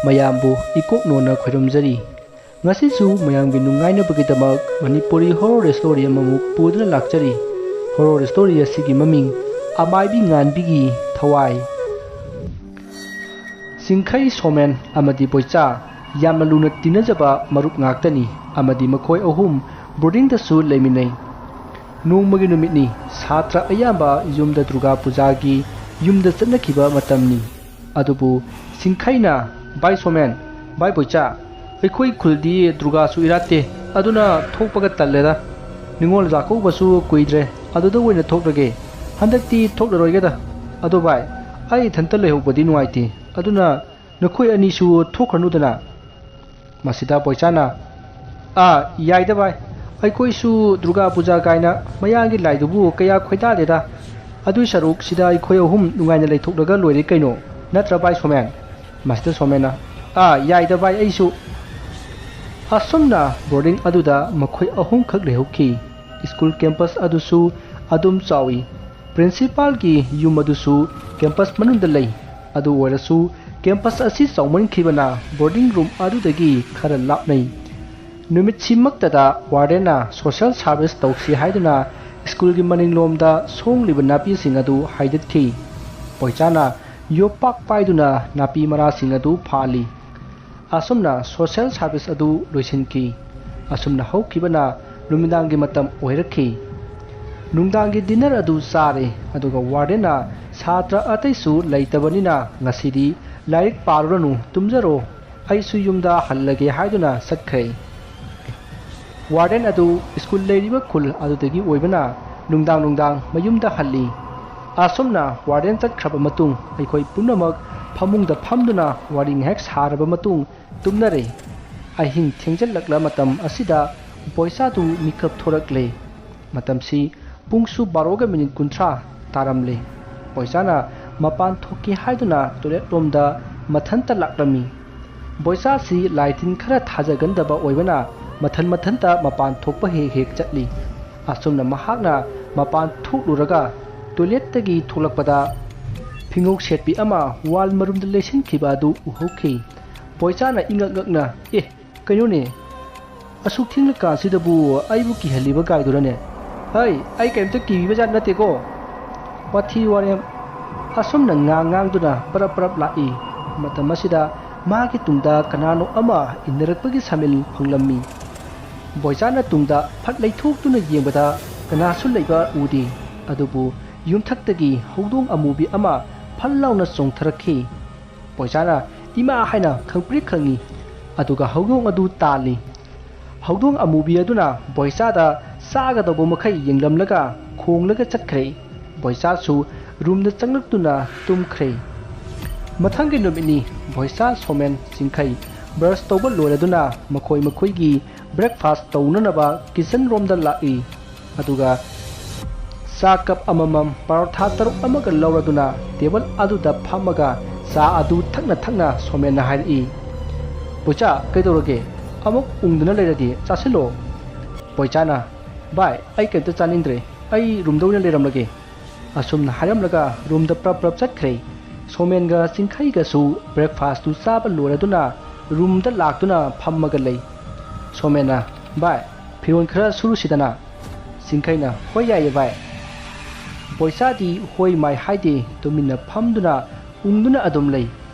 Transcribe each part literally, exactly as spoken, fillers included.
ꯃꯌꯥꯝꯕꯨ ꯏꯀꯣꯛ ꯅꯣꯟꯅ ꯈꯣꯏꯔꯝꯖꯔꯤ꯫ ꯉꯁꯤꯁꯨ ꯃꯌꯥꯝꯒꯤ ꯅꯨꯡꯉꯥꯏꯅꯕꯒꯤꯗꯃꯛ ꯃꯅꯤꯄꯨꯔꯤ horror story ꯑꯃꯃꯨꯛ ꯄꯨꯗꯨꯅ ꯂꯥꯛꯆꯔꯤ꯫ Horror story ꯑꯁꯤꯒꯤ ꯃꯃꯤꯡ ꯑꯃꯥꯏꯕꯤ ꯉꯥꯟꯕꯤꯒꯤ ꯊꯋꯥꯏ꯫ ꯆꯤꯡꯈꯩ ꯁꯣꯃꯦꯟ ꯑꯃꯗꯤ ꯕꯣꯏꯆꯥ ꯌꯥꯝꯅ ꯂꯨꯅ ꯇꯤꯟꯅꯖꯕ ꯃꯔꯨꯞ ꯉꯥꯛꯇꯅꯤ ꯑꯃꯗꯤ ꯃꯈꯣꯏ ꯑꯍꯨꯝ ꯕꯣꯔꯗꯤꯡꯗꯁꯨ ꯂꯩꯃꯤꯟꯅꯩ꯫ ꯅꯣꯡꯃꯒꯤ ꯅꯨꯃꯤꯠꯅꯤ, ꯁꯥꯇ꯭ꯔ ꯑꯌꯥꯝꯕ ꯌꯨꯝꯗ ꯗꯨꯔꯒꯥ ꯄꯨꯖꯥꯒꯤ ꯌꯨꯝꯗ ꯆꯠꯅꯈꯤꯕ ꯃꯇꯝꯅꯤ꯫ ꯑꯗꯨꯕꯨ ꯆꯤꯡꯈꯩꯅ, "ꯚꯥꯏ ꯁꯣꯃꯦꯟ, ꯚꯥꯏ ꯕꯣꯏꯆꯥ, ꯑꯩꯈꯣꯏ ꯈꯨꯜꯗꯤ ꯗꯨꯔꯒꯥꯁꯨ ꯏꯔꯥꯠꯇꯦ, ꯑꯗꯨꯅ ꯊꯣꯛꯄꯒ ꯇꯜꯂꯦꯗ꯫ ꯅꯤꯉꯣꯜ ꯆꯥꯛꯀꯧꯕꯁꯨ ꯀꯨꯏꯗ꯭ꯔꯦ, ꯑꯗꯨꯗ ꯑꯣꯏꯅ ꯊꯣꯛꯂꯒꯦ꯫ ꯍꯟꯗꯛꯇꯤ ꯊꯣꯛꯂꯔꯣꯏꯒꯦꯗ꯫ ꯑꯗꯣ ꯚꯥꯏ, ꯑꯩ ꯏꯊꯟꯇ ꯂꯩꯍꯧꯕꯗꯤ ꯅꯨꯡꯉꯥꯏꯇꯦ, ꯑꯗꯨꯅ ꯅꯈꯣꯏ ꯑꯅꯤꯁꯨ ꯊꯣꯛꯈ꯭ꯔꯅꯨꯗꯅ꯫" ꯃꯁꯤꯗ ꯕꯣꯏꯆꯥꯅ, "ꯑꯥ, ꯌꯥꯏꯗ ꯚꯥꯏ, ꯑꯩꯈꯣꯏꯁꯨ ꯗꯨꯔꯒꯥ ꯄꯨꯖꯥ ꯀꯥꯏꯅ ꯃꯌꯥꯡꯒꯤ ꯂꯥꯏꯗꯨꯕꯨ ꯀꯌꯥ ꯈꯣꯏꯗꯥꯗꯦꯗ꯫ ꯑꯗꯨꯏ ꯁꯔꯨꯛ ꯁꯤꯗ ꯑꯩꯈꯣꯏ ꯑꯍꯨꯝ ꯅꯨꯡꯉꯥꯏꯅ ꯂꯩꯊꯣꯛꯂꯒ ꯂꯣꯏꯔꯦ ꯀꯩꯅꯣ, ꯅꯠꯇ꯭ꯔ ꯚꯥꯏ ꯁꯣꯃꯦꯟ?" ꯃꯁꯤꯗ ꯁꯣꯃꯦꯟꯅ, "ꯑꯥ, ꯌꯥꯏꯗ ꯚꯥꯏ, ꯑꯩꯁꯨ꯫" ꯑꯁꯨꯝꯅ ꯕꯣꯔꯗꯤꯡ ꯑꯗꯨꯗ ꯃꯈꯣꯏ ꯑꯍꯨꯝꯈꯛ ꯂꯩꯍꯧꯈꯤ꯫ ꯁ꯭ꯀꯨꯜ ꯀꯦꯝꯄꯁ ꯑꯗꯨꯁꯨ ꯑꯗꯨꯝ ꯆꯥꯎꯏ꯫ ꯄ꯭ꯔꯤꯟꯁꯤꯄꯥꯜꯒꯤ ꯌꯨꯝ ꯑꯗꯨꯁꯨ ꯀꯦꯝꯄꯁ ꯃꯅꯨꯡꯗ ꯂꯩ꯫ ꯑꯗꯨ ꯑꯣꯏꯔꯁꯨ ꯀꯦꯝꯄꯁ ꯑꯁꯤ ꯆꯥꯎꯃꯟꯈꯤꯕꯅ ꯕꯣꯔꯗꯤꯡ ꯔꯨꯝ ꯑꯗꯨꯗꯒꯤ ꯈꯔ ꯂꯥꯞꯅꯩ꯫ ꯅꯨꯃꯤꯠꯁꯤꯃꯛꯇꯗ ꯋꯥꯔꯗꯦꯟꯅ ꯁꯣꯁꯦꯜ ꯁꯥꯔꯚꯤꯁ ꯇꯧꯁꯤ ꯍꯥꯏꯗꯨꯅ ꯁ꯭ꯀꯨꯜꯒꯤ ꯃꯅꯤꯡꯂꯣꯝꯗ ꯁꯣꯡꯂꯤꯕ ꯅꯥꯄꯤꯁꯤꯡ ꯑꯗꯨ ꯍꯥꯏꯗꯠꯈꯤ꯫ ꯕꯣꯏꯆꯥꯅ ꯌꯣꯄꯥꯛ ꯄꯥꯏꯗꯨꯅ ꯅꯥꯄꯤ ꯃꯔꯥꯁꯤꯡ ꯑꯗꯨ ꯐꯥꯜꯂꯤ꯫ ꯑꯁꯨꯝꯅ ꯁꯣꯁꯦꯜ ꯁꯥꯔꯚꯤꯁ ꯑꯗꯨ ꯂꯣꯏꯁꯤꯟꯈꯤ꯫ ꯑꯁꯨꯝꯅ ꯍꯧꯈꯤꯕꯅ ꯅꯨꯃꯤꯗꯥꯡꯒꯤ ꯃꯇꯝ ꯑꯣꯏꯔꯛꯈꯤ꯫ ꯅꯨꯡꯗꯥꯡꯒꯤ ꯗꯤꯟꯅꯔ ꯑꯗꯨ ꯆꯥꯔꯦ, ꯑꯗꯨꯒ ꯋꯥꯔꯗꯦꯟꯅ ꯁꯥꯇ꯭ꯔ ꯑꯇꯩꯁꯨ ꯂꯩꯇꯕꯅꯤꯅ ꯉꯁꯤꯗꯤ ꯂꯥꯏꯔꯤꯛ ꯄꯥꯔꯨꯔꯅꯨ, ꯇꯨꯝꯖꯔꯣ, ꯑꯩꯁꯨ ꯌꯨꯝꯗ ꯍꯜꯂꯒꯦ ꯍꯥꯏꯗꯨꯅ ꯆꯠꯈ꯭ꯔꯦ꯫ ꯋꯥꯔꯗꯦꯟ ꯑꯗꯨ ꯁ꯭ꯀꯨꯜ ꯂꯩꯔꯤꯕ ꯈꯨꯜ ꯑꯗꯨꯗꯒꯤ ꯑꯣꯏꯕꯅ ꯅꯨꯡꯗꯥꯡ ꯅꯨꯡꯗꯥꯡ ꯃꯌꯨꯝꯗ ꯍꯜꯂꯤ꯫ ꯑꯁꯨꯝꯅ ꯋꯥꯔꯗꯦꯟ ꯆꯠꯈ꯭ꯔꯕ ꯃꯇꯨꯡ ꯑꯩꯈꯣꯏ ꯄꯨꯝꯅꯃꯛ ꯐꯃꯨꯡꯗ ꯐꯝꯗꯨꯅ ꯋꯥꯔꯤ ꯉꯥꯏꯍꯥꯛ ꯁꯥꯔꯕ ꯃꯇꯨꯡ ꯇꯨꯝꯅꯔꯦ꯫ ꯑꯍꯤꯡ ꯊꯦꯡꯖꯤꯜꯂꯛꯂ ꯃꯇꯝ ꯑꯁꯤꯗ ꯕꯣꯏꯆꯥꯗꯨ ꯃꯤꯀꯞ ꯊꯣꯔꯛꯂꯦ꯫ ꯃꯇꯝꯁꯤ ꯄꯨꯡꯁꯨ ꯕꯥꯔꯣꯒ ꯃꯤꯅꯤꯠ ꯀꯨꯟꯊ꯭ꯔꯥ ꯇꯥꯔꯝꯂꯦ꯫ ꯕꯣꯏꯆꯥꯅ ꯃꯄꯥꯟ ꯊꯣꯛꯀꯦ ꯍꯥꯏꯗꯨꯅ ꯇꯣꯏꯂꯦꯠ ꯂꯣꯝꯗ ꯃꯊꯟꯇ ꯂꯥꯛꯂꯝꯃꯤ꯫ ꯕꯣꯏꯆꯥꯁꯤ ꯂꯥꯏ ꯇꯤꯟ ꯈꯔ ꯊꯥꯖꯒꯟꯗꯕ ꯑꯣꯏꯕꯅ ꯃꯊꯟ ꯃꯊꯟꯇ ꯃꯄꯥꯟ ꯊꯣꯛꯄ ꯍꯦꯛ ꯍꯦꯛ ꯆꯠꯂꯤ꯫ ꯑꯁꯨꯝꯅ ꯃꯍꯥꯛꯅ ꯃꯄꯥꯟ ꯊꯣꯛꯂꯨꯔꯒ ꯇꯣꯏꯂꯦꯠꯇꯒꯤ ꯊꯣꯛꯂꯛꯄꯗ ꯐꯤꯉꯧ ꯁꯦꯠꯄꯤ ꯑꯃ ꯋꯥꯜ ꯃꯔꯨꯝꯗ ꯂꯩꯁꯤꯟꯈꯤꯕ ꯑꯗꯨ ꯎꯍꯧꯈꯤ꯫ ꯕꯣꯏꯆꯥꯅ ꯏꯉꯛ ꯉꯛꯅ, "ꯑꯦ, ꯀꯩꯅꯣꯅꯦ? ꯑꯁꯨꯛ ꯊꯦꯡꯂꯀꯥꯟꯁꯤꯗꯕꯨ ꯑꯩꯕꯨ ꯀꯤꯍꯜꯂꯤꯕ ꯀꯥꯏꯗꯨꯔꯅꯦ? ꯍꯩ, ꯑꯩ ꯀꯩꯝꯇ ꯀꯤꯕꯤꯕ ꯖꯥꯠ ꯅꯠꯇꯦꯀꯣ꯫ ꯋꯥꯊꯤ ꯋꯥꯔꯦꯝ꯫" ꯑꯁꯨꯝꯅ ꯉꯥꯡ ꯉꯥꯡꯗꯨꯅ ꯄꯔꯞ ꯄꯔꯞ ꯂꯥꯛꯏ꯫ ꯃꯇꯝ ꯑꯁꯤꯗ ꯃꯥꯒꯤ ꯇꯨꯡꯗ ꯀꯅꯥꯅꯣ ꯑꯃ ꯏꯟꯅꯔꯛꯄꯒꯤ ꯁꯥꯃꯤꯜ ꯐꯪꯂꯝꯃꯤ꯫ ꯕꯣꯏꯆꯥꯅ ꯇꯨꯡꯗ ꯐꯠ ꯂꯩꯊꯣꯛꯇꯨꯅ ꯌꯦꯡꯕꯗ ꯀꯅꯥꯁꯨ ꯂꯩꯕ ꯎꯗꯦ꯫ ꯑꯗꯨꯕꯨ ꯌꯨꯝꯊꯛꯇꯒꯤ ꯍꯧꯗꯣꯡ ꯑꯃꯨꯕꯤ ꯑꯃ ꯐꯠ ꯂꯥꯎꯅ ꯆꯣꯡꯊꯔꯛꯈꯤ꯫ ꯕꯣꯏꯆꯥꯅ "ꯏꯃꯥ" ꯍꯥꯏꯅ ꯈꯪꯄ꯭ꯔꯤꯛ ꯈꯪꯉꯤ꯫ ꯑꯗꯨꯒ ꯍꯧꯗꯣꯡ ꯑꯗꯨ ꯇꯥꯜꯂꯤ꯫ ꯍꯧꯗꯣꯡ ꯑꯃꯨꯕꯤ ꯑꯗꯨꯅ ꯕꯣꯏꯆꯥꯗ ꯆꯥꯒꯗꯧꯕ ꯃꯈꯩ ꯌꯦꯡꯂꯝꯂꯒ ꯈꯣꯡꯂꯒ ꯆꯠꯈ꯭ꯔꯦ꯫ ꯕꯣꯏꯆꯥꯁꯨ ꯔꯨꯝꯗ ꯆꯪꯂꯛꯇꯨꯅ ꯇꯨꯝꯈ꯭ꯔꯦ꯫ ꯃꯊꯪꯒꯤ ꯅꯨꯃꯤꯠꯅꯤ꯫ ꯕꯣꯏꯆꯥ, ꯁꯣꯃꯦꯟ, ꯆꯤꯡꯈꯩ ꯕ꯭ꯔꯁ ꯇꯧꯕ ꯂꯣꯏꯔꯗꯨꯅ ꯃꯈꯣꯏ ꯃꯈꯣꯏꯒꯤ ꯕ꯭ꯔꯦꯛꯐꯥꯁ ꯇꯧꯅꯅꯕ ꯀꯤꯆꯟ ꯔꯣꯝꯗ ꯂꯥꯛꯏ꯫ ꯑꯗꯨꯒ ꯆꯥ ꯀꯞ ꯑꯃꯃꯝ, ꯄꯔꯣꯊꯥ ꯇꯔꯨꯛ ꯑꯃꯒ ꯂꯧꯔꯗꯨꯅ ꯇꯦꯕꯜ ꯑꯗꯨꯗ ꯐꯝꯃꯒ ꯆꯥ ꯑꯗꯨ ꯊꯛꯅ ꯊꯛꯅ ꯁꯣꯃꯦꯟꯅ ꯍꯥꯏꯔꯛꯏ, "ꯕꯣꯏꯆꯥ, ꯀꯩꯗꯧꯔꯒꯦ? ꯑꯃꯨꯛ ꯎꯪꯗꯨꯅ ꯂꯩꯔꯗꯤ ꯆꯥꯁꯤꯜꯂꯣ꯫" ꯕꯣꯏꯆꯥꯅ, "ꯚꯥꯏ, ꯑꯩ ꯀꯩꯝꯇ ꯆꯥꯅꯤꯡꯗ꯭ꯔꯦ꯫ ꯑꯩ ꯔꯨꯝꯗ ꯑꯣꯏꯅ ꯂꯩꯔꯝꯂꯒꯦ꯫" ꯑꯁꯨꯝꯅ ꯍꯥꯏꯔꯝꯂꯒ ꯔꯨꯝꯗ ꯄ꯭ꯔꯞ ꯄ꯭ꯔꯞ ꯆꯠꯈ꯭ꯔꯦ꯫ ꯁꯣꯃꯦꯟꯒ ꯆꯤꯡꯈꯩꯒꯁꯨ ꯕ꯭ꯔꯦꯛꯐꯥꯁꯇꯨ ꯆꯥꯕ ꯂꯣꯏꯔꯗꯨꯅ ꯔꯨꯝꯗ ꯂꯥꯛꯇꯨꯅ ꯐꯝꯃꯒ ꯂꯩ꯫ ꯁꯣꯃꯦꯟꯅ, "ꯚꯥꯏ, ꯐꯤꯔꯣꯜ ꯈꯔ ꯁꯨꯔꯨꯁꯤꯗꯅ꯫" ꯆꯤꯡꯈꯩꯅ, "ꯍꯣꯏ, ꯌꯥꯏꯌꯦ ꯚꯥꯏ꯫" ꯕꯣꯏꯆꯥꯗꯤ ꯍꯣꯏ ꯃꯥꯏ ꯍꯥꯏꯗꯦ, ꯇꯨꯃꯤꯟꯅ ꯐꯝꯗꯨꯅ ꯎꯪꯗꯨꯅ ꯑꯗꯨꯝ ꯂꯩ꯫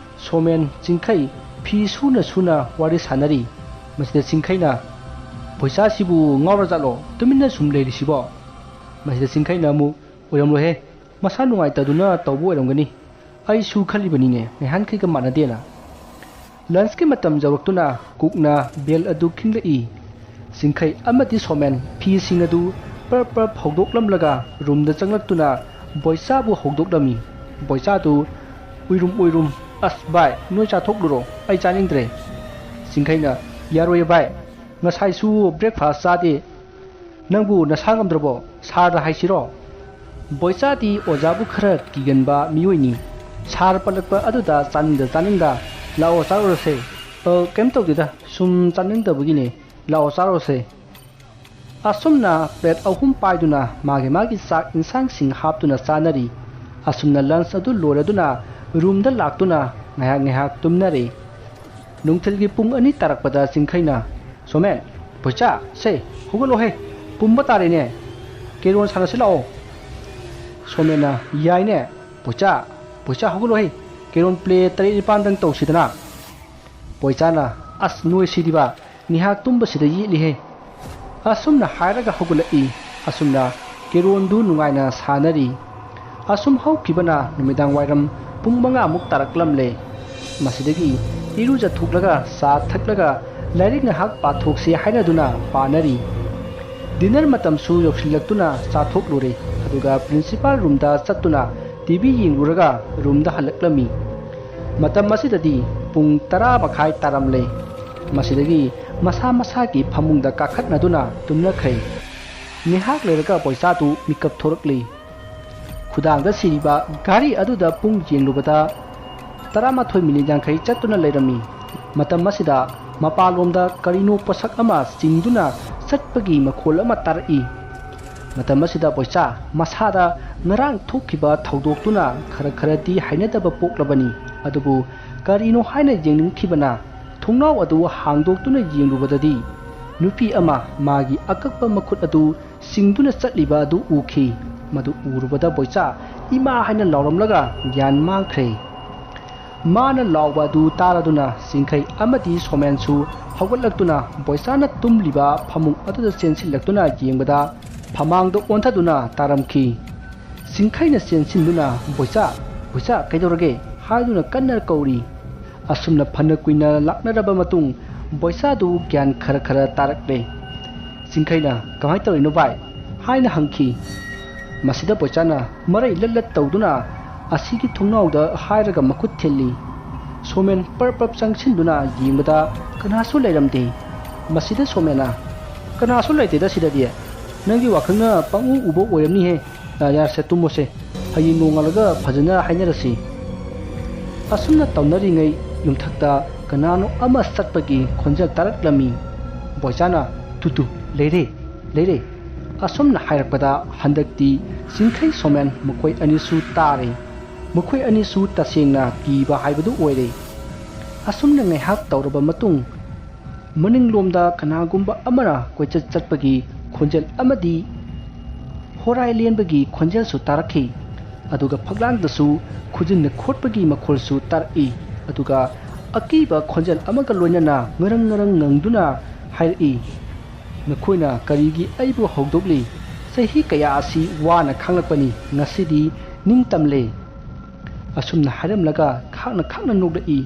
ꯁꯣꯃꯦꯟ, ꯆꯤꯡꯈꯩ ꯐꯤ ꯁꯨꯅ ꯁꯨꯅ ꯋꯥꯔꯤ ꯁꯥꯟꯅꯔꯤ꯫ ꯃꯁꯤꯗ ꯆꯤꯡꯈꯩꯅ, "ꯕꯣꯏꯆꯥꯁꯤꯕꯨ ꯉꯥꯎꯔꯖꯥꯠꯂꯣ ꯇꯨꯃꯤꯟꯅ ꯁꯨꯝ ꯂꯩꯔꯤꯁꯤꯕꯣ?" ꯃꯁꯤꯗ ꯆꯤꯡꯈꯩꯅ ꯑꯃꯨꯛ, "ꯑꯣꯏꯔꯝꯂꯣꯏꯍꯦ, ꯃꯁꯥ ꯅꯨꯡꯉꯥꯏꯇꯗꯨꯅ ꯇꯧꯕ ꯑꯣꯏꯔꯝꯒꯅꯤ꯫ ꯑꯩꯁꯨ ꯈꯜꯂꯤꯕꯅꯤꯅꯦ, ꯉꯍꯥꯟꯈꯩꯒ ꯃꯥꯟꯅꯗꯦꯅ꯫" ꯂꯟꯁꯀꯤ ꯃꯇꯝ ꯌꯧꯔꯛꯇꯨꯅ ꯀꯨꯛꯅ ꯕꯦꯜ ꯑꯗꯨ ꯈꯤꯡꯂꯛꯏ꯫ ꯆꯤꯡꯈꯩ ꯑꯃꯗꯤ ꯁꯣꯃꯦꯟ ꯐꯤꯁꯤꯡ ꯑꯗꯨ ꯄꯔꯞ ꯄꯔꯞ ꯍꯧꯗꯣꯛꯂꯝꯂꯒ ꯔꯨꯝꯗ ꯆꯪꯂꯛꯇꯨꯅ ꯕꯣꯏꯆꯥꯕꯨ ꯍꯧꯗꯣꯛꯂꯝꯃꯤ꯫ ꯕꯣꯏꯆꯥꯗꯨ ꯎꯏꯔꯨꯝ ꯎꯏꯔꯨꯝ, "ꯑꯁ ꯚꯥꯏ, ꯅꯣꯏ ꯆꯥꯊꯣꯛꯂꯨꯔꯣ, ꯑꯩ ꯆꯥꯅꯤꯡꯗ꯭ꯔꯦ꯫" ꯆꯤꯡꯈꯩꯅ, "ꯌꯥꯔꯣꯏꯌꯦ ꯚꯥꯏ, ꯉꯁꯥꯏꯁꯨ ꯕ꯭ꯔꯦꯛꯐꯥꯁ ꯆꯥꯗꯦ꯫ ꯅꯪꯕꯨ ꯅꯁꯥ ꯉꯝꯗ꯭ꯔꯕꯣ? ꯁꯥꯔꯗ ꯍꯥꯏꯁꯤꯔꯣ?" ꯕꯣꯏꯆꯥꯗꯤ ꯑꯣꯖꯥꯕꯨ ꯈꯔ ꯀꯤꯒꯟꯕ ꯃꯤꯑꯣꯏꯅꯤ꯫ ꯁꯥꯔ ꯄꯜꯂꯛꯄ ꯑꯗꯨꯗ ꯆꯥꯅꯤꯡꯗ ꯆꯥꯅꯤꯡꯗ, "ꯂꯥꯛꯑꯣ ꯆꯥꯔꯨꯔꯁꯦ꯫" "ꯑ, ꯀꯩꯝ ꯇꯧꯗꯦꯗ, ꯁꯨꯝ ꯆꯥꯅꯤꯡꯗꯕꯒꯤꯅꯦ꯫ ꯂꯥꯛꯑꯣ ꯆꯥꯔꯨꯔꯁꯦ꯫" ꯑꯁꯨꯝꯅ ꯄ꯭ꯂꯦꯠ ꯑꯍꯨꯝ ꯄꯥꯏꯗꯨꯅ ꯃꯥꯒꯤ ꯃꯥꯒꯤ ꯆꯥꯛ ꯏꯟꯁꯥꯡꯁꯤꯡ ꯍꯥꯞꯇꯨꯅ ꯆꯥꯅꯔꯤ꯫ ꯑꯁꯨꯝꯅ ꯂꯟꯁ ꯑꯗꯨ ꯂꯣꯏꯔꯗꯨꯅ ꯔꯨꯝꯗ ꯂꯥꯛꯇꯨꯅ ꯉꯥꯏꯍꯥꯛ ꯉꯥꯏꯍꯥꯛ ꯇꯨꯝꯅꯔꯤ꯫ ꯅꯨꯡꯊꯤꯜꯒꯤ ꯄꯨꯡ ꯑꯅꯤ ꯇꯥꯔꯛꯄꯗ ꯆꯤꯡꯈꯩꯅ, "ꯁꯣꯃꯦꯟ, ꯕꯣꯏꯆꯥ, ꯁꯦ, ꯍꯧꯒꯠꯂꯣꯍꯦ, ꯄꯨꯝꯕ ꯇꯥꯔꯦꯅꯦ, ꯀꯦꯔꯣꯟ ꯁꯥꯟꯅꯁꯤ ꯂꯥꯛꯑꯣ"꯫ ꯁꯣꯃꯦꯟꯅ, "ꯌꯥꯏꯅꯦ, ꯕꯣꯏꯆꯥ, ꯕꯣꯏꯆꯥ, ꯍꯧꯒꯠꯂꯣꯍꯦ, ꯀꯦꯔꯣꯟ ꯄ꯭ꯂꯦ ꯇꯔꯦꯠ ꯅꯤꯄꯥꯟꯗꯪ ꯇꯧꯁꯤꯗꯅ"꯫ ꯕꯣꯏꯆꯥꯅ, "ꯑꯁ, ꯅꯣꯏ ꯁꯤꯗꯤꯕ, ꯅꯤꯍꯥꯛ ꯇꯨꯝꯕꯁꯤꯗ ꯌꯦꯠꯂꯤꯍꯦ"꯫ ꯑꯁꯨꯝꯅ ꯍꯥꯏꯔꯒ ꯍꯧꯒꯠꯂꯛꯏ꯫ ꯑꯁꯨꯝꯅ ꯀꯦꯔꯣꯟꯗꯨ ꯅꯨꯡꯉꯥꯏꯅ ꯁꯥꯟꯅꯔꯤ꯫ ꯑꯁꯨꯝ ꯍꯧꯈꯤꯕꯅ ꯅꯨꯃꯤꯗꯥꯡ ꯋꯥꯏꯔꯝ ꯄꯨꯡ ꯃꯉꯥꯃꯨꯛ ꯇꯥꯔꯛꯂꯝꯂꯦ꯫ ꯃꯁꯤꯗꯒꯤ ꯏꯔꯨꯖꯊꯣꯛꯂꯒ ꯆꯥ ꯊꯛꯂꯒ ꯂꯥꯏꯔꯤꯛ ꯉꯥꯏꯍꯥꯛ ꯄꯥꯊꯣꯛꯁꯤ ꯍꯥꯏꯅꯗꯨꯅ ꯄꯥꯅꯔꯤ꯫ ꯗꯤꯅꯔ ꯃꯇꯝꯁꯨ ꯌꯧꯁꯤꯜꯂꯛꯇꯨꯅ ꯆꯥꯊꯣꯛꯂꯨꯔꯦ, ꯑꯗꯨꯒ ꯄ꯭ꯔꯤꯟꯁꯤꯄꯥꯜ ꯔꯨꯝꯗ ꯆꯠꯇꯨꯅ ꯇꯤ ꯚꯤ ꯌꯦꯡꯂꯨꯔꯒ ꯔꯨꯝꯗ ꯍꯜꯂꯛꯂꯝꯃꯤ꯫ ꯃꯇꯝ ꯑꯁꯤꯗꯗꯤ ꯄꯨꯡ ꯇꯔꯥ ꯃꯈꯥꯏ ꯇꯥꯔꯝꯂꯦ꯫ ꯃꯁꯤꯗꯒꯤ ꯃꯁꯥ ꯃꯁꯥꯒꯤ ꯐꯃꯨꯡꯗ ꯀꯥꯈꯠꯅꯗꯨꯅ ꯇꯨꯝꯅꯈ꯭ꯔꯦ꯫ ꯉꯥꯏꯍꯥꯛ ꯂꯩꯔꯒ ꯕꯣꯏꯆꯥꯗꯨ ꯃꯤꯀꯞ ꯊꯣꯔꯛꯂꯤ꯫ ꯈꯨꯗꯥꯡꯗ ꯁꯤꯔꯤꯕ ꯘꯔꯤ ꯑꯗꯨꯗ ꯄꯨꯡ ꯌꯦꯡꯂꯨꯕꯗ ꯇꯔꯥꯃꯥꯊꯣꯏ ꯃꯤꯅꯤꯠ ꯌꯥꯡꯈꯩ ꯆꯠꯇꯨꯅ ꯂꯩꯔꯝꯃꯤ꯫ ꯃꯇꯝ ꯑꯁꯤꯗ ꯃꯄꯥꯟꯂꯣꯝꯗ ꯀꯔꯤꯅꯣ ꯄꯣꯠꯁꯛ ꯑꯃ ꯆꯤꯡꯗꯨꯅ ꯆꯠꯄꯒꯤ ꯃꯈꯣꯜ ꯑꯃ ꯇꯥꯔꯛꯏ꯫ ꯃꯇꯝ ꯑꯁꯤꯗ ꯕꯣꯏꯆꯥ ꯃꯁꯥꯗ ꯉꯔꯥꯡ ꯊꯣꯛꯈꯤꯕ ꯊꯧꯗꯣꯛꯇꯨꯅ ꯈꯔ ꯈꯔꯗꯤ ꯍꯩꯅꯗꯕ ꯄꯣꯛꯂꯕꯅꯤ꯫ ꯑꯗꯨꯕꯨ ꯀꯔꯤꯅꯣ ꯍꯥꯏꯅ ꯌꯦꯡꯅꯤꯡꯈꯤꯕꯅ ꯊꯣꯡꯅꯥꯎ ꯑꯗꯨ ꯍꯥꯡꯗꯣꯛꯇꯨꯅ ꯌꯦꯡꯂꯨꯕꯗꯗꯤ ꯅꯨꯄꯤ ꯑꯃ ꯃꯥꯒꯤ ꯑꯀꯛꯄ ꯃꯈꯨꯠ ꯑꯗꯨ ꯆꯤꯡꯗꯨꯅ ꯆꯠꯂꯤꯕ ꯑꯗꯨ ꯎꯈꯤ꯫ ꯃꯗꯨ ꯎꯔꯨꯕꯗ ꯕꯣꯏꯆꯥ "ꯏꯃꯥ" ꯍꯥꯏꯅ ꯂꯥꯎꯔꯝꯂꯒ ꯒ꯭ꯌꯥꯟ ꯃꯥꯡꯈ꯭ꯔꯦ꯫ ꯃꯥꯅ ꯂꯥꯎꯕ ꯑꯗꯨ ꯇꯥꯔꯗꯨꯅ ꯆꯤꯡꯈꯩ ꯑꯃꯗꯤ ꯁꯣꯃꯦꯟꯁꯨ ꯍꯧꯒꯠꯂꯛꯇꯨꯅ ꯕꯣꯏꯆꯥꯅ ꯇꯨꯝꯂꯤꯕ ꯐꯃꯨꯡ ꯑꯗꯨꯗ ꯆꯦꯟꯁꯤꯜꯂꯛꯇꯨꯅ ꯌꯦꯡꯕꯗ ꯐꯃꯥꯡꯗ ꯑꯣꯟꯊꯗꯨꯅ ꯇꯥꯔꯝꯈꯤ꯫ ꯆꯤꯡꯈꯩꯅ ꯆꯦꯟꯁꯤꯟꯗꯨꯅ "ꯕꯣꯏꯆꯥ, ꯕꯣꯏꯆꯥ, ꯀꯩꯗꯧꯔꯒꯦ?" ꯍꯥꯏꯗꯨꯅ ꯀꯟꯅ ꯀꯧꯔꯤ꯫ ꯑꯁꯨꯝꯅ ꯐꯅ ꯀꯨꯏꯅ ꯂꯥꯛꯅꯔꯕ ꯃꯇꯨꯡ ꯕꯣꯏꯆꯥꯗꯨ ꯒ꯭ꯌꯥꯟ ꯈꯔ ꯈꯔ ꯇꯥꯔꯛꯂꯦ꯫ ꯆꯤꯡꯈꯩꯅ "ꯀꯃꯥꯏꯅ ꯇꯧꯔꯤꯅꯣ ꯚꯥꯏ?" ꯍꯥꯏꯅ ꯍꯪꯈꯤ꯫ ꯃꯁꯤꯗ ꯕꯣꯏꯆꯥꯅ ꯃꯔꯩ ꯂꯠ ꯂꯠ ꯇꯧꯗꯨꯅ ꯑꯁꯤꯒꯤ ꯊꯣꯡꯅꯥꯎꯗ ꯍꯥꯏꯔꯒ ꯃꯈꯨꯠ ꯊꯤꯜꯂꯤ꯫ ꯁꯣꯃꯦꯟ ꯄꯔꯞ ꯄꯔꯞ ꯆꯪꯁꯤꯟꯗꯨꯅ ꯌꯦꯡꯕꯗ ꯀꯅꯥꯁꯨ ꯂꯩꯔꯝꯗꯦ꯫ ꯃꯁꯤꯗ ꯁꯣꯃꯦꯟꯅ, "ꯀꯅꯥꯁꯨ ꯂꯩꯇꯦꯗ ꯁꯤꯗꯗꯤ꯫ ꯅꯪꯒꯤ ꯋꯥꯈꯜꯅ ꯄꯪꯎ ꯎꯕ ꯑꯣꯏꯔꯝꯅꯤꯍꯦ꯫ ꯌꯥ-, ꯌꯥꯔꯁꯦ, ꯇꯨꯝꯃꯣꯁꯦ꯫ ꯍꯌꯦꯡ ꯅꯣꯡꯉꯥꯜꯂꯒ ꯐꯖꯅ ꯍꯥꯏꯅꯔꯁꯤ"꯫ ꯑꯁꯨꯝꯅ ꯇꯧꯅꯔꯤꯉꯩ ꯌꯨꯝꯊꯛꯇ ꯀꯅꯥꯅꯣ ꯑꯃ ꯆꯠꯄꯒꯤ ꯈꯣꯟꯖꯦꯜ ꯇꯥꯔꯛꯂꯝꯃꯤ꯫ ꯕꯣꯏꯆꯥꯅ, "ꯇꯨ ꯇꯨ, ꯂꯩꯔꯦ, ꯂꯩꯔꯦ"꯫ ꯑꯁꯨꯝꯅ ꯍꯥꯏꯔꯛꯄꯗ ꯍꯟꯗꯛꯇꯤ ꯆꯤꯡꯈꯩ ꯁꯣꯃꯦꯟ ꯃꯈꯣꯏ ꯑꯅꯤꯁꯨ ꯇꯥꯔꯦ꯫ ꯃꯈꯣꯏ ꯑꯅꯤꯁꯨ ꯇꯁꯦꯡꯅ ꯀꯤꯕ ꯍꯥꯏꯕꯗꯨ ꯑꯣꯏꯔꯦ꯫ ꯑꯁꯨꯝꯅ ꯉꯥꯏꯍꯥꯛ ꯇꯧꯔꯕ ꯃꯇꯨꯡ, ꯃꯅꯤꯡꯂꯣꯝꯗ ꯀꯅꯥꯒꯨꯝꯕ ꯑꯃꯅ ꯀꯣꯏꯆꯠ ꯆꯠꯄꯒꯤ ꯈꯣꯟꯖꯦꯜ ꯑꯃꯗꯤ ꯍꯣꯔꯥꯏ ꯂꯦꯟꯕꯒꯤ ꯈꯣꯟꯖꯦꯜꯁꯨ ꯇꯥꯔꯛꯈꯤ꯫ ꯑꯗꯨꯒ ꯐꯛꯂꯥꯡꯗꯁꯨ ꯈꯨꯖꯤꯟꯅ ꯈꯣꯠꯄꯒꯤ ꯃꯈꯣꯜꯁꯨ ꯇꯥꯔꯛꯏ꯫ ꯑꯗꯨꯒ ꯑꯀꯤꯕ ꯈꯣꯟꯖꯦꯜ ꯑꯃꯒ ꯂꯣꯏꯅꯅ ꯉꯔꯪ ꯉꯔꯪ ꯉꯪꯗꯨꯅ ꯍꯥꯏꯔꯛꯏ, "ꯅꯈꯣꯏꯅ ꯀꯔꯤꯒꯤ ꯑꯩꯕꯨ ꯍꯧꯗꯣꯛꯂꯤ? ꯆꯍꯤ ꯀꯌꯥ ꯑꯁꯤ ꯋꯥꯅ ꯈꯥꯡꯂꯛꯄꯅꯤ, ꯉꯁꯤꯗꯤ ꯅꯤꯡꯇꯝꯂꯦ"꯫ ꯑꯁꯨꯝꯅ ꯍꯥꯏꯔꯝꯂꯒ ꯈꯥꯡꯅ ꯈꯥꯡꯅ ꯅꯣꯛꯂꯛꯏ꯫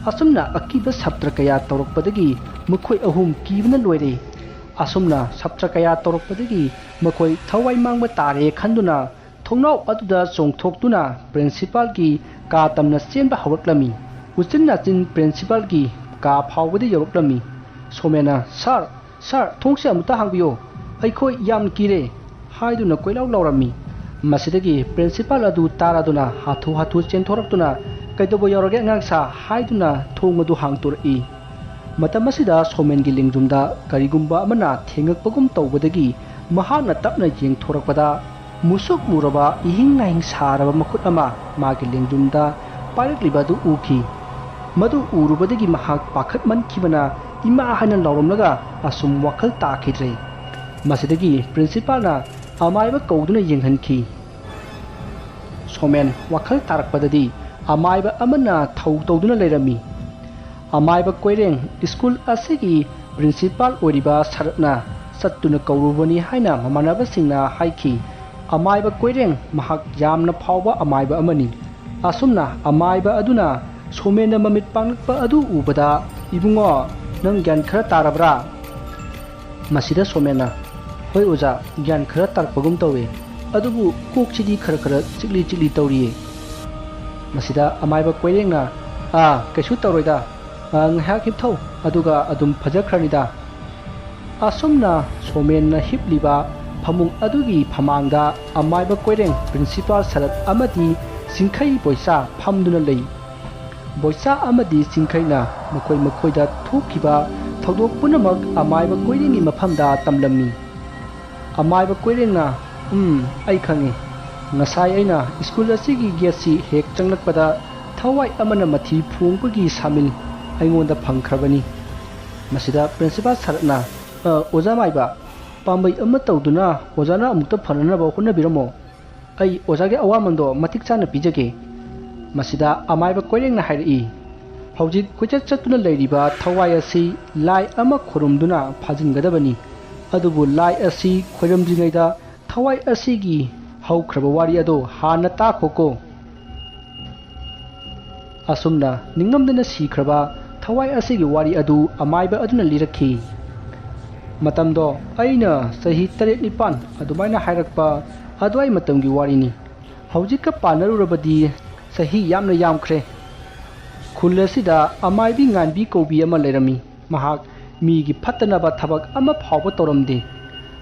ꯑꯁꯨꯝꯅ ꯑꯀꯤꯕ ꯁꯥꯇ꯭ꯔ ꯀꯌꯥ ꯇꯧꯔꯛꯄꯗꯒꯤ ꯃꯈꯣꯏ ꯑꯍꯨꯝ ꯀꯤꯕꯅ ꯂꯣꯏꯔꯦ꯫ ꯑꯁꯨꯝꯅ ꯁꯥꯇ꯭ꯔ ꯀꯌꯥ ꯇꯧꯔꯛꯄꯗꯒꯤ ꯃꯈꯣꯏ ꯊꯋꯥꯏ ꯃꯥꯡꯕ ꯇꯥꯔꯦ ꯈꯟꯗꯨꯅ ꯊꯣꯡꯅꯥꯎ ꯑꯗꯨꯗ ꯆꯣꯡꯊꯣꯛꯇꯨꯅ ꯄ꯭ꯔꯤꯟꯁꯤꯄꯥꯜꯒꯤ ꯀꯥ ꯇꯝꯅ ꯆꯦꯟꯕ ꯍꯧꯔꯛꯂꯝꯃꯤ꯫ ꯎꯆꯤꯟ ꯅꯥꯆꯤꯟ ꯄ꯭ꯔꯤꯟꯁꯤꯄꯥꯜꯒꯤ ꯀꯥ ꯐꯥꯎꯕꯗ ꯌꯧꯔꯛꯂꯝꯃꯤ꯫ ꯁꯣꯃꯦꯟꯅ, "ꯁꯥꯔ, ꯁꯥꯔ, ꯊꯣꯡꯁꯦ ꯑꯃꯨꯛꯇ ꯍꯥꯡꯕꯤꯌꯨ, ꯑꯩꯈꯣꯏ ꯌꯥꯝ ꯀꯤꯔꯦ" ꯍꯥꯏꯗꯨꯅ ꯀꯣꯏꯂꯥꯎ ꯂꯥꯎꯔꯝꯃꯤ꯫ ꯃꯁꯤꯗꯒꯤ ꯄ꯭ꯔꯤꯟꯁꯤꯄꯥꯜ ꯑꯗꯨ ꯇꯥꯔꯗꯨꯅ ꯍꯥꯊꯨ ꯍꯥꯊꯨ ꯆꯦꯟꯊꯣꯔꯛꯇꯨꯅ, "ꯀꯩꯗꯧꯕ ꯌꯥꯎꯔꯒꯦ ꯑꯉꯥꯡꯁꯥ?" ꯍꯥꯏꯗꯨꯅ ꯊꯣꯡ ꯑꯗꯨ ꯍꯥꯡꯇꯣꯔꯛꯏ꯫ ꯃꯇꯝ ꯑꯁꯤꯗ ꯁꯣꯃꯦꯟꯒꯤ ꯂꯦꯡꯖꯨꯝꯗ ꯀꯔꯤꯒꯨꯝꯕ ꯑꯃꯅ ꯊꯦꯡꯉꯛꯄꯒꯨꯝ ꯇꯧꯕꯗꯒꯤ ꯃꯍꯥꯛꯅ ꯇꯞꯅ ꯌꯦꯡꯊꯣꯔꯛꯄꯗ, ꯃꯨꯁꯨꯛ ꯃꯨꯔꯕ ꯏꯍꯤꯡ ꯅꯥꯍꯤꯡ ꯁꯥꯔꯕ ꯃꯈꯨꯠ ꯑꯃ ꯃꯥꯒꯤ ꯂꯦꯡꯖꯨꯝꯗ ꯄꯥꯏꯔꯛꯂꯤꯕ ꯑꯗꯨ ꯎꯈꯤ꯫ ꯃꯗꯨ ꯎꯔꯨꯕꯗꯒꯤ ꯃꯍꯥꯛ ꯄꯥꯈꯠꯃꯟꯈꯤꯕꯅ "ꯏꯃꯥ" ꯍꯥꯏꯅ ꯂꯥꯎꯔꯝꯂꯒ ꯑꯁꯨꯝ ꯋꯥꯈꯜ ꯇꯥꯈꯤꯗ꯭ꯔꯦ꯫ ꯃꯁꯤꯗꯒꯤ ꯄ꯭ꯔꯤꯟꯁꯤꯄꯥꯜꯅ ꯑꯃꯥꯏꯕ ꯀꯧꯗꯨꯅ ꯌꯦꯡꯍꯟꯈꯤ꯫ ꯁꯣꯃꯦꯟ ꯋꯥꯈꯜ ꯇꯥꯔꯛꯄꯗꯗꯤ ꯑꯃꯥꯏꯕ ꯑꯃꯅ ꯊꯧ ꯇꯧꯗꯨꯅ ꯂꯩꯔꯝꯃꯤ꯫ ꯑꯃꯥꯏꯕ ꯀꯣꯏꯔꯦꯡ ꯁ꯭ꯀꯨꯜ ꯑꯁꯤꯒꯤ ꯄ꯭ꯔꯤꯟꯁꯤꯄꯥꯜ ꯑꯣꯏꯔꯤꯕ ꯁꯔꯠꯅ ꯆꯠꯇꯨꯅ ꯀꯧꯔꯨꯕꯅꯤ ꯍꯥꯏꯅ ꯃꯃꯥꯟꯅꯕꯁꯤꯡꯅ ꯍꯥꯏꯈꯤ꯫ ꯑꯃꯥꯏꯕ ꯀꯣꯏꯔꯦꯡ ꯃꯍꯥꯛ ꯌꯥꯝꯅ ꯐꯥꯎꯕ ꯑꯃꯥꯏꯕ ꯑꯃꯅꯤ꯫ ꯑꯁꯨꯝꯅ ꯑꯃꯥꯏꯕ ꯑꯗꯨꯅ ꯁꯣꯃꯦꯟꯅ ꯃꯃꯤꯠ ꯄꯥꯡꯂꯛꯄ ꯑꯗꯨ ꯎꯕꯗ, "ꯏꯕꯨꯡꯉꯣ, ꯅꯪ ꯒ꯭ꯌꯥꯟ ꯈꯔ ꯇꯥꯔꯕ꯭ꯔꯥ?" ꯃꯁꯤꯗ ꯁꯣꯃꯦꯟꯅ, "ꯍꯣꯏ ꯑꯣꯖꯥ, ꯒ꯭ꯌꯥꯟ ꯈꯔ ꯇꯥꯔꯛꯄꯒꯨꯝ ꯇꯧꯏ, ꯑꯗꯨꯕꯨ ꯀꯣꯛꯁꯤꯗꯤ ꯈꯔ ꯈꯔ ꯆꯤꯛꯂꯤ ꯆꯤꯛꯂꯤ ꯇꯧꯔꯤꯌꯦ"꯫ ꯃꯁꯤꯗ ꯑꯃꯥꯏꯕ ꯀꯣꯏꯔꯦꯡꯅ, "ꯑꯥ, ꯀꯩꯁꯨ ꯇꯧꯔꯣꯏꯗ, ꯑꯥ, ꯉꯥꯏꯍꯥꯛ ꯍꯤꯞꯊꯧ, ꯑꯗꯨꯒ ꯑꯗꯨꯝ ꯐꯖꯈ꯭ꯔꯅꯤꯗ"꯫ ꯑꯁꯨꯝꯅ ꯁꯣꯃꯦꯟꯅ ꯍꯤꯞꯂꯤꯕ ꯐꯃꯨꯡ ꯑꯗꯨꯒꯤ ꯐꯃꯥꯡꯗ ꯑꯃꯥꯏꯕ ꯀꯣꯏꯔꯦꯡ ꯄ꯭ꯔꯤꯟꯁꯤꯄꯥꯜ ꯁꯔꯠ ꯑꯃꯗꯤ ꯆꯤꯡꯈꯩ ꯕꯣꯏꯆꯥ ꯐꯝꯗꯨꯅ ꯂꯩ꯫ ꯕꯣꯏꯆꯥ ꯑꯃꯗꯤ ꯆꯤꯡꯈꯩꯅ ꯃꯈꯣꯏ ꯃꯈꯣꯏꯗ ꯊꯣꯛꯈꯤꯕ ꯊꯧꯗꯣꯛ ꯄꯨꯝꯅꯃꯛ ꯑꯃꯥꯏꯕ ꯀꯣꯏꯔꯦꯡꯒꯤ ꯃꯐꯝꯗ ꯇꯝꯂꯝꯃꯤ꯫ ꯑꯃꯥꯏꯕ ꯀꯣꯏꯔꯦꯡꯅ, "ꯎꯝ, ꯑꯩ ꯈꯪꯉꯤ꯫ ꯉꯁꯥꯏ ꯑꯩꯅ ꯁ꯭ꯀꯨꯜ ꯑꯁꯤꯒꯤ ꯒꯦꯠꯁꯤ ꯍꯦꯛ ꯆꯪꯂꯛꯄꯗ ꯊꯋꯥꯏ ꯑꯃꯅ ꯃꯊꯤ ꯐꯣꯡꯕꯒꯤ ꯁꯥꯃꯤꯜ ꯑꯩꯉꯣꯟꯗ ꯐꯪꯈ꯭ꯔꯕꯅꯤ꯫ ꯃꯁꯤꯗ ꯄ꯭ꯔꯤꯟꯁꯤꯄꯥꯜ ꯁꯔꯠꯅ, "ꯑ, ꯑꯣꯖꯥ ꯃꯥꯏꯕ, ꯄꯥꯝꯕꯩ ꯑꯃ ꯇꯧꯗꯨꯅ ꯑꯣꯖꯥꯅ ꯑꯃꯨꯛꯇ ꯐꯅꯅꯕ ꯍꯣꯠꯅꯕꯤꯔꯝꯃꯣ꯫ ꯑꯩ ꯑꯣꯖꯥꯒꯤ ꯑꯋꯥꯃꯟꯗꯣ ꯃꯇꯤꯛ ꯆꯥꯅ ꯄꯤꯖꯒꯦ"꯫ ꯃꯁꯤꯗ ꯑꯃꯥꯏꯕ ꯀꯣꯏꯔꯦꯡꯅ ꯍꯥꯏꯔꯛꯏ, "ꯍꯧꯖꯤꯛ ꯀꯣꯏꯆꯠ ꯆꯠꯇꯨꯅ ꯂꯩꯔꯤꯕ ꯊꯋꯥꯏ ꯑꯁꯤ ꯂꯥꯏ ꯑꯃ ꯈꯨꯔꯨꯝꯗꯨꯅ ꯐꯥꯖꯤꯟꯒꯗꯕꯅꯤ꯫ ꯑꯗꯨꯕꯨ ꯂꯥꯏ ꯑꯁꯤ ꯈꯣꯏꯔꯝꯗ꯭ꯔꯤꯉꯩꯗ ꯊꯋꯥꯏ ꯑꯁꯤꯒꯤ ꯍꯧꯈ꯭ꯔꯕ ꯋꯥꯔꯤ ꯑꯗꯣ ꯍꯥꯟꯅ ꯇꯥꯈꯣꯀꯣ"꯫ ꯑꯁꯨꯝꯅ ꯅꯤꯡꯉꯝꯗꯅ ꯁꯤꯈ꯭ꯔꯕ ꯊꯋꯥꯏ ꯑꯁꯤꯒꯤ ꯋꯥꯔꯤ ꯑꯗꯨ ꯑꯃꯥꯏꯕ ꯑꯗꯨꯅ ꯂꯤꯔꯛꯈꯤ꯫ ꯃꯇꯝꯗꯣ ꯑꯩꯅ ꯆꯍꯤ ꯇꯔꯦꯠ ꯅꯤꯄꯥꯟ ꯑꯗꯨꯃꯥꯏꯅ ꯍꯥꯏꯔꯛꯄ ꯑꯗꯨꯋꯥꯏ ꯃꯇꯝꯒꯤ ꯋꯥꯔꯤꯅꯤ꯫ ꯍꯧꯖꯤꯛꯀ ꯄꯥꯟꯅꯔꯨꯔꯕꯗꯤ ꯆꯍꯤ ꯌꯥꯝꯅ ꯌꯥꯝꯈ꯭ꯔꯦ꯫ ꯈꯨꯜ ꯑꯁꯤꯗ ꯑꯃꯥꯏꯕꯤ ꯉꯥꯟꯕꯤ ꯀꯧꯕꯤ ꯑꯃ ꯂꯩꯔꯝꯃꯤ꯫ ꯃꯍꯥꯛ ꯃꯤꯒꯤ ꯐꯠꯇꯅꯕ ꯊꯕꯛ ꯑꯃ ꯐꯥꯎꯕ ꯇꯧꯔꯝꯗꯦ꯫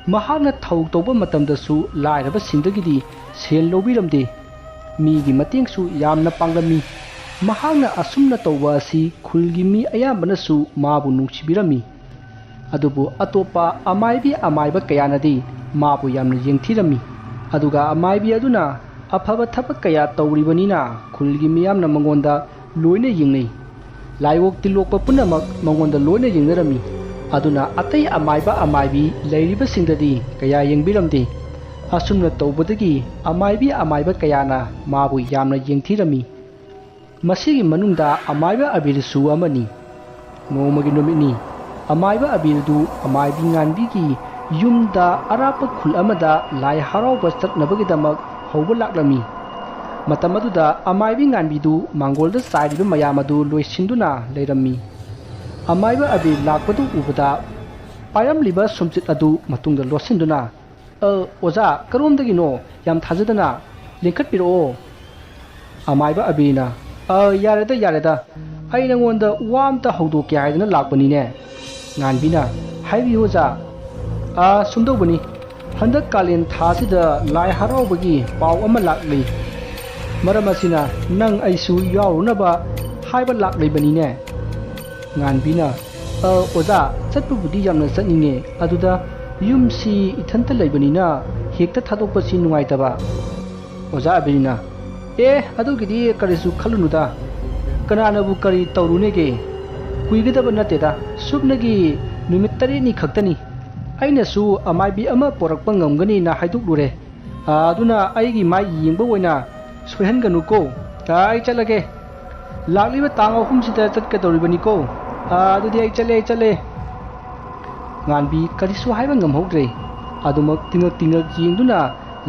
ꯃꯍꯥꯛꯅ ꯊꯧ ꯇꯧꯕ ꯃꯇꯝꯗꯁꯨ ꯂꯥꯏꯔꯕꯁꯤꯡꯗꯒꯤꯗꯤ ꯁꯦꯜ ꯂꯧꯕꯤꯔꯝꯗꯦ꯫ ꯃꯤꯒꯤ ꯃꯇꯦꯡꯁꯨ ꯌꯥꯝꯅ ꯄꯥꯡꯂꯝꯃꯤ꯫ ꯃꯍꯥꯛꯅ ꯑꯁꯨꯝꯅ ꯇꯧꯕ ꯑꯁꯤ ꯈꯨꯜꯒꯤ ꯃꯤ ꯑꯌꯥꯝꯕꯅꯁꯨ ꯃꯥꯕꯨ ꯅꯨꯡꯁꯤꯕꯤꯔꯝꯃꯤ꯫ ꯑꯗꯨꯕꯨ ꯑꯇꯣꯞꯄ ꯑꯃꯥꯏꯕꯤ ꯑꯃꯥꯏꯕ ꯀꯌꯥꯅꯗꯤ ꯃꯥꯕꯨ ꯌꯥꯝꯅ ꯌꯦꯡꯊꯤꯔꯝꯃꯤ꯫ ꯑꯗꯨꯒ ꯑꯃꯥꯏꯕꯤ ꯑꯗꯨꯅ ꯑꯐꯕ ꯊꯕꯛ ꯀꯌꯥ ꯇꯧꯔꯤꯕꯅꯤꯅ ꯈꯨꯜꯒꯤ ꯃꯤꯌꯥꯝꯅ ꯃꯉꯣꯟꯗ ꯂꯣꯏꯅ ꯌꯦꯡꯅꯩ꯫ ꯂꯥꯏꯑꯣꯛ ꯇꯤꯜꯂꯣꯛꯄ ꯄꯨꯝꯅꯃꯛ ꯃꯉꯣꯟꯗ ꯂꯣꯏꯅ ꯌꯦꯡꯅꯔꯝꯃꯤ꯫ ꯑꯗꯨꯅ ꯑꯇꯩ ꯑꯃꯥꯏꯕ ꯑꯃꯥꯏꯕꯤ ꯂꯩꯔꯤꯕꯁꯤꯡꯗꯗꯤ ꯀꯌꯥ ꯌꯦꯡꯕꯤꯔꯝꯗꯦ꯫ ꯑꯁꯨꯝꯅ ꯇꯧꯕꯗꯒꯤ ꯑꯃꯥꯏꯕꯤ ꯑꯃꯥꯏꯕ ꯀꯌꯥꯅ ꯃꯥꯕꯨ ꯌꯥꯝꯅ ꯌꯦꯡꯊꯤꯔꯝꯃꯤ꯫ ꯃꯁꯤꯒꯤ ꯃꯅꯨꯡꯗ ꯑꯃꯥꯏꯕ ꯑꯕꯤꯔꯁꯨ ꯑꯃꯅꯤ꯫ ꯅꯣꯡꯃꯒꯤ ꯅꯨꯃꯤꯠꯅꯤ꯫ ꯑꯃꯥꯏꯕ ꯑꯕꯤꯔꯗꯨ ꯑꯃꯥꯏꯕꯤ ꯉꯥꯟꯕꯤꯒꯤ ꯌꯨꯝꯗ ꯑꯔꯥꯞꯄ ꯈꯨꯜ ꯑꯃꯗ ꯂꯥꯏ ꯍꯔꯥꯎꯕ ꯆꯠꯅꯕꯒꯤꯗꯃꯛ ꯍꯧꯕ ꯂꯥꯛꯂꯝꯃꯤ꯫ ꯃꯇꯝ ꯑꯗꯨꯗ ꯑꯃꯥꯏꯕꯤ ꯉꯥꯟꯕꯤꯗꯨ ꯃꯥꯡꯒꯣꯜꯗ ꯆꯥꯏꯔꯤꯕ ꯃꯌꯥꯝ ꯑꯗꯨ ꯂꯣꯏꯁꯤꯟꯗꯨꯅ ꯂꯩꯔꯝꯃꯤ꯫ ꯑꯃꯥꯏꯕ ꯑꯕꯤꯔ ꯂꯥꯛꯄꯗꯨ ꯎꯕꯗ ꯄꯥꯏꯔꯝꯂꯤꯕ ꯁꯨꯝꯆꯤꯠ ꯑꯗꯨ ꯃꯇꯨꯡꯗ ꯂꯣꯠꯁꯤꯟꯗꯨꯅ, "ꯑ, ꯑꯣꯖꯥ, ꯀꯔꯣꯝꯗꯒꯤꯅꯣ? ꯌꯥꯝ ꯊꯥꯖꯗꯅ ꯂꯦꯡꯈꯠꯄꯤꯔꯛꯑꯣ"꯫ ꯑꯃꯥꯏꯕ ꯑꯕꯤꯔꯅ, "ꯑ, ꯌꯥꯔꯦꯗ, ꯌꯥꯔꯦꯗ, ꯑꯩ ꯅꯉꯣꯟꯗ ꯋꯥ ꯑꯝꯇ ꯍꯧꯗꯣꯛꯀꯦ ꯍꯥꯏꯗꯅ ꯂꯥꯛꯄꯅꯤꯅꯦ"꯫ ꯉꯥꯟꯕꯤꯅ, "ꯍꯥꯏꯕꯤꯌꯨ ꯑꯣꯖꯥ"꯫ "ꯑ, ꯁꯨꯝꯗꯧꯕꯅꯤ, ꯍꯟꯗꯛ ꯀꯥꯂꯦꯟ ꯊꯥꯁꯤꯗ ꯂꯥꯏ ꯍꯔꯥꯎꯕꯒꯤ ꯄꯥꯎ ꯑꯃ ꯂꯥꯛꯂꯤ꯫ ꯃꯔꯝ ꯑꯁꯤꯅ ꯅꯪ ꯑꯩꯁꯨ ꯌꯥꯎꯔꯨꯅꯕ ꯍꯥꯏꯕ ꯂꯥꯛꯂꯤꯕꯅꯤꯅꯦ"꯫ ꯉꯥꯟꯕꯤꯅ, "ꯑ, ꯑꯣꯖꯥ, ꯆꯠꯄꯕꯨꯗꯤ ꯌꯥꯝꯅ ꯆꯠꯅꯤꯡꯉꯦ, ꯑꯗꯨꯗ ꯌꯨꯝꯁꯤ ꯏꯊꯟꯇ ꯂꯩꯕꯅꯤꯅ ꯍꯦꯛꯇ ꯊꯥꯗꯣꯛꯄꯁꯤ ꯅꯨꯡꯉꯥꯏꯇꯕ"꯫ ꯑꯣꯖꯥ ꯑꯕꯤꯔꯅ, ꯑꯦ, ꯑꯗꯨꯒꯤꯗꯤ ꯀꯔꯤꯁꯨ ꯈꯜꯂꯨꯅꯨꯗ꯫ ꯀꯅꯥꯅꯕꯨ ꯀꯔꯤ ꯇꯧꯔꯨꯅꯦꯒꯦ? ꯀꯨꯏꯒꯗꯕ ꯅꯠꯇꯦꯗ, ꯁꯨꯞꯅꯒꯤ ꯅꯨꯃꯤꯠ ꯇꯔꯦꯠꯅꯤ ꯈꯛꯇꯅꯤ꯫ ꯑꯩꯅꯁꯨ ꯑꯃꯥꯏꯕꯤ ꯑꯃ ꯄꯣꯔꯛꯄ ꯉꯝꯒꯅꯤꯅ ꯍꯥꯏꯗꯣꯛꯂꯨꯔꯦ꯫ ꯑꯥ, ꯑꯗꯨꯅ ꯑꯩꯒꯤ ꯃꯥꯏ ꯌꯦꯡꯕ ꯑꯣꯏꯅ ꯁꯣꯏꯍꯟꯒꯅꯨꯀꯣ꯫ ꯑꯥ, ꯑꯩ ꯆꯠꯂꯒꯦ꯫ ꯂꯥꯛꯂꯤꯕ ꯇꯥꯡ ꯑꯍꯨꯝꯁꯤꯗ ꯆꯠꯀꯗꯧꯔꯤꯕꯅꯤꯀꯣ꯫ ꯑꯥ, ꯑꯗꯨꯗꯤ ꯑꯩ ꯆꯠꯂꯦ, ꯑꯩ ꯆꯠꯂꯦ꯫ ꯉꯥꯟꯕꯤ ꯀꯔꯤꯁꯨ ꯍꯥꯏꯕ ꯉꯝꯍꯧꯗ꯭ꯔꯦ꯫ ꯑꯗꯨꯃꯛ ꯇꯤꯉꯛ ꯇꯤꯉꯛ ꯌꯦꯡꯗꯨꯅ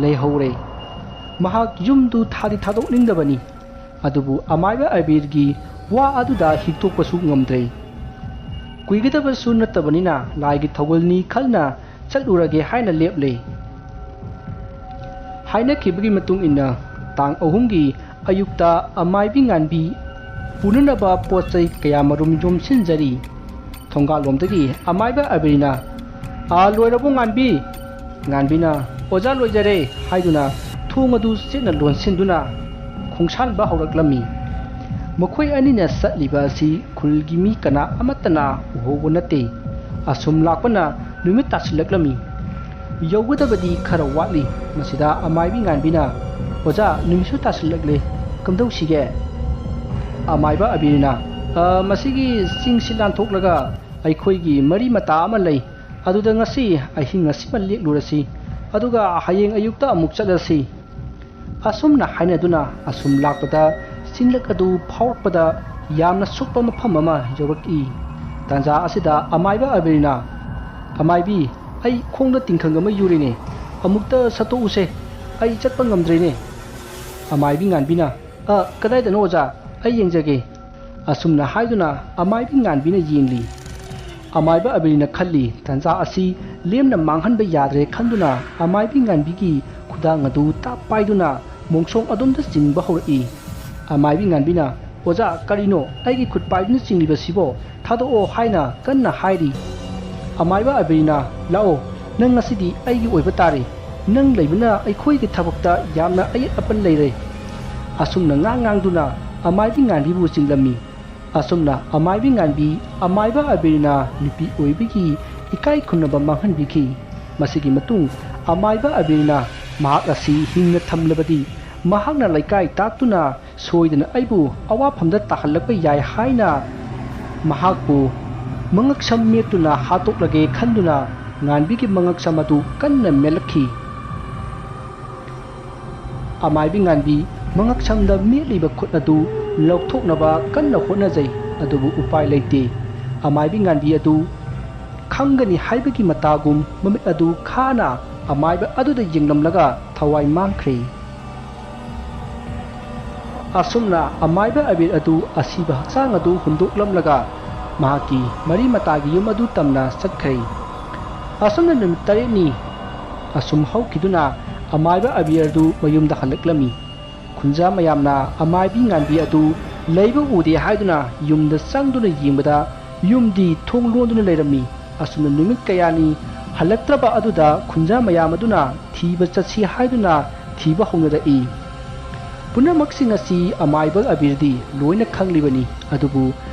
ꯂꯩꯍꯧꯔꯦ꯫ ꯃꯍꯥꯛ ꯌꯨꯝꯗꯨ ꯊꯥꯗꯤ ꯊꯥꯗꯣꯛꯅꯤꯡꯗꯕꯅꯤ꯫ ꯑꯗꯨꯕꯨ ꯑꯃꯥꯏꯕ ꯑꯕꯤꯔꯒꯤ ꯋꯥ ꯑꯗꯨꯗ ꯍꯤꯛꯇꯣꯛꯄꯁꯨ ꯉꯝꯗ꯭ꯔꯦ꯫ ꯀꯨꯏꯒꯗꯕꯁꯨ ꯅꯠꯇꯕꯅꯤꯅ ꯂꯥꯏꯒꯤ ꯊꯧꯒꯜꯅꯤ ꯈꯜꯅ ꯆꯠꯂꯨꯔꯒꯦ ꯍꯥꯏꯅ ꯂꯦꯞꯂꯦ꯫ ꯍꯥꯏꯅꯈꯤꯕꯒꯤ ꯃꯇꯨꯡ ꯏꯟꯅ ꯇꯥꯡ ꯑꯍꯨꯝꯒꯤ ꯑꯌꯨꯛꯇ ꯑꯃꯥꯏꯕꯤ ꯉꯥꯟꯕꯤ ꯄꯨꯅꯅꯕ ꯄꯣꯠ ꯆꯩ ꯀꯌꯥ ꯃꯔꯨꯝ ꯌꯣꯝꯁꯤꯟꯖꯔꯤ꯫ ꯊꯣꯡꯒꯥꯜꯂꯣꯝꯗꯒꯤ ꯑꯃꯥꯏꯕ ꯑꯕꯤꯔꯅ, "ꯑꯥ, ꯂꯣꯏꯔꯕꯣ ꯉꯥꯟꯕꯤ?" ꯉꯥꯟꯕꯤꯅ, "ꯑꯣꯖꯥ, ꯂꯣꯏꯖꯔꯦ" ꯍꯥꯏꯗꯨꯅ ꯊꯣꯡ ꯑꯗꯨ ꯆꯦꯠꯅ ꯂꯣꯟꯁꯤꯟꯗꯨꯅ ꯈꯣꯡꯁꯥꯟꯕ ꯍꯧꯔꯛꯂꯝꯃꯤ꯫ ꯃꯈꯣꯏ ꯑꯅꯤꯅ ꯆꯠꯂꯤꯕ ꯑꯁꯤ ꯈꯨꯜꯒꯤ ꯃꯤ ꯀꯅꯥ ꯑꯃꯠꯇꯅ ꯎꯍꯧꯕ ꯅꯠꯇꯦ꯫ ꯑꯁꯨꯝ ꯂꯥꯛꯄꯅ ꯅꯨꯃꯤꯠ ꯇꯥꯁꯤꯜꯂꯛꯂꯝꯃꯤ꯫ ꯌꯧꯒꯗꯕꯗꯤ ꯈꯔ ꯋꯥꯠꯂꯤ꯫ ꯃꯁꯤꯗ ꯑꯃꯥꯏꯕꯤ ꯉꯥꯟꯕꯤꯅ, "ꯑꯣꯖꯥ, ꯅꯨꯃꯤꯠꯁꯨ ꯇꯥꯁꯤꯜꯂꯛꯂꯦ, ꯀꯝꯗꯧꯁꯤꯒꯦ?" ꯑꯃꯥꯏꯕ ꯑꯕꯤꯔꯅ, "ꯑ, ꯃꯁꯤꯒꯤ ꯆꯤꯡꯁꯤ ꯂꯥꯟꯊꯣꯛꯂꯒ ꯑꯩꯈꯣꯏꯒꯤ ꯃꯔꯤ ꯃꯇꯥ ꯑꯃ ꯂꯩ, ꯑꯗꯨꯗ ꯉꯁꯤ ꯑꯍꯤꯡ ꯑꯁꯤꯃ ꯂꯦꯛꯂꯨꯔꯁꯤ, ꯑꯗꯨꯒ ꯍꯌꯦꯡ ꯑꯌꯨꯛꯇ ꯑꯃꯨꯛ ꯆꯠꯂꯁꯤ"꯫ ꯑꯁꯨꯝꯅ ꯍꯥꯏꯅꯗꯨꯅ ꯑꯁꯨꯝ ꯂꯥꯛꯄꯗ ꯆꯤꯡꯂꯛ ꯑꯗꯨ ꯐꯥꯎꯔꯛꯄꯗ ꯌꯥꯝꯅ ꯁꯣꯛꯄ ꯃꯐꯝ ꯑꯃ ꯌꯧꯔꯛꯏ꯫ ꯇꯥꯟꯖꯥ ꯑꯁꯤꯗ ꯑꯃꯥꯏꯕ ꯑꯕꯤꯔꯅ, "ꯑꯃꯥꯏꯕꯤ, ꯑꯩ ꯈꯣꯡꯗ ꯇꯤꯡꯈꯪ ꯑꯃ ꯌꯨꯔꯤꯅꯦ, ꯑꯃꯨꯛꯇ ꯁꯠꯇꯣꯛꯎꯁꯦ, ꯑꯩ ꯆꯠꯄ ꯉꯝꯗ꯭ꯔꯦꯅꯦ"꯫ ꯑꯃꯥꯏꯕꯤ ꯉꯥꯟꯕꯤꯅ, "ꯑ, ꯀꯗꯥꯏꯗꯅꯣ ꯑꯣꯖꯥ? ꯑꯩ ꯌꯦꯡꯖꯒꯦ"꯫ ꯑꯁꯨꯝꯅ ꯍꯥꯏꯗꯨꯅ ꯑꯃꯥꯏꯕꯤ ꯉꯥꯟꯕꯤꯅ ꯌꯦꯡꯂꯤ꯫ ꯑꯃꯥꯏꯕ ꯑꯕꯤꯔꯅ ꯈꯜꯂꯤ, ꯇꯥꯟꯖꯥ ꯑꯁꯤ ꯂꯦꯝꯅ ꯃꯥꯡꯍꯟꯕ ꯌꯥꯗ꯭ꯔꯦ ꯈꯟꯗꯨꯅ ꯑꯃꯥꯏꯕꯤ ꯉꯥꯟꯕꯤꯒꯤ ꯈꯨꯗꯥꯡ ꯑꯗꯨ ꯇꯥꯞ ꯄꯥꯏꯗꯨꯅ ꯃꯣꯡꯁꯣꯡ ꯑꯗꯣꯝꯗ ꯆꯤꯡꯕ ꯍꯧꯔꯛꯏ꯫ ꯑꯃꯥꯏꯕꯤ ꯉꯥꯟꯕꯤꯅ, "ꯑꯣꯖꯥ, ꯀꯔꯤꯅꯣ ꯑꯩꯒꯤ ꯈꯨꯠ ꯄꯥꯏꯗꯨꯅ ꯆꯤꯡꯂꯤꯕꯁꯤꯕꯣ? ꯊꯥꯗꯣꯛꯑꯣ" ꯍꯥꯏꯅ ꯀꯟꯅ ꯍꯥꯏꯔꯤ꯫ ꯑꯃꯥꯏꯕ ꯑꯕꯤꯔꯅ, "ꯂꯥꯛꯑꯣ, ꯅꯪ ꯉꯁꯤꯗꯤ ꯑꯩꯒꯤ ꯑꯣꯏꯕ ꯇꯥꯔꯦ꯫ ꯅꯪ ꯂꯩꯕꯅ ꯑꯩꯈꯣꯏꯒꯤ ꯊꯕꯛꯇ ꯌꯥꯝꯅ ꯑꯌꯦꯠ ꯑꯄꯟ ꯂꯩꯔꯦ"꯫ ꯑꯁꯨꯝꯅ ꯉꯥꯡ ꯉꯥꯡꯗꯨꯅ ꯑꯃꯥꯏꯕꯤ ꯉꯥꯟꯕꯤꯕꯨ ꯆꯤꯡꯂꯝꯃꯤ꯫ ꯑꯁꯨꯝꯅ ꯑꯃꯥꯏꯕꯤ ꯉꯥꯟꯕꯤ ꯑꯃꯥꯏꯕ ꯑꯕꯤꯔꯅ ꯅꯨꯄꯤ ꯑꯣꯏꯕꯒꯤ ꯏꯀꯥꯏ ꯈꯨꯝꯅꯕ ꯃꯥꯡꯍꯟꯕꯤꯈꯤ꯫ ꯃꯁꯤꯒꯤ ꯃꯇꯨꯡ ꯑꯃꯥꯏꯕ ꯑꯕꯤꯔꯅ ꯃꯍꯥꯛ ꯑꯁꯤ ꯍꯤꯡꯅ ꯊꯝꯂꯕꯗꯤ ꯃꯍꯥꯛꯅ ꯂꯩꯀꯥꯏ ꯇꯥꯛꯇꯨꯅ ꯁꯣꯏꯗꯅ ꯑꯩꯕꯨ ꯑꯋꯥꯐꯝꯗ ꯇꯥꯍꯜꯂꯛꯄ ꯌꯥꯏ ꯍꯥꯏꯅ ꯃꯍꯥꯛꯄꯨ ꯃꯉꯛꯁꯝ ꯃꯦꯠꯇꯨꯅ ꯍꯥꯠꯇꯣꯛꯂꯒꯦ ꯈꯟꯗꯨꯅ ꯉꯥꯟꯕꯤꯒꯤ ꯃꯉꯛꯁꯝ ꯑꯗꯨ ꯀꯟꯅ ꯃꯦꯠꯂꯛꯈꯤ꯫ ꯑꯃꯥꯏꯕꯤ ꯉꯥꯟꯕꯤ ꯃꯉꯛꯁꯝꯗ ꯃꯦꯠꯂꯤꯕ ꯈꯨꯠ ꯑꯗꯨ ꯂꯧꯊꯣꯛꯅꯕ ꯀꯟꯅ ꯍꯣꯠꯅꯖꯩ, ꯑꯗꯨꯕꯨ ꯎꯄꯥꯏ ꯂꯩꯇꯦ꯫ ꯑꯃꯥꯏꯕꯤ ꯉꯥꯟꯕꯤ ꯑꯗꯨ ꯈꯪꯒꯅꯤ ꯍꯥꯏꯕꯒꯤ ꯃꯇꯥꯒꯨꯝ ꯃꯃꯤꯠ ꯑꯗꯨ ꯈꯥꯅ ꯑꯃꯥꯏꯕ ꯑꯗꯨꯗ ꯌꯦꯡꯂꯝꯂꯒ ꯊꯋꯥꯏ ꯃꯥꯡꯈ꯭ꯔꯦ꯫ ꯑꯁꯨꯝꯅ ꯑꯃꯥꯏꯕ ꯑꯕꯤꯔ ꯑꯗꯨ ꯑꯁꯤꯕ ꯍꯛꯆꯥꯡ ꯑꯗꯨ ꯍꯨꯟꯗꯣꯛꯂꯝꯂꯒ ꯃꯍꯥꯛꯀꯤ ꯃꯔꯤ ꯃꯇꯥꯒꯤ ꯌꯨꯝ ꯑꯗꯨ ꯇꯝꯅ ꯆꯠꯈ꯭ꯔꯦ꯫ ꯑꯁꯨꯝꯅ ꯅꯨꯃꯤꯠ ꯇꯔꯦꯠꯅꯤ ꯑꯁꯨꯝ ꯍꯧꯈꯤꯗꯨꯅ ꯑꯃꯥꯏꯕ ꯑꯕꯤꯔ ꯑꯗꯨ ꯃꯌꯨꯝꯗ ꯍꯜꯂꯛꯂꯝꯃꯤ꯫ ꯈꯨꯟꯖꯥ ꯃꯌꯥꯝꯅ ꯑꯃꯥꯏꯕꯤ ꯉꯥꯟꯕꯤ ꯑꯗꯨ ꯂꯩꯕ ꯎꯗꯦ ꯍꯥꯏꯗꯨꯅ ꯌꯨꯝꯗ ꯆꯪꯗꯨꯅ ꯌꯦꯡꯕꯗ ꯌꯨꯝꯗꯤ ꯊꯣꯡ ꯂꯣꯟꯗꯨꯅ ꯂꯩꯔꯝꯃꯤ꯫ ꯑꯁꯨꯝꯅ ꯅꯨꯃꯤꯠ ꯀꯌꯥꯅꯤ ꯍꯜꯂꯛꯇ꯭ꯔꯕ ꯑꯗꯨꯗ ꯈꯨꯟꯖꯥ ꯃꯌꯥꯝ ꯑꯗꯨꯅ ꯊꯤꯕ ꯆꯠꯁꯤ ꯍꯥꯏꯗꯨꯅ ꯊꯤꯕ ꯍꯧꯅꯔꯛꯏ꯫ ꯄꯨꯝꯅꯃꯛꯁꯤꯡ ꯑꯁꯤ ꯑꯃꯥꯏꯕ ꯑꯕꯤꯔꯗꯤ ꯂꯣꯏꯅ ꯈꯪꯂꯤꯕꯅꯤ, ꯑꯗꯨꯕꯨ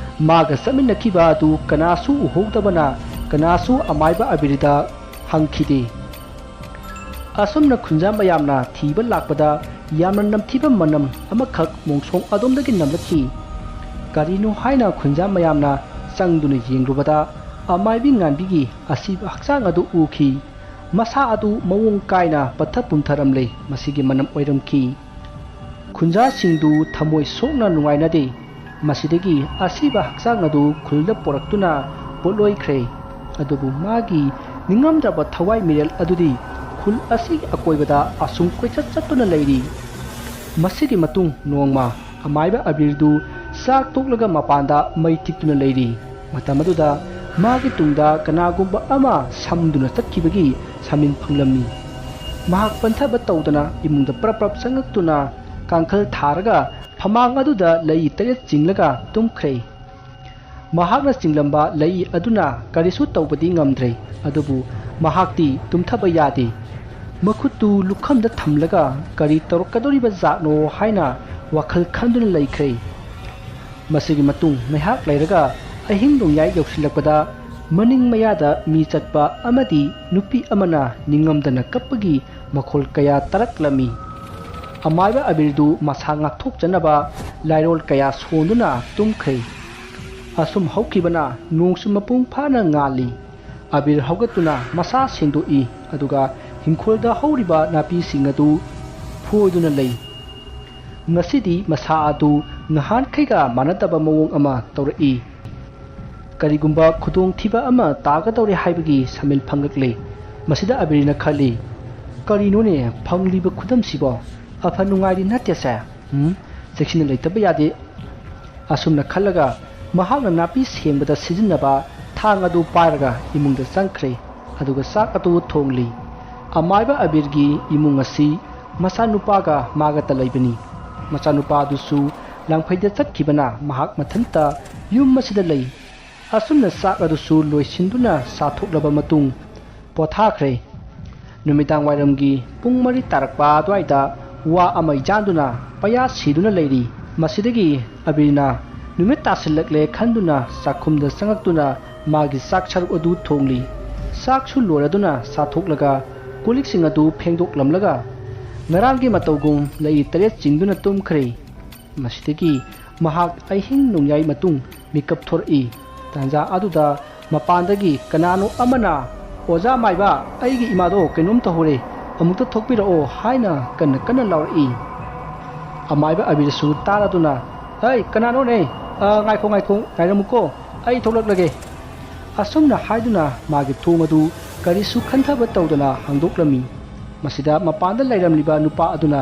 ꯃꯥꯒ ꯆꯠꯃꯤꯟꯅꯈꯤꯕ ꯑꯗꯨ ꯀꯅꯥꯁꯨ ꯎꯍꯧꯗꯕꯅ ꯀꯅꯥꯁꯨ ꯑꯃꯥꯏꯕ ꯑꯕꯤꯔꯗ ꯍꯪꯈꯤꯗꯦ꯫ ꯑꯁꯨꯝꯅ ꯈꯨꯟꯖꯥ ꯃꯌꯥꯝꯅ ꯊꯤꯕ ꯂꯥꯛꯄꯗ ꯌꯥꯝꯅ ꯅꯝꯊꯤꯕ ꯃꯅꯝ ꯑꯃꯈꯛ ꯃꯣꯡꯁꯣꯡ ꯑꯗꯣꯝꯗꯒꯤ ꯅꯝꯂꯛꯈꯤ꯫ ꯀꯔꯤꯅꯣ ꯍꯥꯏꯅ ꯈꯨꯟꯖꯥ ꯃꯌꯥꯝꯅ ꯆꯪꯗꯨꯅ ꯌꯦꯡꯂꯨꯕꯗ ꯑꯃꯥꯏꯕꯤ ꯉꯥꯟꯕꯤꯒꯤ ꯑꯁꯤꯕ ꯍꯛꯆꯥꯡ ꯑꯗꯨ ꯎꯈꯤ꯫ ꯃꯁꯥ ꯑꯗꯨ ꯃꯑꯣꯡ ꯀꯥꯏꯅ ꯄꯠꯊ ꯄꯨꯝꯊꯔꯝꯂꯦ꯫ ꯃꯁꯤꯒꯤ ꯃꯅꯝ ꯑꯣꯏꯔꯝꯈꯤ꯫ ꯈꯨꯟꯖꯥꯁꯤꯡꯗꯨ ꯊꯃꯣꯏ ꯁꯣꯛꯅ ꯅꯨꯡꯉꯥꯏꯅꯗꯦ꯫ ꯃꯁꯤꯗꯒꯤ ꯑꯁꯤꯕ ꯍꯛꯆꯥꯡ ꯑꯗꯨ ꯈꯨꯜꯗ ꯄꯣꯔꯛꯇꯨꯅ ꯄꯣꯠꯂꯣꯏꯈ꯭ꯔꯦ꯫ ꯑꯗꯨꯕꯨ ꯃꯥꯒꯤ ꯅꯤꯡꯉꯝꯗ꯭ꯔꯕ ꯊꯋꯥꯏ ꯃꯤꯔꯦꯜ ꯑꯗꯨꯗꯤ ꯈꯨꯜ ꯑꯁꯤꯒꯤ ꯑꯀꯣꯏꯕꯗ ꯑꯁꯨꯝ ꯀꯣꯏꯆꯠ ꯆꯠꯇꯨꯅ ꯂꯩꯔꯤ꯫ ꯃꯁꯤꯒꯤ ꯃꯇꯨꯡ ꯅꯣꯡꯃ ꯑꯃꯥꯏꯕ ꯑꯕꯤꯔꯗꯨ ꯆꯥꯛ ꯇꯣꯛꯂꯒ ꯃꯄꯥꯟꯗ ꯃꯩ ꯇꯤꯛꯇꯨꯅ ꯂꯩꯔꯤ꯫ ꯃꯇꯝ ꯑꯗꯨꯗ ꯃꯥꯒꯤ ꯇꯨꯡꯗ ꯀꯅꯥꯒꯨꯝꯕ ꯑꯃ ꯁꯝꯗꯨꯅ ꯆꯠꯈꯤꯕꯒꯤ ꯁꯃꯤꯟ ꯐꯪꯂꯝꯃꯤ꯫ ꯃꯍꯥꯛ ꯄꯟꯊꯕ ꯇꯧꯗꯅ ꯏꯃꯨꯡꯗ ꯄ꯭ꯔꯞ ꯄ꯭ꯔꯞ ꯆꯪꯂꯛꯇꯨꯅ ꯀꯥꯡꯈꯜ ꯊꯥꯔꯒ ꯐꯃꯥꯡ ꯑꯗꯨꯗ ꯂꯩ ꯇꯔꯦꯠ ꯆꯤꯡꯂꯒ ꯇꯨꯝꯈ꯭ꯔꯦ꯫ ꯃꯍꯥꯛꯅ ꯆꯤꯡꯂꯝꯕ ꯂꯩ ꯑꯗꯨꯅ ꯀꯔꯤꯁꯨ ꯇꯧꯕꯗꯤ ꯉꯝꯗ꯭ꯔꯦ, ꯑꯗꯨꯕꯨ ꯃꯍꯥꯛꯇꯤ ꯇꯨꯝꯊꯕ ꯌꯥꯗꯦ꯫ ꯃꯈꯨꯠꯇꯨ ꯂꯨꯈꯝꯗ ꯊꯝꯂꯒ ꯀꯔꯤ ꯇꯧꯔꯛꯀꯗꯧꯔꯤꯕ ꯖꯥꯠꯅꯣ ꯍꯥꯏꯅ ꯋꯥꯈꯜ ꯈꯟꯗꯨꯅ ꯂꯩꯈ꯭ꯔꯦ꯫ ꯃꯁꯤꯒꯤ ꯃꯇꯨꯡ ꯉꯥꯏꯍꯥꯛ ꯂꯩꯔꯒ ꯑꯍꯤꯡ ꯅꯣꯡꯌꯥꯏ ꯌꯧꯁꯤꯜꯂꯛꯄꯗ ꯃꯅꯤꯡ ꯃꯌꯥꯗ ꯃꯤ ꯆꯠꯄ ꯑꯃꯗꯤ ꯅꯨꯄꯤ ꯑꯃꯅ ꯅꯤꯡꯉꯝꯗꯅ ꯀꯞꯄꯒꯤ ꯃꯈꯣꯜ ꯀꯌꯥ ꯇꯥꯔꯛꯂꯝꯃꯤ꯫ ꯑꯃꯥꯏꯕ ꯑꯕꯤꯔꯗꯨ ꯃꯁꯥ ꯉꯥꯛꯊꯣꯛꯆꯅꯕ ꯂꯥꯏꯔꯣꯜ ꯀꯌꯥ ꯁꯣꯟꯗꯨꯅ ꯇꯨꯝꯈ꯭ꯔꯦ꯫ ꯑꯁꯨꯝ ꯍꯧꯈꯤꯕꯅ ꯅꯣꯡꯁꯨ ꯃꯄꯨꯡ ꯐꯥꯅ ꯉꯥꯜꯂꯤ꯫ ꯑꯕꯤꯔ ꯍꯧꯒꯠꯇꯨꯅ ꯃꯁꯥ ꯁꯦꯡꯗꯣꯛꯏ, ꯑꯗꯨꯒ ꯏꯪꯈꯣꯜꯗ ꯍꯧꯔꯤꯕ ꯅꯥꯄꯤꯁꯤꯡ ꯑꯗꯨ ꯐꯣꯏꯗꯨꯅ ꯂꯩ꯫ ꯉꯁꯤꯗꯤ ꯃꯁꯥ ꯑꯗꯨ ꯅꯍꯥꯟꯈꯩꯒ ꯃꯥꯟꯅꯗꯕ ꯃꯑꯣꯡ ꯑꯃ ꯇꯧꯔꯛꯏ꯫ ꯀꯔꯤꯒꯨꯝꯕ ꯈꯨꯗꯣꯡꯊꯤꯕ ꯑꯃ ꯇꯥꯒꯗꯧꯔꯦ ꯍꯥꯏꯕꯒꯤ ꯁꯃꯤꯜ ꯐꯪꯂꯛꯂꯦ꯫ ꯃꯁꯤꯗ ꯑꯕꯤꯔꯅ ꯈꯜꯂꯤ, "ꯀꯔꯤꯅꯣꯅꯦ ꯐꯪꯂꯤꯕ ꯈꯨꯗꯝꯁꯤꯕꯣ? ꯑꯐ ꯅꯨꯡꯉꯥꯏꯗꯤ ꯅꯠꯇꯦꯁꯦ꯫ ꯎꯝ, ꯆꯦꯛꯁꯤꯟꯅ ꯂꯩꯇꯕ ꯌꯥꯗꯦ"꯫ ꯑꯁꯨꯝꯅ ꯈꯜꯂꯒ ꯃꯍꯥꯛꯅ ꯅꯥꯄꯤ ꯁꯦꯡꯕꯗ ꯁꯤꯖꯤꯟꯅꯕ ꯊꯥꯡ ꯑꯗꯨ ꯄꯥꯏꯔꯒ ꯏꯃꯨꯡꯗ ꯆꯪꯈ꯭ꯔꯦ꯫ ꯑꯗꯨꯒ ꯆꯥꯛ ꯑꯗꯨ ꯊꯣꯡꯂꯤ꯫ ꯑꯃꯥꯏꯕ ꯑꯕꯤꯔꯒꯤ ꯏꯃꯨꯡ ꯑꯁꯤ ꯃꯆꯥꯅꯨꯄꯥꯒ ꯃꯥꯒꯇ ꯂꯩꯕꯅꯤ꯫ ꯃꯆꯥꯅꯨꯄꯥ ꯑꯗꯨꯁꯨ ꯂꯥꯡꯐꯩꯗ ꯆꯠꯈꯤꯕꯅ ꯃꯍꯥꯛ ꯃꯊꯟꯇ ꯌꯨꯝ ꯑꯁꯤꯗ ꯂꯩ꯫ ꯑꯁꯨꯝꯅ ꯆꯥꯛ ꯑꯗꯨꯁꯨ ꯂꯣꯏꯁꯤꯟꯗꯨꯅ ꯆꯥꯊꯣꯛꯂꯕ ꯃꯇꯨꯡ ꯄꯣꯊꯥꯈ꯭ꯔꯦ꯫ ꯅꯨꯃꯤꯗꯥꯡ ꯋꯥꯏꯔꯝꯒꯤ ꯄꯨꯡ ꯃꯔꯤ ꯇꯥꯔꯛꯄ ꯑꯗꯨꯋꯥꯏꯗ ꯋꯥ ꯑꯃ ꯌꯥꯟꯗꯨꯅ ꯄꯌꯥ ꯁꯤꯗꯨꯅ ꯂꯩꯔꯤ꯫ ꯃꯁꯤꯗꯒꯤ ꯑꯕꯤꯔꯅ ꯅꯨꯃꯤꯠ ꯇꯥꯁꯤꯜꯂꯛꯂꯦ ꯈꯟꯗꯨꯅ ꯆꯥꯛꯈꯨꯝꯗ ꯆꯪꯉꯛꯇꯨꯅ ꯃꯥꯒꯤ ꯆꯥꯛ ꯁꯔꯨꯛ ꯑꯗꯨ ꯊꯣꯡꯂꯤ꯫ ꯆꯥꯛꯁꯨ ꯂꯣꯏꯔꯗꯨꯅ ꯆꯥꯊꯣꯛꯂꯒ ꯀꯣꯜꯂꯤꯛꯁꯤꯡ ꯑꯗꯨ ꯐꯦꯡꯗꯣꯛꯂꯝꯂꯒ ꯉꯔꯥꯡꯒꯤ ꯃꯇꯧꯒꯨꯝ ꯂꯩ ꯇꯔꯦꯠ ꯆꯤꯡꯗꯨꯅ ꯇꯨꯝꯈ꯭ꯔꯦ꯫ ꯃꯁꯤꯗꯒꯤ ꯃꯍꯥꯛ ꯑꯍꯤꯡ ꯅꯣꯡꯌꯥꯏ ꯃꯇꯨꯡ ꯃꯤꯀꯞ ꯊꯣꯔꯛꯏ꯫ ꯇꯥꯟꯖꯥ ꯑꯗꯨꯗ ꯃꯄꯥꯟꯗꯒꯤ ꯀꯅꯥꯅꯣ ꯑꯃꯅ, "ꯑꯣꯖꯥ ꯃꯥꯏꯕ, ꯑꯩꯒꯤ ꯏꯃꯥꯗꯣ ꯀꯩꯅꯣꯝ ꯇꯧꯍꯧꯔꯦ, ꯑꯃꯨꯛꯇ ꯊꯣꯛꯄꯤꯔꯛꯑꯣ" ꯍꯥꯏꯅ ꯀꯟꯅ ꯀꯟꯅ ꯂꯥꯎꯔꯛꯏ꯫ ꯑꯃꯥꯏꯕ ꯑꯕꯤꯔꯁꯨ ꯇꯥꯔꯗꯨꯅ, "ꯍꯩ, ꯀꯅꯥꯅꯣꯅꯦ? ꯑ, ꯉꯥꯏꯈꯣ, ꯉꯥꯏꯈꯣ, ꯉꯥꯏꯔꯝꯃꯨꯀꯣ, ꯑꯩ ꯊꯣꯛꯂꯛꯂꯒꯦ"꯫ ꯑꯁꯨꯝꯅ ꯍꯥꯏꯗꯨꯅ ꯃꯥꯒꯤ ꯊꯣꯡ ꯑꯗꯨ ꯀꯔꯤꯁꯨ ꯈꯟꯊꯕ ꯇꯧꯗꯅ ꯍꯥꯡꯗꯣꯛꯂꯝꯃꯤ꯫ ꯃꯁꯤꯗ ꯃꯄꯥꯟꯗ ꯂꯩꯔꯝꯂꯤꯕ ꯅꯨꯄꯥ ꯑꯗꯨꯅ,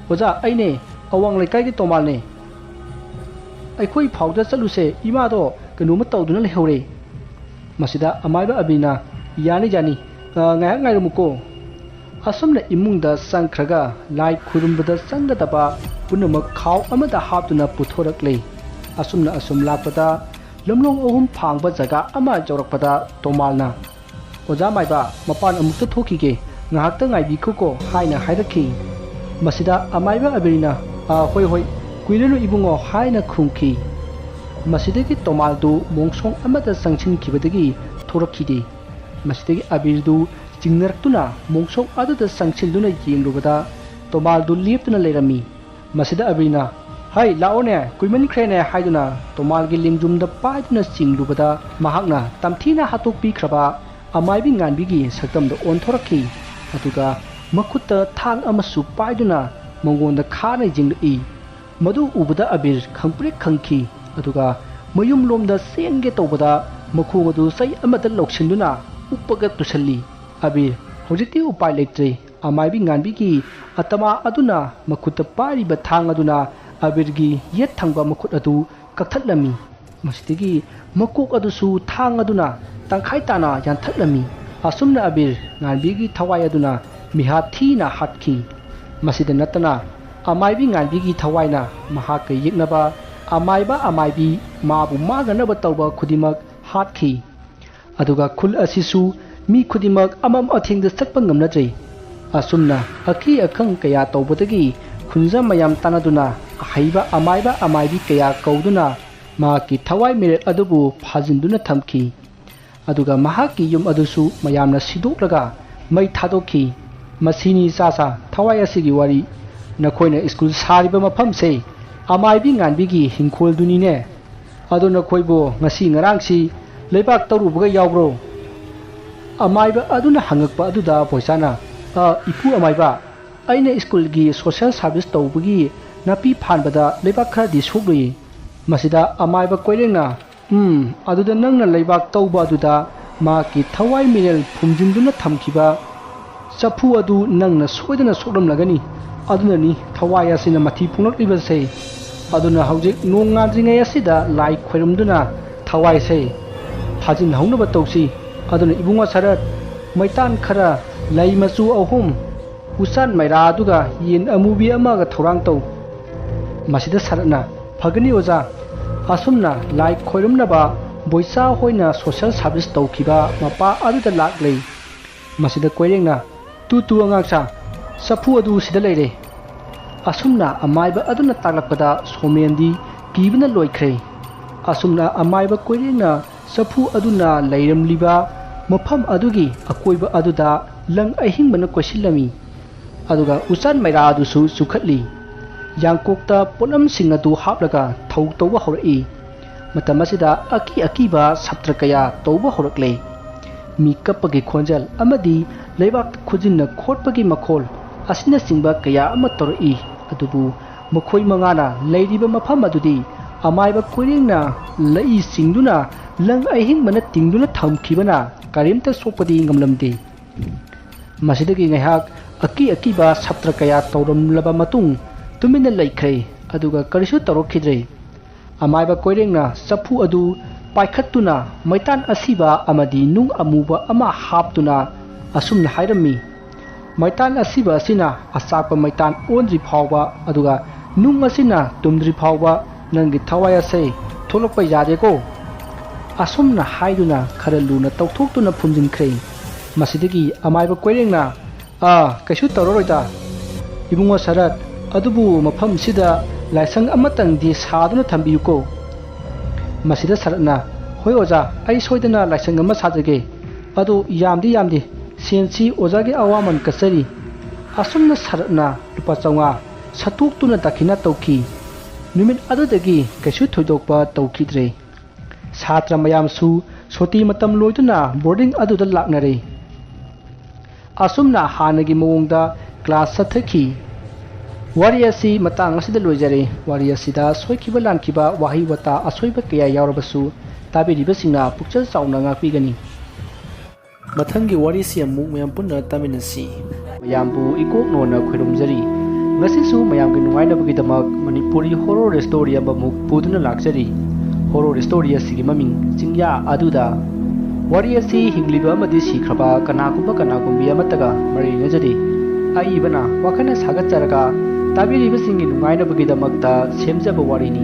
"ꯑꯣꯖꯥ, ꯑꯩꯅꯦ, ꯑꯋꯥꯡ ꯂꯩꯀꯥꯏꯒꯤ ꯇꯣꯃꯥꯜꯅꯦ꯫ ꯑꯩꯈꯣꯏ ꯐꯥꯎꯗ ꯆꯠꯂꯨꯁꯦ, ꯏꯃꯥꯗꯣ ꯀꯩꯅꯣꯝꯃ ꯇꯧꯗꯨꯅ ꯂꯩꯍꯧꯔꯦ"꯫ ꯃꯁꯤꯗ ꯑꯃꯥꯏꯕ ꯑꯕꯤꯅ, "ꯌꯥꯅꯤ, ꯌꯥꯅꯤ, ꯑ, ꯉꯥꯏꯍꯥꯛ ꯉꯥꯏꯔꯝꯃꯨꯀꯣ"꯫ ꯑꯁꯨꯝꯅ ꯏꯃꯨꯡꯗ ꯆꯪꯈ꯭ꯔꯒ ꯂꯥꯏ ꯈꯨꯔꯨꯝꯕꯗ ꯆꯪꯒꯗꯕ ꯄꯨꯝꯅꯃꯛ ꯈꯥꯎ ꯑꯃꯗ ꯍꯥꯞꯇꯨꯅ ꯄꯨꯊꯣꯔꯛꯂꯦ꯫ ꯑꯁꯨꯝꯅ ꯑꯁꯨꯝ ꯂꯥꯛꯄꯗ ꯂꯝꯂꯣꯡ ꯑꯍꯨꯝ ꯐꯥꯡꯕ ꯖꯒꯥ ꯑꯃ ꯌꯧꯔꯛꯄꯗ ꯇꯣꯃꯥꯜꯅ, "ꯑꯣꯖꯥ ꯃꯥꯏꯕ, ꯃꯄꯥꯟ ꯑꯃꯨꯛꯇ ꯊꯣꯛꯈꯤꯒꯦ, ꯉꯥꯏꯍꯥꯛꯇ ꯉꯥꯏꯕꯤꯈꯣꯀꯣ" ꯍꯥꯏꯅ ꯍꯥꯏꯔꯛꯈꯤ꯫ ꯃꯁꯤꯗ ꯑꯃꯥꯏꯕ ꯑꯕꯤꯔꯅ, "ꯑ, ꯍꯣꯏ, ꯍꯣꯏ, ꯀꯨꯏꯔꯅꯨ ꯏꯕꯨꯡꯉꯣ" ꯍꯥꯏꯅ ꯈꯨꯝꯈꯤ꯫ ꯃꯁꯤꯗꯒꯤ ꯇꯣꯃꯥꯜꯗꯨ ꯃꯣꯡꯁꯣꯡ ꯑꯃꯗ ꯆꯪꯁꯤꯟꯈꯤꯕꯗꯒꯤ ꯊꯣꯔꯛꯈꯤꯗꯦ꯫ ꯃꯁꯤꯗꯒꯤ ꯑꯕꯤꯔꯗꯨ ꯆꯤꯡꯅꯔꯛꯇꯨꯅ ꯃꯣꯡꯁꯣꯡ ꯑꯗꯨꯗ ꯆꯪꯁꯤꯟꯗꯨꯅ ꯌꯦꯡꯂꯨꯕꯗ ꯇꯣꯃꯥꯜꯗꯨ ꯂꯦꯞꯇꯨꯅ ꯂꯩꯔꯝꯃꯤ꯫ ꯃꯁꯤꯗ ꯑꯕꯤꯔꯅ, "ꯍꯩ, ꯂꯥꯛꯑꯣꯅꯦ, ꯀꯨꯏꯃꯟꯈ꯭ꯔꯦꯅꯦ" ꯍꯥꯏꯗꯨꯅ ꯇꯣꯃꯥꯜꯒꯤ ꯂꯦꯡꯖꯨꯝꯗ ꯄꯥꯏꯗꯨꯅ ꯆꯤꯡꯂꯨꯕꯗ, ꯃꯍꯥꯛꯅ ꯇꯝꯊꯤꯅ ꯍꯥꯠꯇꯣꯛꯄꯤꯈ꯭ꯔꯕ ꯑꯃꯥꯏꯕꯤ ꯉꯥꯟꯕꯤꯒꯤ ꯁꯛꯇꯝꯗ ꯑꯣꯟꯊꯣꯔꯛꯈꯤ꯫ ꯑꯗꯨꯒ ꯃꯈꯨꯠꯇ ꯊꯥꯡ ꯑꯃꯁꯨ ꯄꯥꯏꯗꯨꯅ ꯃꯉꯣꯟꯗ ꯈꯥꯅ ꯌꯦꯡꯂꯛꯏ꯫ ꯃꯗꯨ ꯎꯕꯗ ꯑꯕꯤꯔ ꯈꯪꯄ꯭ꯔꯦꯛ ꯈꯪꯈꯤ꯫ ꯑꯗꯨꯒ ꯃꯌꯨꯝꯂꯣꯝꯗ ꯆꯦꯟꯒꯦ ꯇꯧꯕꯗ ꯃꯈꯣꯡ ꯑꯗꯨ ꯆꯩ ꯑꯃꯗ ꯂꯧꯁꯤꯟꯗꯨꯅ ꯎꯞꯄꯒ ꯇꯨꯁꯜꯂꯤ꯫ ꯑꯕꯤꯔ, ꯍꯧꯖꯤꯛꯇꯤ ꯎꯄꯥꯏ ꯂꯩꯇ꯭ꯔꯦ꯫ ꯑꯃꯥꯏꯕꯤ ꯉꯥꯟꯕꯤꯒꯤ ꯑꯇꯃꯥ ꯑꯗꯨꯅ ꯃꯈꯨꯠꯇ ꯄꯥꯏꯔꯤꯕ ꯊꯥꯡ ꯑꯗꯨꯅ ꯑꯕꯤꯔꯒꯤ ꯌꯦꯠ ꯊꯪꯕ ꯃꯈꯨꯠ ꯑꯗꯨ ꯀꯛꯊꯠꯂꯝꯃꯤ꯫ ꯃꯁꯤꯗꯒꯤ ꯃꯀꯣꯛ ꯑꯗꯨꯁꯨ ꯊꯥꯡ ꯑꯗꯨꯅ ꯇꯪꯈꯥꯏ ꯇꯥꯅ ꯌꯥꯟꯊꯠꯂꯝꯃꯤ꯫ ꯑꯁꯨꯝꯅ ꯑꯕꯤꯔ ꯉꯥꯟꯕꯤꯒꯤ ꯊꯋꯥꯏ ꯑꯗꯨꯅ ꯃꯤꯍꯥꯠ ꯊꯤꯅ ꯍꯥꯠꯈꯤ꯫ ꯃꯁꯤꯗ ꯅꯠꯇꯅ ꯑꯃꯥꯏꯕꯤ ꯉꯥꯟꯕꯤꯒꯤ ꯊꯋꯥꯏꯅ ꯃꯍꯥꯛꯀ ꯌꯦꯛꯅꯕ ꯑꯃꯥꯏꯕ ꯑꯃꯥꯏꯕꯤ ꯃꯥꯕꯨ ꯃꯥꯡꯅꯅꯕ ꯇꯧꯕ ꯈꯨꯗꯤꯡꯃꯛ ꯍꯥꯠꯈꯤ꯫ ꯑꯗꯨꯒ ꯈꯨꯜ ꯑꯁꯤꯁꯨ ꯃꯤ ꯈꯨꯗꯤꯡꯃꯛ ꯑꯃꯝ ꯑꯊꯦꯡꯗ ꯆꯠꯄ ꯉꯝꯅꯗ꯭ꯔꯦ꯫ ꯑꯁꯨꯝꯅ ꯑꯀꯤ ꯑꯈꯪ ꯀꯌꯥ ꯇꯧꯕꯗꯒꯤ ꯈꯨꯟꯖꯥ ꯃꯌꯥꯝ ꯇꯥꯟꯅꯗꯨꯅ ꯑꯍꯩꯕ ꯑꯃꯥꯏꯕ ꯑꯃꯥꯏꯕꯤ ꯀꯌꯥ ꯀꯧꯗꯨꯅ ꯃꯍꯥꯛꯀꯤ ꯊꯋꯥꯏ ꯃꯤꯔꯦꯜ ꯑꯗꯨꯕꯨ ꯐꯥꯖꯤꯟꯗꯨꯅ ꯊꯝꯈꯤ꯫ ꯑꯗꯨꯒ ꯃꯍꯥꯛꯀꯤ ꯌꯨꯝ ꯑꯗꯨꯁꯨ ꯃꯌꯥꯝꯅ ꯁꯤꯗꯣꯛꯂꯒ ꯃꯩ ꯊꯥꯗꯣꯛꯈꯤ꯫ ꯃꯁꯤꯅꯤ ꯆꯥ ꯆꯥ ꯊꯋꯥꯏ ꯑꯁꯤꯒꯤ ꯋꯥꯔꯤ꯫ ꯅꯈꯣꯏꯅ ꯁ꯭ꯀꯨꯜ ꯁꯥꯔꯤꯕ ꯃꯐꯝꯁꯦ ꯑꯃꯥꯏꯕꯤ ꯉꯥꯟꯕꯤꯒꯤ ꯍꯤꯡꯈꯣꯜꯗꯨꯅꯤꯅꯦ꯫ ꯑꯗꯣ ꯅꯈꯣꯏꯕꯨ ꯉꯁꯤ ꯉꯔꯥꯡꯁꯤ ꯂꯩꯕꯥꯛ ꯇꯧꯔꯨꯕꯒ ꯌꯥꯎꯕ꯭ꯔꯣ? ꯑꯃꯥꯏꯕ ꯑꯗꯨꯅ ꯍꯪꯉꯛꯄ ꯑꯗꯨꯗ ꯕꯣꯏꯆꯥꯅ, "ꯑ, ꯏꯄꯨ ꯑꯃꯥꯏꯕ, ꯑꯩꯅ ꯁ꯭ꯀꯨꯜꯒꯤ ꯁꯣꯁꯦꯜ ꯁꯥꯔꯚꯤꯁ ꯇꯧꯕꯒꯤ ꯅꯥꯄꯤ ꯐꯥꯟꯕꯗ ꯂꯩꯕꯥꯛ ꯈꯔꯗꯤ ꯁꯣꯛꯂꯨꯏ꯫" ꯃꯁꯤꯗ ꯑꯃꯥꯏꯕ ꯀꯣꯏꯔꯦꯡꯅ, "ꯎꯝ, ꯑꯗꯨꯗ ꯅꯪꯅ ꯂꯩꯕꯥꯛ ꯇꯧꯕ ꯑꯗꯨꯗ ꯃꯍꯥꯛꯀꯤ ꯊꯋꯥꯏ ꯃꯤꯔꯦꯜ ꯐꯨꯝꯖꯤꯟꯗꯨꯅ ꯊꯝꯈꯤꯕ ꯆꯐꯨ ꯑꯗꯨ ꯅꯪꯅ ꯁꯣꯏꯗꯅ ꯁꯣꯛꯂꯝꯂꯒꯅꯤ꯫ ꯑꯗꯨꯅꯅꯤ ꯊꯋꯥꯏ ꯑꯁꯤꯅ ꯃꯊꯤ ꯐꯣꯡꯂꯛꯂꯤꯕꯁꯦ꯫ ꯑꯗꯨꯅ ꯍꯧꯖꯤꯛ ꯅꯣꯡ ꯉꯥꯟꯗ꯭ꯔꯤꯉꯩ ꯑꯁꯤꯗ ꯂꯥꯏ ꯈꯣꯏꯔꯝꯗꯨꯅ ꯊꯋꯥꯏꯁꯦ ꯐꯥꯖꯤꯟꯍꯧꯅꯕ ꯇꯧꯁꯤ꯫ ꯑꯗꯨꯅ ꯏꯕꯨꯡꯉꯣ ꯁꯔꯠ, ꯃꯩꯇꯥꯟ ꯈꯔ, ꯂꯩ ꯃꯆꯨ ꯑꯍꯨꯝ, ꯎꯆꯥꯟ ꯃꯩꯔꯥ ꯑꯗꯨꯒ ꯌꯦꯟ ꯑꯃꯨꯕꯤ ꯑꯃꯒ ꯊꯧꯔꯥꯡ ꯇꯧ꯫" ꯃꯁꯤꯗ ꯁꯔꯠꯅ, "ꯐꯒꯅꯤ ꯑꯣꯖꯥ꯫" ꯑꯁꯨꯝꯅ ꯂꯥꯏ ꯈꯣꯏꯔꯝꯅꯕ ꯕꯣꯏꯆꯥ ꯍꯣꯏꯅ ꯁꯣꯁꯦꯜ ꯁꯥꯔꯚꯤꯁ ꯇꯧꯈꯤꯕ ꯃꯄꯥ ꯑꯗꯨꯗ ꯂꯥꯛꯂꯦ꯫ ꯃꯁꯤꯗ ꯀꯣꯏꯔꯦꯡꯅ, "ꯇꯨ ꯇꯨ ꯑꯉꯥꯡꯁꯥ, ꯆꯐꯨ ꯑꯗꯨ ꯁꯤꯗ ꯂꯩꯔꯦ꯫" ꯑꯁꯨꯝꯅ ꯑꯃꯥꯏꯕ ꯑꯗꯨꯅ ꯇꯥꯛꯂꯛꯄꯗ ꯁꯣꯃꯦꯟꯗꯤ ꯀꯤꯕꯅ ꯂꯣꯏꯈ꯭ꯔꯦ꯫ ꯑꯁꯨꯝꯅ ꯑꯃꯥꯏꯕ ꯀꯣꯏꯔꯦꯡꯅ ꯆꯐꯨ ꯑꯗꯨꯅ ꯂꯩꯔꯝꯂꯤꯕ ꯃꯐꯝ ꯑꯗꯨꯒꯤ ꯑꯀꯣꯏꯕ ꯑꯗꯨꯗ ꯂꯪ ꯑꯍꯤꯡꯕꯅ ꯀꯣꯏꯁꯤꯜꯂꯝꯃꯤ꯫ ꯑꯗꯨꯒ ꯎꯆꯥꯟ ꯃꯩꯔꯥ ꯑꯗꯨꯁꯨ ꯆꯨꯈꯠꯂꯤ꯫ ꯌꯥꯡꯀꯣꯛꯇ ꯄꯣꯠꯂꯝꯁꯤꯡ ꯑꯗꯨ ꯍꯥꯞꯂꯒ ꯊꯧ ꯇꯧꯕ ꯍꯧꯔꯛꯏ꯫ ꯃꯇꯝ ꯑꯁꯤꯗ ꯑꯀꯤ ꯑꯀꯤꯕ ꯁꯥꯇ꯭ꯔ ꯀꯌꯥ ꯇꯧꯕ ꯍꯧꯔꯛꯂꯦ꯫ ꯃꯤ ꯀꯞꯄꯒꯤ ꯈꯣꯟꯖꯦꯜ ꯑꯃꯗꯤ ꯂꯩꯕꯥꯛꯇ ꯈꯨꯖꯤꯟꯅ ꯈꯣꯠꯄꯒꯤ ꯃꯈꯣꯜ ꯑꯁꯤꯅꯆꯤꯡꯕ ꯀꯌꯥ ꯑꯃ ꯇꯧꯔꯛꯏ꯫ ꯑꯗꯨꯕꯨ ꯃꯈꯣꯏ ꯃꯉꯥꯅ ꯂꯩꯔꯤꯕ ꯃꯐꯝ ꯑꯗꯨꯗꯤ ꯑꯃꯥꯏꯕ ꯀꯣꯏꯔꯦꯡꯅ ꯂꯩ ꯆꯤꯡꯗꯨꯅ ꯂꯪ ꯑꯍꯤꯡꯕꯅ ꯇꯤꯡꯗꯨꯅ ꯊꯝꯈꯤꯕꯅ ꯀꯔꯤꯝꯇ ꯁꯣꯛꯄꯗꯤ ꯉꯝꯂꯝꯗꯦ꯫ ꯃꯁꯤꯗꯒꯤ ꯉꯥꯏꯍꯥꯛ ꯑꯀꯤ ꯑꯀꯤꯕ ꯁꯥꯇ꯭ꯔ ꯀꯌꯥ ꯇꯧꯔꯝꯂꯕ ꯃꯇꯨꯡ ꯇꯨꯃꯤꯟꯅ ꯂꯩꯈ꯭ꯔꯦ, ꯑꯗꯨꯒ ꯀꯔꯤꯁꯨ ꯇꯧꯔꯛꯈꯤꯗ꯭ꯔꯦ꯫ ꯑꯃꯥꯏꯕ ꯀꯣꯏꯔꯦꯡꯅ ꯆꯐꯨ ꯑꯗꯨ ꯄꯥꯏꯈꯠꯇꯨꯅ ꯃꯩꯇꯥꯟ ꯑꯁꯤꯕ ꯑꯃꯗꯤ ꯅꯨꯡ ꯑꯃꯨꯕ ꯑꯃ ꯍꯥꯞꯇꯨꯅ ꯑꯁꯨꯝꯅ ꯍꯥꯏꯔꯝꯃꯤ, "ꯃꯩꯇꯥꯟ ꯑꯁꯤꯕ ꯑꯁꯤꯅ ꯑꯆꯥꯛꯄ ꯃꯩꯇꯥꯟ ꯑꯣꯟꯗ꯭ꯔꯤ ꯐꯥꯎꯕ, ꯑꯗꯨꯒ ꯅꯨꯡ ꯑꯁꯤꯅ ꯇꯨꯝꯗ꯭ꯔꯤ ꯐꯥꯎꯕ ꯅꯪꯒꯤ ꯊꯋꯥꯏ ꯑꯁꯦ ꯊꯣꯛꯂꯛꯄ ꯌꯥꯗꯦꯀꯣ?" ꯑꯁꯨꯝꯅ ꯍꯥꯏꯗꯨꯅ ꯈꯔ ꯂꯨꯅ ꯇꯧꯊꯣꯛꯇꯨꯅ ꯐꯨꯝꯖꯤꯟꯈ꯭ꯔꯦ꯫ ꯃꯁꯤꯗꯒꯤ ꯑꯃꯥꯏꯕ ꯀꯣꯏꯔꯦꯡꯅ, "ꯑꯥ, ꯀꯩꯁꯨ ꯇꯧꯔꯔꯣꯏꯗ, ꯏꯕꯨꯡꯉꯣ ꯁꯔꯠ, ꯑꯗꯨꯕꯨ ꯃꯐꯝꯁꯤꯗ ꯂꯥꯏꯁꯪ ꯑꯃꯇꯪꯗꯤ ꯁꯥꯗꯨꯅ ꯊꯝꯕꯤꯌꯨꯀꯣ?" ꯃꯁꯤꯗ ꯁꯔꯠꯅ, "ꯍꯣꯏ ꯑꯣꯖꯥ, ꯑꯩ ꯁꯣꯏꯗꯅ ꯂꯥꯏꯁꯪ ꯑꯃ ꯁꯥꯖꯒꯦ꯫ ꯑꯗꯣ ꯌꯥꯝꯗꯤ ꯌꯥꯝꯗꯦ, ꯁꯦꯟꯁꯤ ꯑꯣꯖꯥꯒꯤ ꯑꯋꯥꯃꯟ ꯀꯠꯆꯔꯤ꯫" ꯑꯁꯨꯝꯅ ꯁꯔꯠꯅ ꯂꯨꯄꯥ ꯆꯥꯝꯃꯉꯥ ꯁꯠꯇꯣꯛꯇꯨꯅ ꯗꯈꯤꯅꯥ ꯇꯧꯈꯤ꯫ ꯅꯨꯃꯤꯠ ꯑꯗꯨꯗꯒꯤ ꯀꯩꯁꯨ ꯊꯣꯏꯗꯣꯛꯄ ꯇꯧꯈꯤꯗ꯭ꯔꯦ꯫ ꯁꯥꯇ꯭ꯔ ꯃꯌꯥꯝꯁꯨ ꯁꯨꯇꯤ ꯃꯇꯝ ꯂꯣꯏꯗꯨꯅ ꯕꯣꯔꯗꯤꯡ ꯑꯗꯨꯗ ꯂꯥꯛꯅꯔꯦ꯫ ꯑꯁꯨꯝꯅ ꯍꯥꯟꯅꯒꯤ ꯃꯑꯣꯡꯗ ꯀ꯭ꯂꯥꯁ ꯆꯠꯊꯈꯤ꯫ ꯋꯥꯔꯤ ꯑꯁꯤ ꯃꯇꯥꯡ ꯑꯁꯤꯗ ꯂꯣꯏꯖꯔꯦ꯫ ꯋꯥꯔꯤ ꯑꯁꯤꯗ ꯁꯣꯏꯈꯤꯕ ꯂꯥꯟꯈꯤꯕ, ꯋꯥꯍꯩ ꯋꯥꯇꯥ ꯑꯁꯣꯏꯕ ꯀꯌꯥ ꯌꯥꯎꯔꯕꯁꯨ ꯇꯥꯕꯤꯔꯤꯕꯁꯤꯡꯅ ꯄꯨꯛꯆꯦꯜ ꯆꯥꯎꯅ ꯉꯥꯛꯄꯤꯒꯅꯤ꯫ ꯃꯊꯪꯒꯤ ꯋꯥꯔꯤꯁꯤ ꯑꯃꯨꯛ ꯃꯌꯥꯝ ꯄꯨꯟꯅ ꯇꯥꯃꯤꯟꯅꯁꯤ꯫ ꯃꯌꯥꯝꯕꯨ ꯏꯀꯣꯛ ꯅꯣꯟꯅ ꯈꯣꯏꯔꯨꯝꯖꯔꯤ꯫ ꯉꯁꯤꯁꯨ ꯃꯌꯥꯝꯒꯤ ꯅꯨꯡꯉꯥꯏꯅꯕꯒꯤꯗꯃꯛ ꯃꯅꯤꯄꯨꯔꯤ ꯍꯣꯔꯣꯔ ꯁ꯭ꯇꯣꯔꯤ ꯑꯃꯃꯨꯛ ꯄꯨꯗꯨꯅ ꯂꯥꯛꯆꯔꯤ꯫ ꯍꯣꯔꯣꯔ ꯁ꯭ꯇꯣꯔꯤ ꯑꯁꯤꯒꯤ ꯃꯃꯤꯡ ꯆꯤꯡꯌꯥ ꯑꯗꯨꯗ꯫ ꯋꯥꯔꯤ ꯑꯁꯤ ꯍꯤꯡꯂꯤꯕ ꯑꯃꯗꯤ ꯁꯤꯈ꯭ꯔꯕ ꯀꯅꯥꯒꯨꯝꯕ ꯀꯅꯥꯒꯨꯝꯕꯤ ꯑꯃꯠꯇꯒ ꯃꯔꯤ ꯂꯩꯅꯖꯗꯦ꯫ ꯑꯏꯕꯅ ꯋꯥꯈꯜꯅ ꯁꯥꯒꯠꯆꯔꯒ ꯇꯥꯕꯤꯔꯤꯕꯁꯤꯡꯒꯤ ꯅꯨꯡꯉꯥꯏꯅꯕꯒꯤꯗꯃꯛꯇ ꯁꯦꯝꯖꯕ ꯋꯥꯔꯤꯅꯤ꯫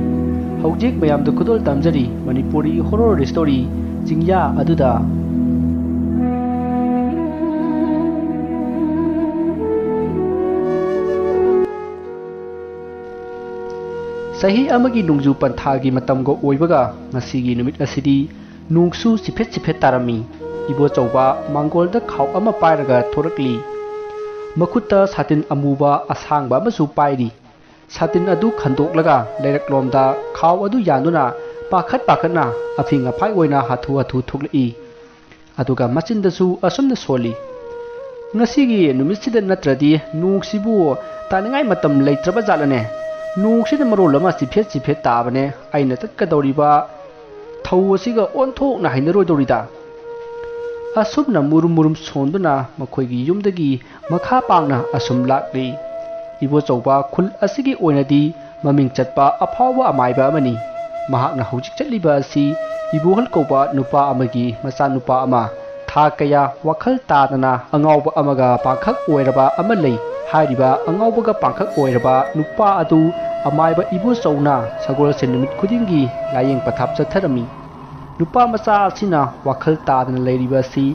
ꯍꯧꯖꯤꯛ ꯃꯌꯥꯝꯗ ꯈꯨꯗꯣꯜ ꯇꯝꯖꯔꯤ ꯃꯅꯤꯄꯨꯔꯤ ꯍꯣꯔꯣꯔ ꯁ꯭ꯇꯣꯔꯤ ꯆꯤꯡꯌꯥ ꯑꯗꯨꯗ꯫ ꯆꯍꯤ ꯑꯃꯒꯤ ꯅꯣꯡꯖꯨ ꯄꯟꯊꯥꯒꯤ ꯃꯇꯝꯒ ꯑꯣꯏꯕꯒ ꯉꯁꯤꯒꯤ ꯅꯨꯃꯤꯠ ꯑꯁꯤꯗꯤ ꯅꯣꯡꯁꯨ ꯆꯤꯐꯦꯠ ꯆꯤꯐꯦꯠ ꯇꯥꯔꯝꯃꯤ꯫ ꯏꯕꯣꯆꯧꯕ ꯃꯥꯡꯒꯣꯜꯗ ꯈꯥꯎ ꯑꯃ ꯄꯥꯏꯔꯒ ꯊꯣꯔꯛꯂꯤ꯫ ꯃꯈꯨꯠꯇ ꯁꯥꯇꯤꯟ ꯑꯃꯨꯕ ꯑꯁꯥꯡꯕ ꯑꯃꯁꯨ ꯄꯥꯏꯔꯤ꯫ ꯁꯥꯇꯤꯟ ꯑꯗꯨ ꯈꯟꯗꯣꯛꯂꯒ ꯂꯩꯔꯛꯂꯣꯝꯗ ꯈꯥꯎ ꯑꯗꯨ ꯌꯥꯟꯗꯨꯅ ꯄꯥꯈꯠ ꯄꯥꯈꯠꯅ ꯑꯐꯤꯡ ꯑꯐꯥꯏ ꯑꯣꯏꯅ ꯍꯥꯊꯨ ꯍꯥꯊꯨ ꯊꯣꯛꯂꯛꯏ꯫ ꯑꯗꯨꯒ ꯃꯆꯤꯟꯗꯁꯨ ꯑꯁꯨꯝꯅ ꯁꯣꯜꯂꯤ, "ꯉꯁꯤꯒꯤ ꯅꯨꯃꯤꯠꯁꯤꯗ ꯅꯠꯇ꯭ꯔꯗꯤ ꯅꯣꯡꯁꯤꯕꯨ ꯇꯥꯅꯤꯡꯉꯥꯏ ꯃꯇꯝ ꯂꯩꯇ꯭ꯔꯕ ꯖꯥꯠꯂꯅꯦ? ꯅꯣꯡꯁꯤꯅ ꯃꯔꯣꯜ ꯑꯃ ꯆꯤꯐꯦꯠ ꯆꯤꯐꯦꯠ ꯇꯥꯕꯅꯦ, ꯑꯩꯅ ꯆꯠꯀꯗꯧꯔꯤꯕ ꯊꯧ ꯑꯁꯤꯒ ꯑꯣꯟꯊꯣꯛꯅ ꯍꯩꯅꯔꯣꯏꯗꯧꯔꯤꯗ"꯫ ꯑꯁꯨꯝꯅ ꯃꯨꯔꯨꯝ ꯃꯨꯔꯨꯝ ꯁꯣꯟꯗꯨꯅ ꯃꯈꯣꯏꯒꯤ ꯌꯨꯝꯗꯒꯤ ꯃꯈꯥ ꯄꯥꯡꯅ ꯑꯁꯨꯝ ꯂꯥꯛꯂꯤ꯫ ꯏꯕꯣꯆꯧꯕ ꯈꯨꯜ ꯑꯁꯤꯒꯤ ꯑꯣꯏꯅꯗꯤ ꯃꯃꯤꯡ ꯆꯠꯄ ꯑꯐꯥꯎꯕ ꯑꯃꯥꯏꯕ ꯑꯃꯅꯤ꯫ ꯃꯍꯥꯛꯅ ꯍꯧꯖꯤꯛ ꯆꯠꯂꯤꯕ ꯑꯁꯤ ꯏꯕꯣꯍꯜ ꯀꯧꯕ ꯅꯨꯄꯥ ꯑꯃꯒꯤ ꯃꯆꯥꯅꯨꯄꯥ ꯑꯃ, ꯊꯥ ꯀꯌꯥ ꯋꯥꯈꯜ ꯇꯥꯗꯅ ꯑꯉꯥꯎꯕ ꯑꯃꯒ ꯄꯥꯡꯈꯛ ꯑꯣꯏꯔꯕ ꯑꯃ ꯂꯩ꯫ ꯍꯥꯏꯔꯤꯕ ꯑꯉꯥꯎꯕꯒ ꯄꯥꯡꯈꯛ ꯑꯣꯏꯔꯕ ꯅꯨꯄꯥ ꯑꯗꯨ ꯑꯃꯥꯏꯕ ꯏꯕꯣꯆꯧꯅ ꯁꯒꯣꯜꯁꯦꯟ ꯅꯨꯃꯤꯠ ꯈꯨꯗꯤꯡꯒꯤ ꯂꯥꯏꯌꯦꯡ ꯄꯊꯥꯞ ꯆꯠꯊꯔꯝꯃꯤ꯫ ꯅꯨꯄꯥ ꯃꯆꯥ ꯑꯁꯤꯅ ꯋꯥꯈꯜ ꯇꯥꯗꯅ ꯂꯩꯔꯤꯕ ꯑꯁꯤ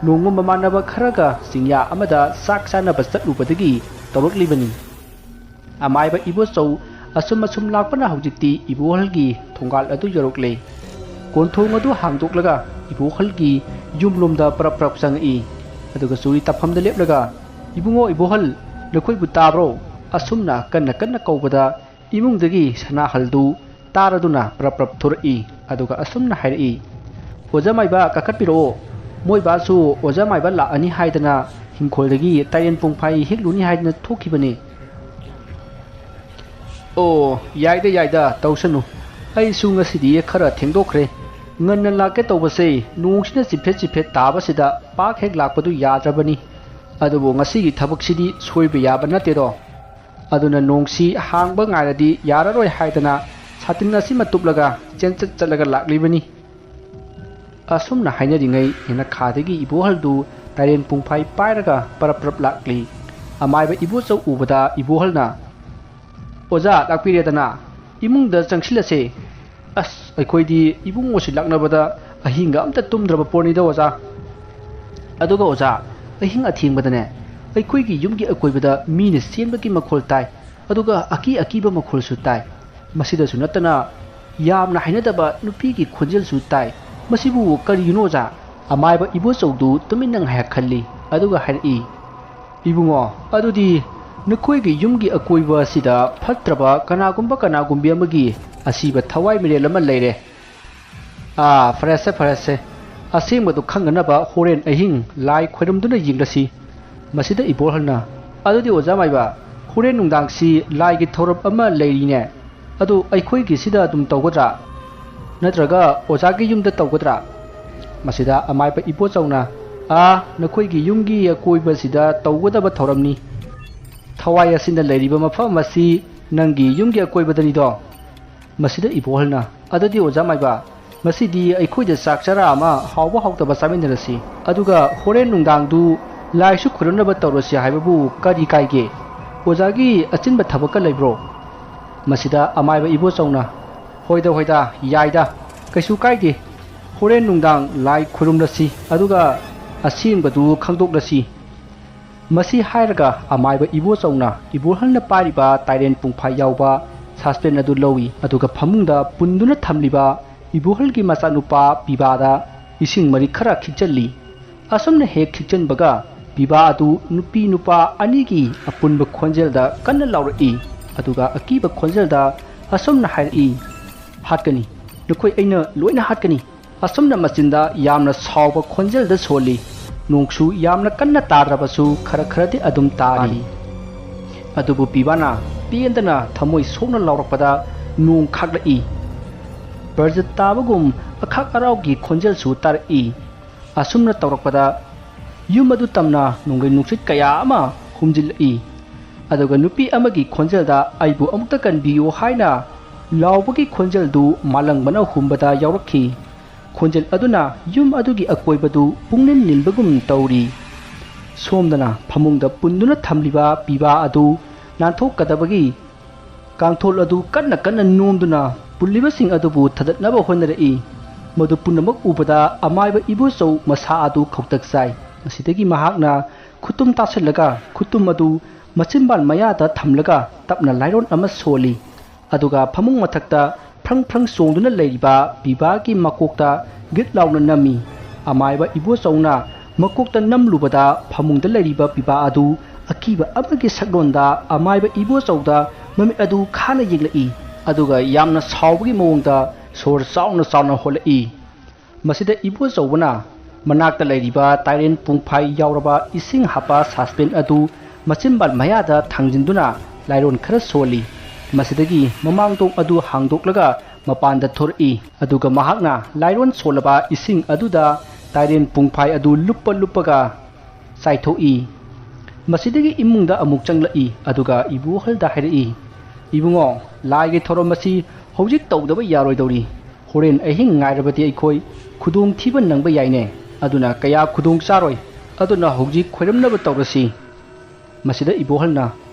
ꯅꯣꯡꯃ ꯃꯃꯥꯟꯅꯕ ꯈꯔꯒ ꯆꯤꯡꯌꯥ ꯑꯃꯗ ꯆꯥꯛ ꯆꯥꯅꯕ ꯆꯠꯂꯨꯕꯗꯒꯤ ꯇꯧꯔꯛꯂꯤꯕꯅꯤ꯫ ꯑꯃꯥꯏꯕ ꯏꯕꯣꯆꯧ ꯑꯁꯨꯝ ꯑꯁꯨꯝ ꯂꯥꯛꯄꯅ ꯍꯧꯖꯤꯛꯇꯤ ꯏꯕꯣꯍꯜꯒꯤ ꯊꯣꯡꯒꯥꯜ ꯑꯗꯨ ꯌꯧꯔꯛꯂꯦ꯫ ꯀꯣꯟꯊꯣꯡ ꯑꯗꯨ ꯍꯥꯡꯗꯣꯛꯂꯒ ꯏꯕꯣꯍꯜꯒꯤ ꯌꯨꯝꯂꯣꯝꯗ ꯄꯔꯞ ꯄꯔꯞ ꯆꯪꯉꯛꯏ꯫ ꯑꯗꯨꯒ ꯆꯨꯔꯤ ꯇꯥꯐꯝꯗ ꯂꯦꯞꯂꯒ, "ꯏꯕꯨꯡꯉꯣ ꯏꯕꯣꯍꯜ, ꯅꯈꯣꯏꯕꯨ ꯇꯥꯕ꯭ꯔꯣ?" ꯑꯁꯨꯝꯅ ꯀꯟꯅ ꯀꯟꯅ ꯀꯧꯕꯗ ꯏꯃꯨꯡꯗꯒꯤ ꯁꯅꯥꯍꯜꯗꯨ ꯇꯥꯔꯗꯨꯅ ꯄ꯭ꯔꯞ ꯄ꯭ꯔꯞ ꯊꯣꯔꯛꯏ꯫ ꯑꯗꯨꯒ ꯑꯁꯨꯝꯅ ꯍꯥꯏꯔꯛꯏ, "ꯑꯣꯖꯥ ꯃꯥꯏꯕ ꯀꯥꯈꯠꯄꯤꯔꯛꯑꯣ, ꯃꯣꯏ ꯕꯥꯁꯨ ꯑꯣꯖꯥ ꯃꯥꯏꯕ ꯂꯥꯛꯑꯅꯤ ꯍꯥꯏꯗꯅ ꯍꯤꯡꯈꯣꯜꯗꯒꯤ ꯇꯥꯏꯔꯦꯟ ꯄꯨꯡꯐꯥꯏ ꯍꯦꯛꯂꯨꯅꯤ ꯍꯥꯏꯗꯅ ꯊꯣꯛꯈꯤꯕꯅꯤ"꯫ "ꯑꯣ, ꯌꯥꯏꯗ ꯌꯥꯏꯗ, ꯇꯧꯁꯅꯨ, ꯑꯩꯁꯨ ꯉꯁꯤꯗꯤ ꯈꯔ ꯊꯦꯡꯗꯣꯛꯈ꯭ꯔꯦ꯫ ꯉꯟꯅ ꯂꯥꯛꯀꯦ ꯇꯧꯕꯁꯦ ꯅꯣꯡꯁꯤꯅ ꯆꯤꯐꯦꯠ ꯆꯤꯐꯦꯠ ꯇꯥꯕꯁꯤꯗ ꯄꯥꯛ ꯍꯦꯛ ꯂꯥꯛꯄꯗꯨ ꯌꯥꯗ꯭ꯔꯕꯅꯤ꯫ ꯑꯗꯨꯕꯨ ꯉꯁꯤꯒꯤ ꯊꯕꯛꯁꯤꯗꯤ ꯁꯣꯏꯕ ꯌꯥꯕ ꯅꯠꯇꯦꯗꯣ"꯫ ꯑꯗꯨꯅ ꯅꯣꯡꯁꯤ ꯍꯥꯡꯕ ꯉꯥꯏꯔꯗꯤ ꯌꯥꯔꯔꯣꯏ ꯍꯥꯏꯗꯅ ꯁꯥꯇꯤꯟ ꯑꯁꯤꯃ ꯇꯨꯞꯂꯒ ꯆꯦꯟꯆꯠ ꯆꯠꯂꯒ ꯂꯥꯛꯂꯤꯕꯅꯤ꯫ ꯑꯁꯨꯝꯅ ꯍꯥꯏꯅꯔꯤꯉꯩ ꯌꯦꯅꯈꯥꯗꯒꯤ ꯏꯕꯣꯍꯜꯗꯨ ꯇꯥꯏꯔꯦꯟ ꯄꯨꯡꯐꯥꯏ ꯄꯥꯏꯔꯒ ꯄꯔꯞ ꯄꯔꯞ ꯂꯥꯛꯂꯤ꯫ ꯑꯃꯥꯏꯕ ꯏꯕꯣꯆꯧ ꯎꯕꯗ ꯏꯕꯣꯍꯜꯅ, "ꯑꯣꯖꯥ ꯂꯥꯛꯄꯤꯔꯦꯗꯅ, ꯏꯃꯨꯡꯗ ꯆꯪꯁꯤꯜꯂꯁꯦ꯫ ꯑꯁ, ꯑꯩꯈꯣꯏꯗꯤ ꯏꯕꯨꯡꯉꯣꯁꯤ ꯂꯥꯛꯅꯕꯗ ꯑꯍꯤꯡꯒ ꯑꯝꯇ ꯇꯨꯝꯗ꯭ꯔꯕ ꯄꯣꯠꯅꯤꯗ ꯑꯣꯖꯥ꯫ ꯑꯗꯨꯒ ꯑꯣꯖꯥ, ꯑꯍꯤꯡ ꯑꯊꯦꯡꯕꯗꯅꯦ, ꯑꯩꯈꯣꯏꯒꯤ ꯌꯨꯝꯒꯤ ꯑꯀꯣꯏꯕꯗ ꯃꯤꯅ ꯆꯦꯟꯕꯒꯤ ꯃꯈꯣꯜ ꯇꯥꯏ, ꯑꯗꯨꯒ ꯑꯀꯤ ꯑꯀꯤꯕ ꯃꯈꯣꯜꯁꯨ ꯇꯥꯏ꯫ ꯃꯁꯤꯗꯁꯨ ꯅꯠꯇꯅ ꯌꯥꯝꯅ ꯍꯩꯅꯗꯕ ꯅꯨꯄꯤꯒꯤ ꯈꯣꯟꯖꯦꯜꯁꯨ ꯇꯥꯏ꯫ ꯃꯁꯤꯕꯨ ꯀꯔꯤꯒꯤꯅꯣ ꯑꯣꯖꯥ?" ꯑꯃꯥꯏꯕ ꯏꯕꯣꯆꯧꯗꯨ ꯇꯨꯃꯤꯟꯅ ꯉꯥꯏꯍꯥꯛ ꯈꯜꯂꯤ, ꯑꯗꯨꯒ ꯍꯥꯏꯔꯛꯏ, ꯏꯕꯨꯡꯉꯣ, ꯑꯗꯨꯗꯤ ꯅꯈꯣꯏꯒꯤ ꯌꯨꯝꯒꯤ ꯑꯀꯣꯏꯕ ꯑꯁꯤꯗ ꯐꯠꯇ꯭ꯔꯕ ꯀꯅꯥꯒꯨꯝꯕ ꯀꯅꯥꯒꯨꯝꯕꯤ ꯑꯃꯒꯤ ꯑꯁꯤꯕ ꯊꯋꯥꯏ ꯃꯤꯔꯦꯜ ꯑꯃ ꯂꯩꯔꯦ꯫ ꯑꯥ, ꯐꯔꯦꯁꯦ, ꯐꯔꯦꯁꯦ꯫ ꯑꯁꯦꯡꯕꯗꯨ ꯈꯪꯅꯅꯕ ꯍꯣꯔꯦꯟ ꯑꯍꯤꯡ ꯂꯥꯏ ꯈꯣꯏꯔꯝꯗꯨꯅ ꯌꯦꯡꯂꯁꯤ꯫ ꯃꯁꯤꯗ ꯏꯕꯣꯍꯜꯅ, "ꯑꯗꯨꯗꯤ ꯑꯣꯖꯥ ꯃꯥꯏꯕ, ꯍꯣꯔꯦꯟ ꯅꯨꯡꯗꯥꯡꯁꯤ ꯂꯥꯏꯒꯤ ꯊꯧꯔꯝ ꯑꯃ ꯂꯩꯔꯤꯅꯦ꯫ ꯑꯗꯨ ꯑꯩꯈꯣꯏꯒꯤꯁꯤꯗ ꯑꯗꯨꯝ ꯇꯧꯒꯗ꯭ꯔꯥ? ꯅꯠꯇ꯭ꯔꯒ ꯑꯣꯖꯥꯒꯤ ꯌꯨꯝꯗ ꯇꯧꯒꯗ꯭ꯔꯥ?" ꯃꯁꯤꯗ ꯑꯃꯥꯏꯕ ꯏꯕꯣꯆꯧꯅ, "ꯑꯥ, ꯅꯈꯣꯏꯒꯤ ꯌꯨꯝꯒꯤ ꯑꯀꯣꯏꯕꯁꯤꯗ ꯇꯧꯒꯗꯕ ꯊꯧꯔꯝꯅꯤ꯫ ꯊꯋꯥꯏ ꯑꯁꯤꯅ ꯂꯩꯔꯤꯕ ꯃꯐꯝ ꯑꯁꯤ ꯅꯪꯒꯤ ꯌꯨꯝꯒꯤ ꯑꯀꯣꯏꯕꯗꯅꯤꯗꯣ?" ꯃꯁꯤꯗ ꯏꯕꯣꯍꯜꯅ, "ꯑꯗꯨꯗꯤ ꯑꯣꯖꯥ ꯃꯥꯏꯕ, ꯉꯁꯤꯗꯤ ꯑꯩꯈꯣꯏꯗ ꯆꯥꯛ ꯆꯔꯥ ꯑꯃ ꯍꯥꯎꯕ ꯍꯥꯎꯇꯕ ꯆꯥꯃꯤꯟꯅꯔꯁꯤ꯫ ꯑꯗꯨꯒ ꯍꯣꯔꯦꯟ ꯅꯨꯡꯗꯥꯡꯗꯨ ꯂꯥꯏꯁꯨ ꯈꯨꯔꯨꯝꯅꯕ ꯇꯧꯔꯁꯤ ꯍꯥꯏꯕꯕꯨ ꯀꯔꯤ ꯀꯥꯏꯒꯦ? ꯑꯣꯖꯥꯒꯤ ꯑꯆꯤꯟꯕ ꯊꯕꯛꯀ ꯂꯩꯕ꯭ꯔꯣ?" ꯃꯁꯤꯗ ꯑꯃꯥꯏꯕ ꯏꯕꯣꯆꯧꯅ, "ꯍꯣꯏꯗ, ꯍꯣꯏꯗ, ꯌꯥꯏꯗ, ꯀꯩꯁꯨ ꯀꯥꯏꯗꯦ꯫ ꯍꯣꯔꯦꯟ ꯅꯨꯡꯗꯥꯡ ꯂꯥꯏ ꯈꯨꯔꯨꯝꯂꯁꯤ, ꯑꯗꯨꯒ ꯑꯁꯦꯡꯕꯗꯨ ꯈꯪꯗꯣꯛꯂꯁꯤ꯫" ꯃꯁꯤ ꯍꯥꯏꯔꯒ ꯑꯃꯥꯏꯕ ꯏꯕꯣꯆꯧꯅ ꯏꯕꯣꯍꯜꯅ ꯄꯥꯏꯔꯤꯕ ꯇꯥꯏꯔꯦꯟ ꯄꯨꯡꯐꯥꯏ ꯌꯥꯎꯕ ꯁꯥꯁꯄꯦꯟ ꯑꯗꯨ ꯂꯧꯏ, ꯑꯗꯨꯒ ꯐꯃꯨꯡꯗ ꯄꯨꯟꯗꯨꯅ ꯊꯝꯂꯤꯕ ꯏꯕꯣꯍꯜꯒꯤ ꯃꯆꯥꯅꯨꯄꯥ ꯄꯤꯕꯥꯗ ꯏꯁꯤꯡ ꯃꯔꯤꯛ ꯈꯔ ꯈꯤꯛꯆꯜꯂꯤ꯫ ꯑꯁꯨꯝꯅ ꯍꯦꯛ ꯈꯤꯛꯆꯟꯕꯒ ꯄꯤꯕꯥ ꯑꯗꯨ ꯅꯨꯄꯤ ꯅꯨꯄꯥ ꯑꯅꯤꯒꯤ ꯑꯄꯨꯟꯕ ꯈꯣꯟꯖꯦꯜꯗ ꯀꯟꯅ ꯂꯥꯎꯔꯛꯏ, ꯑꯗꯨꯒ ꯑꯀꯤꯕ ꯈꯣꯟꯖꯦꯜꯗ ꯑꯁꯨꯝꯅ ꯍꯥꯏꯔꯛꯏ, "ꯍꯥꯠꯀꯅꯤ, ꯅꯈꯣꯏ ꯑꯩꯅ ꯂꯣꯏꯅ ꯍꯥꯠꯀꯅꯤ!" ꯑꯁꯨꯝꯅ ꯃꯆꯤꯟꯗ ꯌꯥꯝꯅ ꯁꯥꯎꯕ ꯈꯣꯟꯖꯦꯜꯗ ꯁꯣꯜꯂꯤ꯫ ꯅꯣꯡꯁꯨ ꯌꯥꯝꯅ ꯀꯟꯅ ꯇꯥꯗ꯭ꯔꯕꯁꯨ ꯈꯔ ꯈꯔꯗꯤ ꯑꯗꯨꯝ ꯇꯥꯔꯤ꯫ ꯑꯗꯨꯕꯨ ꯄꯤꯕꯥꯅ ꯄꯦꯟꯗꯅ ꯊꯃꯣꯏ ꯁꯣꯛꯅ ꯂꯥꯎꯔꯛꯄꯗ ꯅꯣꯡ ꯈꯥꯛꯂꯛꯏ꯫ ꯕ꯭ꯔꯖ ꯇꯥꯕꯒꯨꯝ ꯑꯈꯥꯛ ꯑꯔꯥꯎꯒꯤ ꯈꯣꯟꯖꯦꯜꯁꯨ ꯇꯥꯔꯛꯏ꯫ ꯑꯁꯨꯝꯅ ꯇꯧꯔꯛꯄꯗ ꯌꯨꯝ ꯑꯗꯨ ꯇꯝꯅ ꯅꯣꯡꯂꯩ ꯅꯨꯡꯁꯤꯠ ꯀꯌꯥ ꯑꯃ ꯍꯨꯝꯖꯤꯜꯂꯛꯏ꯫ ꯑꯗꯨꯒ ꯅꯨꯄꯤ ꯑꯃꯒꯤ ꯈꯣꯟꯖꯦꯜꯗ "ꯑꯩꯕꯨ ꯑꯃꯨꯛꯇ ꯀꯟꯕꯤꯌꯨ" ꯍꯥꯏꯅ ꯂꯥꯎꯕꯒꯤ ꯈꯣꯟꯖꯦꯜꯗꯨ ꯃꯥꯂꯪꯕꯅ ꯍꯨꯝꯕꯗ ꯌꯥꯎꯔꯛꯈꯤ꯫ ꯈꯣꯟꯖꯦꯜ ꯑꯗꯨꯅ ꯌꯨꯝ ꯑꯗꯨꯒꯤ ꯑꯀꯣꯏꯕꯗꯨ ꯄꯨꯡꯅꯤꯜ ꯅꯤꯜꯕꯒꯨꯝ ꯇꯧꯔꯤ꯫ ꯁꯣꯝꯗꯅ ꯐꯃꯨꯡꯗ ꯄꯨꯟꯗꯨꯅ ꯊꯝꯂꯤꯕ ꯄꯤꯕꯥ ꯑꯗꯨ ꯅꯥꯟꯊꯣꯛꯀꯗꯕꯒꯤ ꯀꯥꯡꯊꯣꯜ ꯑꯗꯨ ꯀꯟꯅ ꯀꯟꯅ ꯅꯣꯝꯗꯨꯅ ꯄꯨꯜꯂꯤꯕꯁꯤꯡ ꯑꯗꯨꯕꯨ ꯊꯥꯗꯠꯅꯕ ꯍꯣꯠꯅꯔꯛꯏ꯫ ꯃꯗꯨ ꯄꯨꯝꯅꯃꯛ ꯎꯕꯗ ꯑꯃꯥꯏꯕ ꯏꯕꯣꯆꯧ ꯃꯁꯥ ꯑꯗꯨ ꯈꯧꯇꯛ ꯆꯥꯏ꯫ ꯃꯁꯤꯗꯒꯤ ꯃꯍꯥꯛꯅ ꯈꯨꯇꯨꯝ ꯇꯥꯁꯤꯜꯂꯒ ꯈꯨꯇꯨꯝ ꯑꯗꯨ ꯃꯆꯤꯟꯕꯥꯜ ꯃꯌꯥꯗ ꯊꯝꯂꯒ ꯇꯞꯅ ꯂꯥꯏꯔꯣꯟ ꯑꯃ ꯁꯣꯜꯂꯤ꯫ ꯑꯗꯨꯒ ꯐꯃꯨꯡ ꯃꯊꯛꯇ ꯐ꯭ꯔꯪ ꯐ꯭ꯔꯪ ꯆꯣꯡꯗꯨꯅ ꯂꯩꯔꯤꯕ ꯄꯤꯕꯥꯒꯤ ꯃꯀꯣꯛꯇ ꯒꯤꯠ ꯂꯥꯎꯅ ꯅꯝꯃꯤ꯫ ꯑꯃꯥꯏꯕ ꯏꯕꯣꯆꯧꯅ ꯃꯀꯣꯛꯇ ꯅꯝꯂꯨꯕꯗ ꯐꯃꯨꯡꯗ ꯂꯩꯔꯤꯕ ꯄꯤꯕꯥ ꯑꯗꯨ ꯑꯀꯤꯕ ꯑꯃꯒꯤ ꯁꯛꯂꯣꯟꯗ ꯑꯃꯥꯏꯕ ꯏꯕꯣꯆꯧꯗ ꯃꯃꯤꯠ ꯑꯗꯨ ꯈꯥꯅ ꯌꯦꯡꯂꯛꯏ꯫ ꯑꯗꯨꯒ ꯌꯥꯝꯅ ꯁꯥꯎꯕꯒꯤ ꯃꯑꯣꯡꯗ ꯁꯣꯔ ꯆꯥꯎꯅ ꯆꯥꯎꯅ ꯍꯣꯜꯂꯛꯏ꯫ ꯃꯁꯤꯗ ꯏꯕꯣꯆꯧꯕꯅ ꯃꯅꯥꯛꯇ ꯂꯩꯔꯤꯕ ꯇꯥꯏꯔꯦꯟ ꯄꯨꯡꯐꯥꯏ ꯌꯥꯎꯔꯕ ꯏꯁꯤꯡ ꯍꯥꯞꯄ ꯁꯥꯁꯄꯦꯟ ꯑꯗꯨ ꯃꯆꯤꯟꯕꯥꯜ ꯃꯌꯥꯗ ꯊꯥꯡꯖꯤꯟꯗꯨꯅ ꯂꯥꯏꯔꯣꯟ ꯈꯔ ꯁꯣꯜꯂꯤ꯫ ꯃꯁꯤꯗꯒꯤ ꯃꯃꯥꯡꯊꯣꯡ ꯑꯗꯨ ꯍꯥꯡꯗꯣꯛꯂꯒ ꯃꯄꯥꯟꯗ ꯊꯣꯔꯛꯏ꯫ ꯑꯗꯨꯒ ꯃꯍꯥꯛꯅ ꯂꯥꯏꯔꯣꯟ ꯁꯣꯜꯂꯕ ꯏꯁꯤꯡ ꯑꯗꯨꯗ ꯇꯥꯏꯔꯦꯟ ꯄꯨꯡꯐꯥꯏ ꯑꯗꯨ ꯂꯨꯞꯄ ꯂꯨꯞꯄꯒ ꯆꯥꯏꯊꯣꯛꯏ꯫ ꯃꯁꯤꯗꯒꯤ ꯏꯃꯨꯡꯗ ꯑꯃꯨꯛ ꯆꯪꯂꯛꯏ꯫ ꯑꯗꯨꯒ ꯏꯕꯣꯍꯜꯗ ꯍꯥꯏꯔꯛꯏ, "ꯏꯕꯨꯡꯉꯣ, ꯂꯥꯏꯒꯤ ꯊꯧꯔꯝ ꯑꯁꯤ ꯍꯧꯖꯤꯛ ꯇꯧꯗꯕ ꯌꯥꯔꯣꯏꯗꯧꯔꯤ꯫ ꯍꯣꯔꯦꯟ ꯑꯍꯤꯡ ꯉꯥꯏꯔꯕꯗꯤ ꯑꯩꯈꯣꯏ ꯈꯨꯗꯣꯡ ꯊꯤꯕ ꯅꯪꯕ ꯌꯥꯏꯅꯦ꯫ ꯑꯗꯨꯅ ꯀꯌꯥ ꯈꯨꯗꯣꯡ ꯆꯥꯔꯣꯏ꯫ ꯑꯗꯨꯅ ꯍꯧꯖꯤꯛ ꯈꯣꯏꯔꯝꯅꯕ ꯇꯧꯔꯁꯤ꯫" ꯃꯁꯤꯗ ꯏꯕꯣꯍꯜꯅ,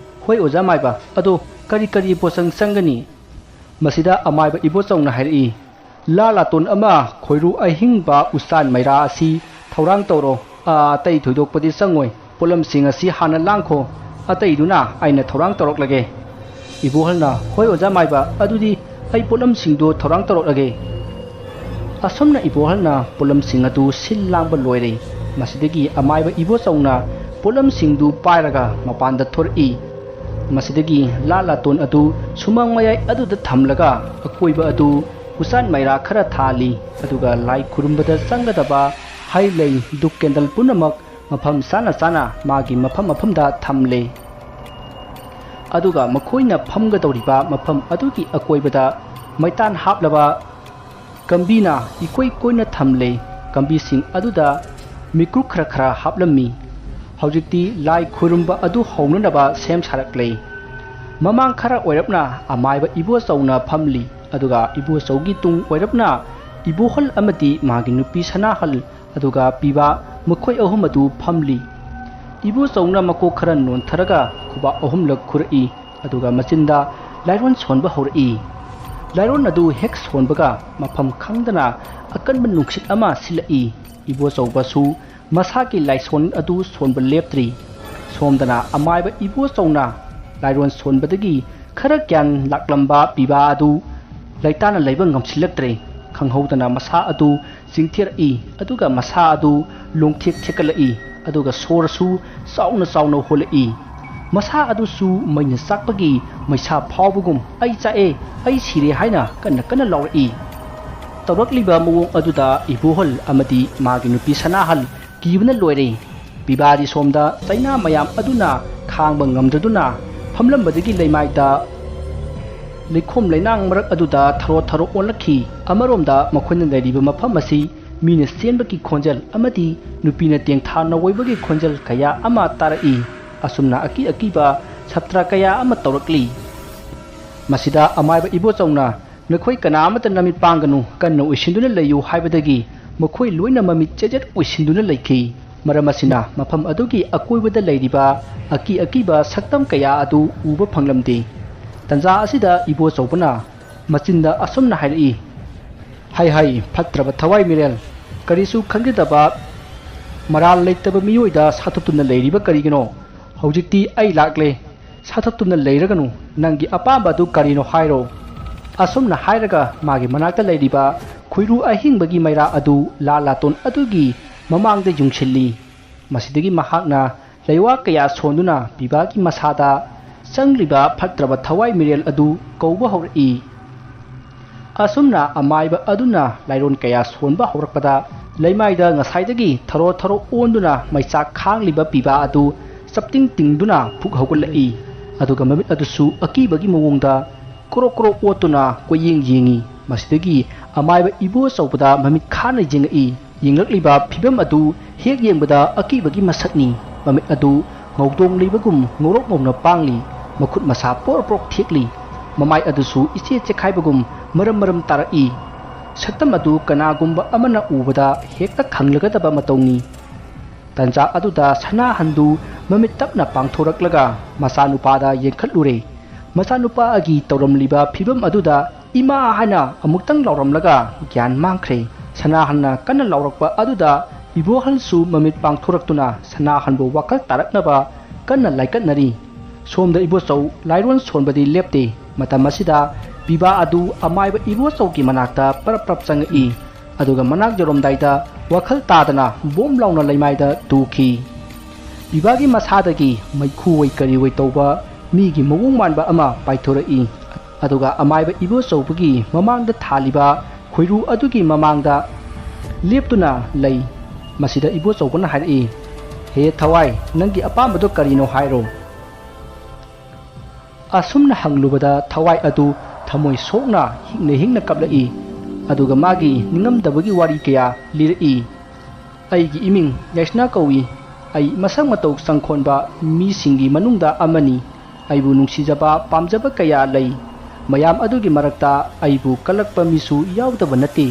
"ꯍꯣꯏ ꯑꯣꯖꯥ ꯃꯥꯏꯕ, ꯑꯗꯣ ꯀꯔꯤ ꯀꯔꯤ ꯄꯣꯠꯆꯪ ꯆꯪꯒꯅꯤ?" ꯃꯁꯤꯗ ꯑꯃꯥꯏꯕ ꯏꯕꯣꯆꯧꯅ ꯍꯥꯏꯔꯛꯏ, "ꯂꯥ ꯂꯥꯇꯣꯟ ꯑꯃ, ꯈꯣꯏꯔꯨ ꯑꯍꯤꯡꯕ, ꯎꯆꯥꯟ ꯃꯩꯔꯥ ꯑꯁꯤ ꯊꯧꯔꯥꯡ ꯇꯧꯔꯣ꯫ ꯑ, ꯑꯇꯩ ꯊꯣꯏꯗꯣꯛꯄꯗꯤ ꯆꯪꯉꯣꯏ꯫ ꯄꯣꯠꯂꯝꯁꯤꯡ ꯑꯁꯤ ꯍꯥꯟꯅ ꯂꯥꯡꯈꯣ꯫ ꯑꯇꯩꯗꯨꯅ ꯑꯩꯅ ꯊꯧꯔꯥꯡ ꯇꯧꯔꯛꯂꯒꯦ꯫" ꯏꯕꯣꯍꯜꯅ, "ꯍꯣꯏ ꯑꯣꯖꯥ ꯃꯥꯏꯕ, ꯑꯗꯨꯗꯤ ꯑꯩ ꯄꯣꯠꯂꯝꯁꯤꯡꯗꯨ ꯊꯧꯔꯥꯡ ꯇꯧꯔꯛꯂꯒꯦ꯫" ꯑꯁꯨꯝꯅ ꯏꯕꯣꯍꯜꯅ ꯄꯣꯠꯂꯝꯁꯤꯡ ꯑꯗꯨ ꯁꯤꯜ ꯂꯥꯡꯕ ꯂꯣꯏꯔꯦ꯫ ꯃꯁꯤꯗꯒꯤ ꯑꯃꯥꯏꯕ ꯏꯕꯣꯆꯧꯅ ꯄꯣꯠꯂꯝꯁꯤꯡꯗꯨ ꯄꯥꯏꯔꯒ ꯃꯄꯥꯟꯗ ꯊꯣꯔꯛꯏ꯫ ꯃꯁꯤꯗꯒꯤ ꯂꯥ ꯂꯥꯇꯣꯟ ꯑꯗꯨ ꯁꯨꯃꯥꯡ ꯃꯌꯥꯏ ꯑꯗꯨꯗ ꯊꯝꯂꯒ ꯑꯀꯣꯏꯕ ꯑꯗꯨ ꯎꯆꯥꯟ ꯃꯩꯔꯥ ꯈꯔ ꯊꯥꯜꯂꯤ꯫ ꯑꯗꯨꯒ ꯂꯥꯏ ꯈꯨꯔꯨꯝꯕꯗ ꯆꯪꯒꯗꯕ ꯍꯩ ꯂꯩ, ꯙꯨꯞ ꯀꯦꯟꯗꯜ ꯄꯨꯝꯅꯃꯛ ꯃꯐꯝ ꯆꯥꯅ ꯆꯥꯅ ꯃꯥꯒꯤ ꯃꯐꯝ ꯃꯐꯝꯗ ꯊꯝꯂꯦ꯫ ꯑꯗꯨꯒ ꯃꯈꯣꯏꯅ ꯐꯝꯒꯗꯧꯔꯤꯕ ꯃꯐꯝ ꯑꯗꯨꯒꯤ ꯑꯀꯣꯏꯕꯗ ꯃꯩꯇꯥꯟ ꯍꯥꯞꯂꯕ ꯀꯝꯕꯤꯅ ꯏꯀꯣꯏ ꯀꯣꯏꯅ ꯊꯝꯂꯦ꯫ ꯀꯝꯕꯤꯁꯤꯡ ꯑꯗꯨꯗ ꯃꯤꯀꯨꯞ ꯈꯔ ꯈꯔ ꯍꯥꯞꯂꯝꯃꯤ꯫ ꯍꯧꯖꯤꯛꯇꯤ ꯂꯥꯏ ꯈꯨꯔꯨꯝꯕ ꯑꯗꯨ ꯍꯧꯅꯅꯕ ꯁꯦꯝ ꯁꯥꯔꯛꯂꯦ꯫ ꯃꯃꯥꯡ ꯈꯔ ꯑꯣꯏꯔꯞꯅ ꯑꯃꯥꯏꯕ ꯏꯕꯣꯆꯧꯅ ꯐꯝꯂꯤ, ꯑꯗꯨꯒ ꯏꯕꯣꯆꯧꯒꯤ ꯇꯨꯡ ꯑꯣꯏꯔꯞꯅ ꯏꯕꯣꯍꯜ ꯑꯃꯗꯤ ꯃꯥꯒꯤ ꯅꯨꯄꯤ ꯁꯅꯥꯍꯜ, ꯑꯗꯨꯒ ꯄꯤꯕꯥ, ꯃꯈꯣꯏ ꯑꯍꯨꯝ ꯑꯗꯨ ꯐꯝꯂꯤ꯫ ꯏꯕꯣꯆꯧꯅ ꯃꯀꯣꯛ ꯈꯔ ꯅꯣꯟꯊꯔꯒ ꯈꯨꯕꯥꯛ ꯑꯍꯨꯝꯂꯛ ꯈꯨꯔꯛꯏ, ꯑꯗꯨꯒ ꯃꯆꯤꯟꯗ ꯂꯥꯏꯔꯣꯟ ꯁꯣꯟꯕ ꯍꯧꯔꯛꯏ꯫ ꯂꯥꯏꯔꯣꯟ ꯑꯗꯨ ꯍꯦꯛ ꯁꯣꯟꯕꯒ ꯃꯐꯝ ꯈꯪꯗꯅ ꯑꯀꯟꯕ ꯅꯨꯡꯁꯤꯠ ꯑꯃ ꯁꯤꯜꯂꯛꯏ꯫ ꯏꯕꯣꯆꯧꯕꯁꯨ ꯃꯁꯥꯒꯤ ꯂꯥꯏꯁꯣꯟ ꯑꯗꯨ ꯁꯣꯟꯕ ꯂꯦꯞꯇ꯭ꯔꯤ꯫ ꯁꯣꯝꯗꯅ ꯑꯃꯥꯏꯕ ꯏꯕꯣꯆꯧꯅ ꯂꯥꯏꯔꯣꯟ ꯁꯣꯟꯕꯗꯒꯤ ꯈꯔ ꯒ꯭ꯌꯥꯟ ꯂꯥꯛꯂꯝꯕ ꯄꯤꯕꯥ ꯑꯗꯨ ꯂꯩꯇꯥꯅ ꯂꯩꯕ ꯉꯝꯁꯤꯜꯂꯛꯇ꯭ꯔꯦ꯫ ꯈꯪꯍꯧꯗꯅ ꯃꯁꯥ ꯑꯗꯨ ꯆꯤꯡꯊꯔꯛꯏ꯫ ꯑꯗꯨꯒ ꯃꯁꯥ ꯑꯗꯨ ꯂꯣꯡꯊꯦꯛ ꯊꯦꯛꯀꯠꯂꯛꯏ꯫ ꯑꯗꯨꯒ ꯁꯣꯔꯁꯨ ꯆꯥꯎꯅ ꯆꯥꯎꯅ ꯍꯣꯜꯂꯛꯏ꯫ ꯃꯁꯥ ꯑꯗꯨꯁꯨ ꯃꯩꯅ ꯆꯥꯛꯄꯒꯤ ꯃꯩꯁꯥ ꯐꯥꯎꯕꯒꯨꯝ "ꯑꯩ ꯆꯥꯛꯑꯦ, ꯑꯩ ꯁꯤꯔꯦ" ꯍꯥꯏꯅ ꯀꯟꯅ ꯀꯟꯅ ꯂꯥꯎꯔꯛꯏ꯫ ꯇꯧꯔꯛꯂꯤꯕ ꯃꯑꯣꯡ ꯑꯗꯨꯗ ꯏꯕꯣꯍꯜ ꯑꯃꯗꯤ ꯃꯥꯒꯤ ꯅꯨꯄꯤ ꯁꯅꯥꯍꯜ ꯀꯤꯕꯅ ꯂꯣꯏꯔꯦ꯫ ꯄꯤꯕꯥꯗꯤ ꯁꯣꯝꯗ ꯆꯩꯅꯥ ꯃꯌꯥꯝ ꯑꯗꯨꯅ ꯈꯥꯡꯕ ꯉꯝꯗ꯭ꯔꯗꯨꯅ ꯐꯝꯂꯝꯕꯗꯒꯤ ꯂꯩꯃꯥꯏꯗ ꯂꯩꯈꯣꯝ ꯂꯩꯅꯥꯡ ꯃꯔꯛ ꯑꯗꯨꯗ ꯊꯔꯣ ꯊꯔꯣ ꯑꯣꯜꯂꯛꯈꯤ꯫ ꯑꯃꯔꯣꯝꯗ ꯃꯈꯣꯏꯅ ꯂꯩꯔꯤꯕ ꯃꯐꯝ ꯑꯁꯤ ꯃꯤꯅ ꯆꯦꯟꯕꯒꯤ ꯈꯣꯟꯖꯦꯜ ꯑꯃꯗꯤ ꯅꯨꯄꯤꯅ ꯇꯦꯡꯊꯥ ꯅꯋꯣꯏꯕꯒꯤ ꯈꯣꯟꯖꯦꯜ ꯀꯌꯥ ꯑꯃ ꯇꯥꯔꯛꯏ꯫ ꯑꯁꯨꯝꯅ ꯑꯀꯤ ꯑꯀꯤꯕ ꯁꯥꯇ꯭ꯔ ꯀꯌꯥ ꯑꯃ ꯇꯧꯔꯛꯂꯤ꯫ ꯃꯁꯤꯗ ꯑꯃꯥꯏꯕ ꯏꯕꯣꯆꯧꯅ "ꯅꯈꯣꯏ ꯀꯅꯥ ꯑꯃꯠꯇ ꯅꯃꯤꯠ ꯄꯥꯡꯒꯅꯨ, ꯀꯟꯅ ꯎꯏꯁꯤꯟꯗꯨꯅ ꯂꯩꯌꯨ" ꯍꯥꯏꯕꯗꯒꯤ ꯃꯈꯣꯏ ꯂꯣꯏꯅ ꯃꯃꯤꯠ ꯆꯦꯖꯦꯠ ꯎꯏꯁꯤꯟꯗꯨꯅ ꯂꯩꯈꯤ꯫ ꯃꯔꯝ ꯑꯁꯤꯅ ꯃꯐꯝ ꯑꯗꯨꯒꯤ ꯑꯀꯣꯏꯕꯗ ꯂꯩꯔꯤꯕ ꯑꯀꯤ ꯑꯀꯤꯕ ꯁꯛꯇꯝ ꯀꯌꯥ ꯑꯗꯨ ꯎꯕ ꯐꯪꯂꯝꯗꯦ꯫ ꯇꯟꯖꯥ ꯑꯁꯤꯗ ꯏꯕꯣꯆꯧꯕꯅ ꯃꯆꯤꯟꯗ ꯑꯁꯨꯝꯅ ꯍꯥꯏꯔꯛꯏ, "ꯍꯥꯏ ꯍꯥꯏ, ꯐꯠꯇ꯭ꯔꯕ ꯊꯋꯥꯏ ꯃꯤꯔꯦꯜ, ꯀꯔꯤꯁꯨ ꯈꯪꯖꯗꯕ ꯃꯔꯥꯜ ꯂꯩꯇꯕ ꯃꯤꯑꯣꯏꯗ ꯁꯥꯊꯠꯇꯨꯅ ꯂꯩꯔꯤꯕ ꯀꯔꯤꯒꯤꯅꯣ? ꯍꯧꯖꯤꯛꯇꯤ ꯑꯩ ꯂꯥꯛꯂꯦ, ꯁꯥꯊꯠꯇꯨꯅ ꯂꯩꯔꯒꯅꯨ, ꯅꯪꯒꯤ ꯑꯄꯥꯝꯕ ꯑꯗꯨ ꯀꯔꯤꯅꯣ ꯍꯥꯏꯔꯣ?" ꯑꯁꯨꯝꯅ ꯍꯥꯏꯔꯒ ꯃꯥꯒꯤ ꯃꯅꯥꯛꯇ ꯂꯩꯔꯤꯕ ꯈꯨꯏꯔꯨ ꯑꯍꯤꯡꯕꯒꯤ ꯃꯩꯔꯥ ꯑꯗꯨ ꯂꯥ ꯂꯥꯇꯣꯟ ꯑꯗꯨꯒꯤ ꯃꯃꯥꯡꯗ ꯌꯨꯡꯁꯤꯜꯂꯤ꯫ ꯃꯁꯤꯗꯒꯤ ꯃꯍꯥꯛꯅ ꯂꯩꯋꯥ ꯀꯌꯥ ꯁꯣꯟꯗꯨꯅ ꯄꯤꯕꯥꯒꯤ ꯃꯁꯥꯗ ꯆꯪꯂꯤꯕ ꯐꯠꯇ꯭ꯔꯕ ꯊꯋꯥꯏ ꯃꯤꯔꯦꯜ ꯑꯗꯨ ꯀꯧꯕ ꯍꯧꯔꯛꯏ꯫ ꯑꯁꯨꯝꯅ ꯑꯃꯥꯏꯕ ꯑꯗꯨꯅ ꯂꯥꯏꯔꯣꯟ ꯀꯌꯥ ꯁꯣꯟꯕ ꯍꯧꯔꯛꯄꯗ, ꯂꯩꯃꯥꯏꯗ ꯉꯁꯥꯏꯗꯒꯤ ꯊꯔꯣ ꯊꯔꯣ ꯑꯣꯟꯗꯨꯅ ꯃꯩꯆꯥꯛ ꯈꯥꯡꯂꯤꯕ ꯄꯤꯕꯥ ꯑꯗꯨ ꯆꯞꯇꯤꯡ ꯇꯤꯡꯗꯨꯅ ꯐꯨꯛ ꯍꯧꯒꯠꯂꯛꯏ꯫ ꯑꯗꯨꯒ ꯃꯃꯤꯠ ꯑꯗꯨꯁꯨ ꯑꯀꯤꯕꯒꯤ ꯃꯑꯣꯡꯗ ꯀ꯭ꯔꯣꯛ ꯀ꯭ꯔꯣꯛ ꯑꯣꯠꯇꯨꯅ ꯀꯣꯏꯌꯦꯡ ꯌꯦꯡꯏ꯫ ꯃꯁꯤꯗꯒꯤ ꯑꯃꯥꯏꯕ ꯏꯕꯣꯆꯧꯕꯗ ꯃꯃꯤꯠ ꯈꯥꯅ ꯌꯦꯡꯉꯛꯏ꯫ ꯌꯦꯡꯂꯛꯂꯤꯕ ꯐꯤꯚꯝ ꯑꯗꯨ ꯍꯦꯛ ꯌꯦꯡꯕꯗ ꯑꯀꯤꯕꯒꯤ ꯃꯁꯛꯅꯤ꯫ ꯃꯃꯤꯠ ꯑꯗꯨ ꯉꯧꯗꯣꯡ ꯂꯩꯕꯒꯨꯝ ꯉꯧꯔꯣꯛ ꯉꯧꯅ ꯄꯥꯡꯂꯤ꯫ ꯃꯈꯨꯠ ꯃꯁꯥ ꯄꯣꯔ ꯄꯣꯔ ꯊꯦꯛꯂꯤ꯫ ꯃꯃꯥꯏ ꯑꯗꯨꯁꯨ ꯏꯆꯦ ꯆꯦꯈꯥꯏꯕꯒꯨꯝ ꯃꯔꯝ ꯃꯔꯝ ꯇꯥꯔꯛꯏ꯫ ꯁꯛꯇꯝ ꯑꯗꯨ ꯀꯅꯥꯒꯨꯝꯕ ꯑꯃꯅ ꯎꯕꯗ ꯍꯦꯛꯇ ꯈꯪꯂꯒꯗꯕ ꯃꯇꯧꯅꯤ꯫ ꯇꯟꯖꯥ ꯑꯗꯨꯗ ꯁꯅꯥꯍꯟꯗꯨ ꯃꯃꯤꯠ ꯇꯞꯅ ꯄꯥꯡꯊꯣꯔꯛꯂꯒ ꯃꯆꯥꯅꯨꯄꯥꯗ ꯌꯦꯡꯈꯠꯂꯨꯔꯦ꯫ ꯃꯆꯥꯅꯨꯄꯥꯒꯤ ꯇꯧꯔꯝꯂꯤꯕ ꯐꯤꯚꯝ ꯑꯗꯨꯗ "ꯏꯃꯥ" ꯍꯥꯏꯅ ꯑꯃꯨꯛꯇꯪ ꯂꯥꯎꯔꯝꯂꯒ ꯒ꯭ꯌꯥꯟ ꯃꯥꯡꯈ꯭ꯔꯦ꯫ ꯁꯅꯥꯍꯟꯅ ꯀꯟꯅ ꯂꯥꯎꯔꯛꯄ ꯑꯗꯨꯗ ꯏꯕꯣꯍꯜꯁꯨ ꯃꯃꯤꯠ ꯄꯥꯡꯊꯣꯔꯛꯇꯨꯅ ꯁꯅꯥꯍꯟꯕꯨ ꯋꯥꯈꯜ ꯇꯥꯔꯛꯅꯕ ꯀꯟꯅ ꯂꯥꯏꯀꯠꯅꯔꯤ꯫ ꯁꯣꯝꯗ ꯏꯕꯣꯆꯧ ꯂꯥꯏꯔꯣꯟ ꯁꯣꯟꯕꯗꯤ ꯂꯦꯞꯇꯦ꯫ ꯃꯇꯝ ꯑꯁꯤꯗ ꯄꯤꯕꯥ ꯑꯗꯨ ꯑꯃꯥꯏꯕ ꯏꯕꯣꯆꯧꯒꯤ ꯃꯅꯥꯛꯇ ꯄꯔꯞ ꯄꯔꯞ ꯆꯪꯉꯛꯏ꯫ ꯑꯗꯨꯒ ꯃꯅꯥꯛ ꯌꯧꯔꯝꯗꯥꯏꯗ ꯋꯥꯈꯜ ꯇꯥꯗꯅ ꯕꯣꯝ ꯂꯥꯎꯅ ꯂꯩꯃꯥꯏꯗ ꯇꯨꯈꯤ꯫ ꯄꯤꯕꯥꯒꯤ ꯃꯁꯥꯗꯒꯤ ꯃꯩꯈꯨ ꯑꯣꯏ ꯀꯔꯤ ꯑꯣꯏ ꯇꯧꯕ ꯃꯤꯒꯤ ꯃꯑꯣꯡ ꯃꯥꯟꯕ ꯑꯃ ꯄꯥꯏꯊꯣꯔꯛꯏ꯫ ꯑꯗꯨꯒ ꯑꯃꯥꯏꯕ ꯏꯕꯣꯆꯧꯕꯒꯤ ꯃꯃꯥꯡꯗ ꯊꯥꯜꯂꯤꯕ ꯈꯣꯏꯔꯨ ꯑꯗꯨꯒꯤ ꯃꯃꯥꯡꯗ ꯂꯦꯞꯇꯨꯅ ꯂꯩ꯫ ꯃꯁꯤꯗ ꯏꯕꯣꯆꯧꯕꯅ ꯍꯥꯏꯔꯛꯏ, "ꯍꯦ ꯊꯋꯥꯏ, ꯅꯪꯒꯤ ꯑꯄꯥꯝꯕꯗꯣ ꯀꯔꯤꯅꯣ ꯍꯥꯏꯔꯣ?" ꯑꯁꯨꯝꯅ ꯍꯪꯂꯨꯕꯗ ꯊꯋꯥꯏ ꯑꯗꯨ ꯊꯃꯣꯏ ꯁꯣꯛꯅ ꯍꯤꯡꯅ ꯍꯤꯡꯅ ꯀꯞꯂꯛꯏ꯫ ꯑꯗꯨꯒ ꯃꯥꯒꯤ ꯅꯤꯡꯉꯝꯗꯕꯒꯤ ꯋꯥꯔꯤ ꯀꯌꯥ ꯂꯤꯔꯛꯏ꯫ "ꯑꯩꯒꯤ ꯏꯃꯤꯡ ꯌꯥꯏꯁꯅꯥ ꯀꯧꯏ꯫ ꯑꯩ ꯃꯁꯛ ꯃꯇꯧ ꯆꯪꯈꯣꯟꯕ ꯃꯤꯁꯤꯡꯒꯤ ꯃꯅꯨꯡꯗ ꯑꯃꯅꯤ꯫ ꯑꯩꯕꯨ ꯅꯨꯡꯁꯤꯖꯕ, ꯄꯥꯝꯖꯕ ꯀꯌꯥ ꯂꯩ꯫ ꯃꯌꯥꯝ ꯑꯗꯨꯒꯤ ꯃꯔꯛꯇ ꯑꯩꯕꯨ ꯀꯜꯂꯛꯄ ꯃꯤꯁꯨ ꯌꯥꯎꯗꯕ ꯅꯠꯇꯦ꯫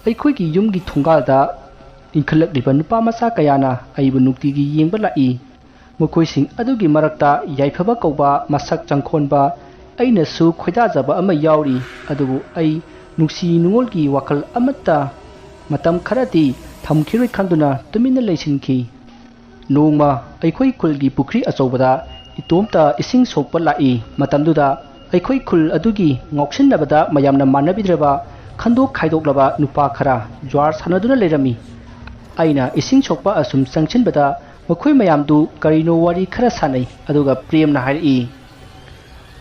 ꯑꯩꯈꯣꯏꯒꯤ ꯌꯨꯝꯒꯤ ꯊꯣꯡꯒꯥꯜꯗ ꯏꯟꯈꯠꯂꯛꯂꯤꯕ ꯅꯨꯄꯥ ꯃꯆꯥ ꯀꯌꯥꯅ ꯑꯩꯕꯨ ꯅꯨꯡꯇꯤꯒꯤ ꯌꯦꯡꯕ ꯂꯥꯛꯏ꯫ ꯃꯈꯣꯏꯁꯤꯡ ꯑꯗꯨꯒꯤ ꯃꯔꯛꯇ ꯌꯥꯏꯐꯕ ꯀꯧꯕ ꯃꯁꯛ ꯆꯪꯈꯣꯟꯕ ꯑꯩꯅꯁꯨ ꯈꯣꯏꯗꯥꯖꯕ ꯑꯃ ꯌꯥꯎꯔꯤ꯫ ꯑꯗꯨꯕꯨ ꯑꯩ ꯅꯨꯡꯁꯤ ꯅꯨꯡꯉꯣꯜꯒꯤ ꯋꯥꯈꯜ ꯑꯃꯠꯇ ꯃꯇꯝ ꯈꯔꯗꯤ ꯊꯝꯈꯤꯔꯣꯏ ꯈꯟꯗꯨꯅ ꯇꯨꯃꯤꯟꯅ ꯂꯩꯁꯤꯟꯈꯤ꯫ ꯅꯣꯡꯃ ꯑꯩꯈꯣꯏ ꯈꯨꯜꯒꯤ ꯄꯨꯈ꯭ꯔꯤ ꯑꯆꯧꯕꯗ ꯏꯇꯣꯝꯇ ꯏꯁꯤꯡ ꯁꯣꯛꯄ ꯂꯥꯛꯏ꯫ ꯃꯇꯝꯗꯨꯗ ꯑꯩꯈꯣꯏ ꯈꯨꯜ ꯑꯗꯨꯒꯤ ꯉꯥꯎꯁꯤꯟꯅꯕꯗ ꯃꯌꯥꯝꯅ ꯃꯥꯟꯅꯕꯤꯗ꯭ꯔꯕ ꯈꯟꯗꯣꯛ ꯈꯥꯏꯗꯣꯛꯂꯕ ꯅꯨꯄꯥ ꯈꯔ ꯖ꯭ꯋꯥꯔ ꯁꯥꯟꯅꯗꯨꯅ ꯂꯩꯔꯝꯃꯤ꯫ ꯑꯩꯅ ꯏꯁꯤꯡ ꯁꯣꯛꯄ ꯑꯁꯨꯝ ꯆꯪꯁꯤꯟꯕꯗ ꯃꯈꯣꯏ ꯃꯌꯥꯝꯗꯨ ꯀꯔꯤꯅꯣ ꯋꯥꯔꯤ ꯈꯔ ꯁꯥꯟꯅꯩ꯫ ꯑꯗꯨꯒ ꯄ꯭ꯔꯦꯝꯅ ꯍꯥꯏꯔꯛꯏ,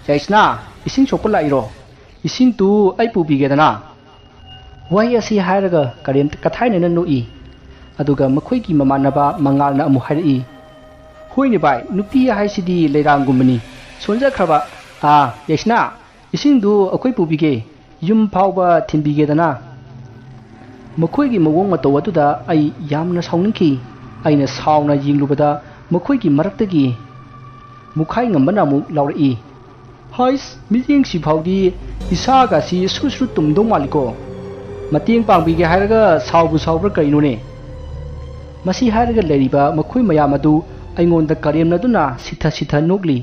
"ꯌꯥꯏꯁꯅꯥ, ꯏꯁꯤꯡ ꯁꯣꯛꯄ ꯂꯥꯛꯏꯔꯣ? ꯏꯁꯤꯡꯗꯨ ꯑꯩ ꯄꯨꯕꯤꯒꯦꯗꯅ?" ꯋꯥꯍꯩ ꯑꯁꯤ ꯍꯥꯏꯔꯒ ꯀꯔꯦꯝ ꯀꯊꯥꯏꯅꯅ ꯅꯣꯛꯏ꯫ ꯑꯗꯨꯒ ꯃꯈꯣꯏꯒꯤ ꯃꯃꯥꯟꯅꯕ ꯃꯉꯥꯜꯅ ꯑꯃꯨꯛ ꯍꯥꯏꯔꯛꯏ, "ꯍꯣꯏꯅꯦ ꯚꯥꯏ, ꯅꯨꯄꯤ ꯍꯥꯏꯁꯤꯗꯤ ꯂꯩꯔꯥꯡꯒꯨꯝꯕꯅꯤ꯫ ꯁꯣꯟꯖꯈ꯭ꯔꯕ꯫ ꯑꯥ, ꯌꯥꯏꯁꯅꯥ, ꯏꯁꯤꯡꯗꯨ ꯑꯩꯈꯣꯏ ꯄꯨꯕꯤꯒꯦ, ꯌꯨꯝ ꯐꯥꯎꯕ ꯊꯤꯟꯕꯤꯒꯦꯗꯅ?" ꯃꯈꯣꯏꯒꯤ ꯃꯑꯣꯡ ꯃꯇꯧ ꯑꯗꯨꯗ ꯑꯩ ꯌꯥꯝꯅ ꯁꯥꯎꯅꯤꯡꯈꯤ꯫ ꯑꯩꯅ ꯁꯥꯎꯅ ꯌꯦꯡꯂꯨꯕꯗ ꯃꯈꯣꯏꯒꯤ ꯃꯔꯛꯇꯒꯤ ꯃꯨꯈꯥꯏ ꯉꯝꯕꯅ ꯑꯃꯨꯛ ꯂꯥꯎꯔꯛꯏ, "ꯍꯥꯏꯁ, ꯃꯤꯠꯌꯦꯡꯁꯤ ꯐꯥꯎꯗꯤ ꯏꯁꯥꯒꯁꯤ ꯁꯨꯔꯨ ꯁꯨꯔꯨ ꯇꯨꯝꯗꯧ ꯃꯥꯜꯂꯤꯀꯣ꯫ ꯃꯇꯦꯡ ꯄꯥꯡꯕꯤꯒꯦ ꯍꯥꯏꯔꯒ ꯁꯥꯎꯕꯨ ꯁꯥꯎꯕ꯭ꯔꯥ ꯀꯩꯅꯣꯅꯦ?" ꯃꯁꯤ ꯍꯥꯏꯔꯒ ꯂꯩꯔꯤꯕ ꯃꯈꯣꯏ ꯃꯌꯥꯝ ꯑꯗꯨ ꯑꯩꯉꯣꯟꯗ ꯀꯔꯦꯝꯅꯗꯨꯅ ꯁꯤꯊ ꯁꯤꯊ ꯅꯣꯛꯂꯤ꯫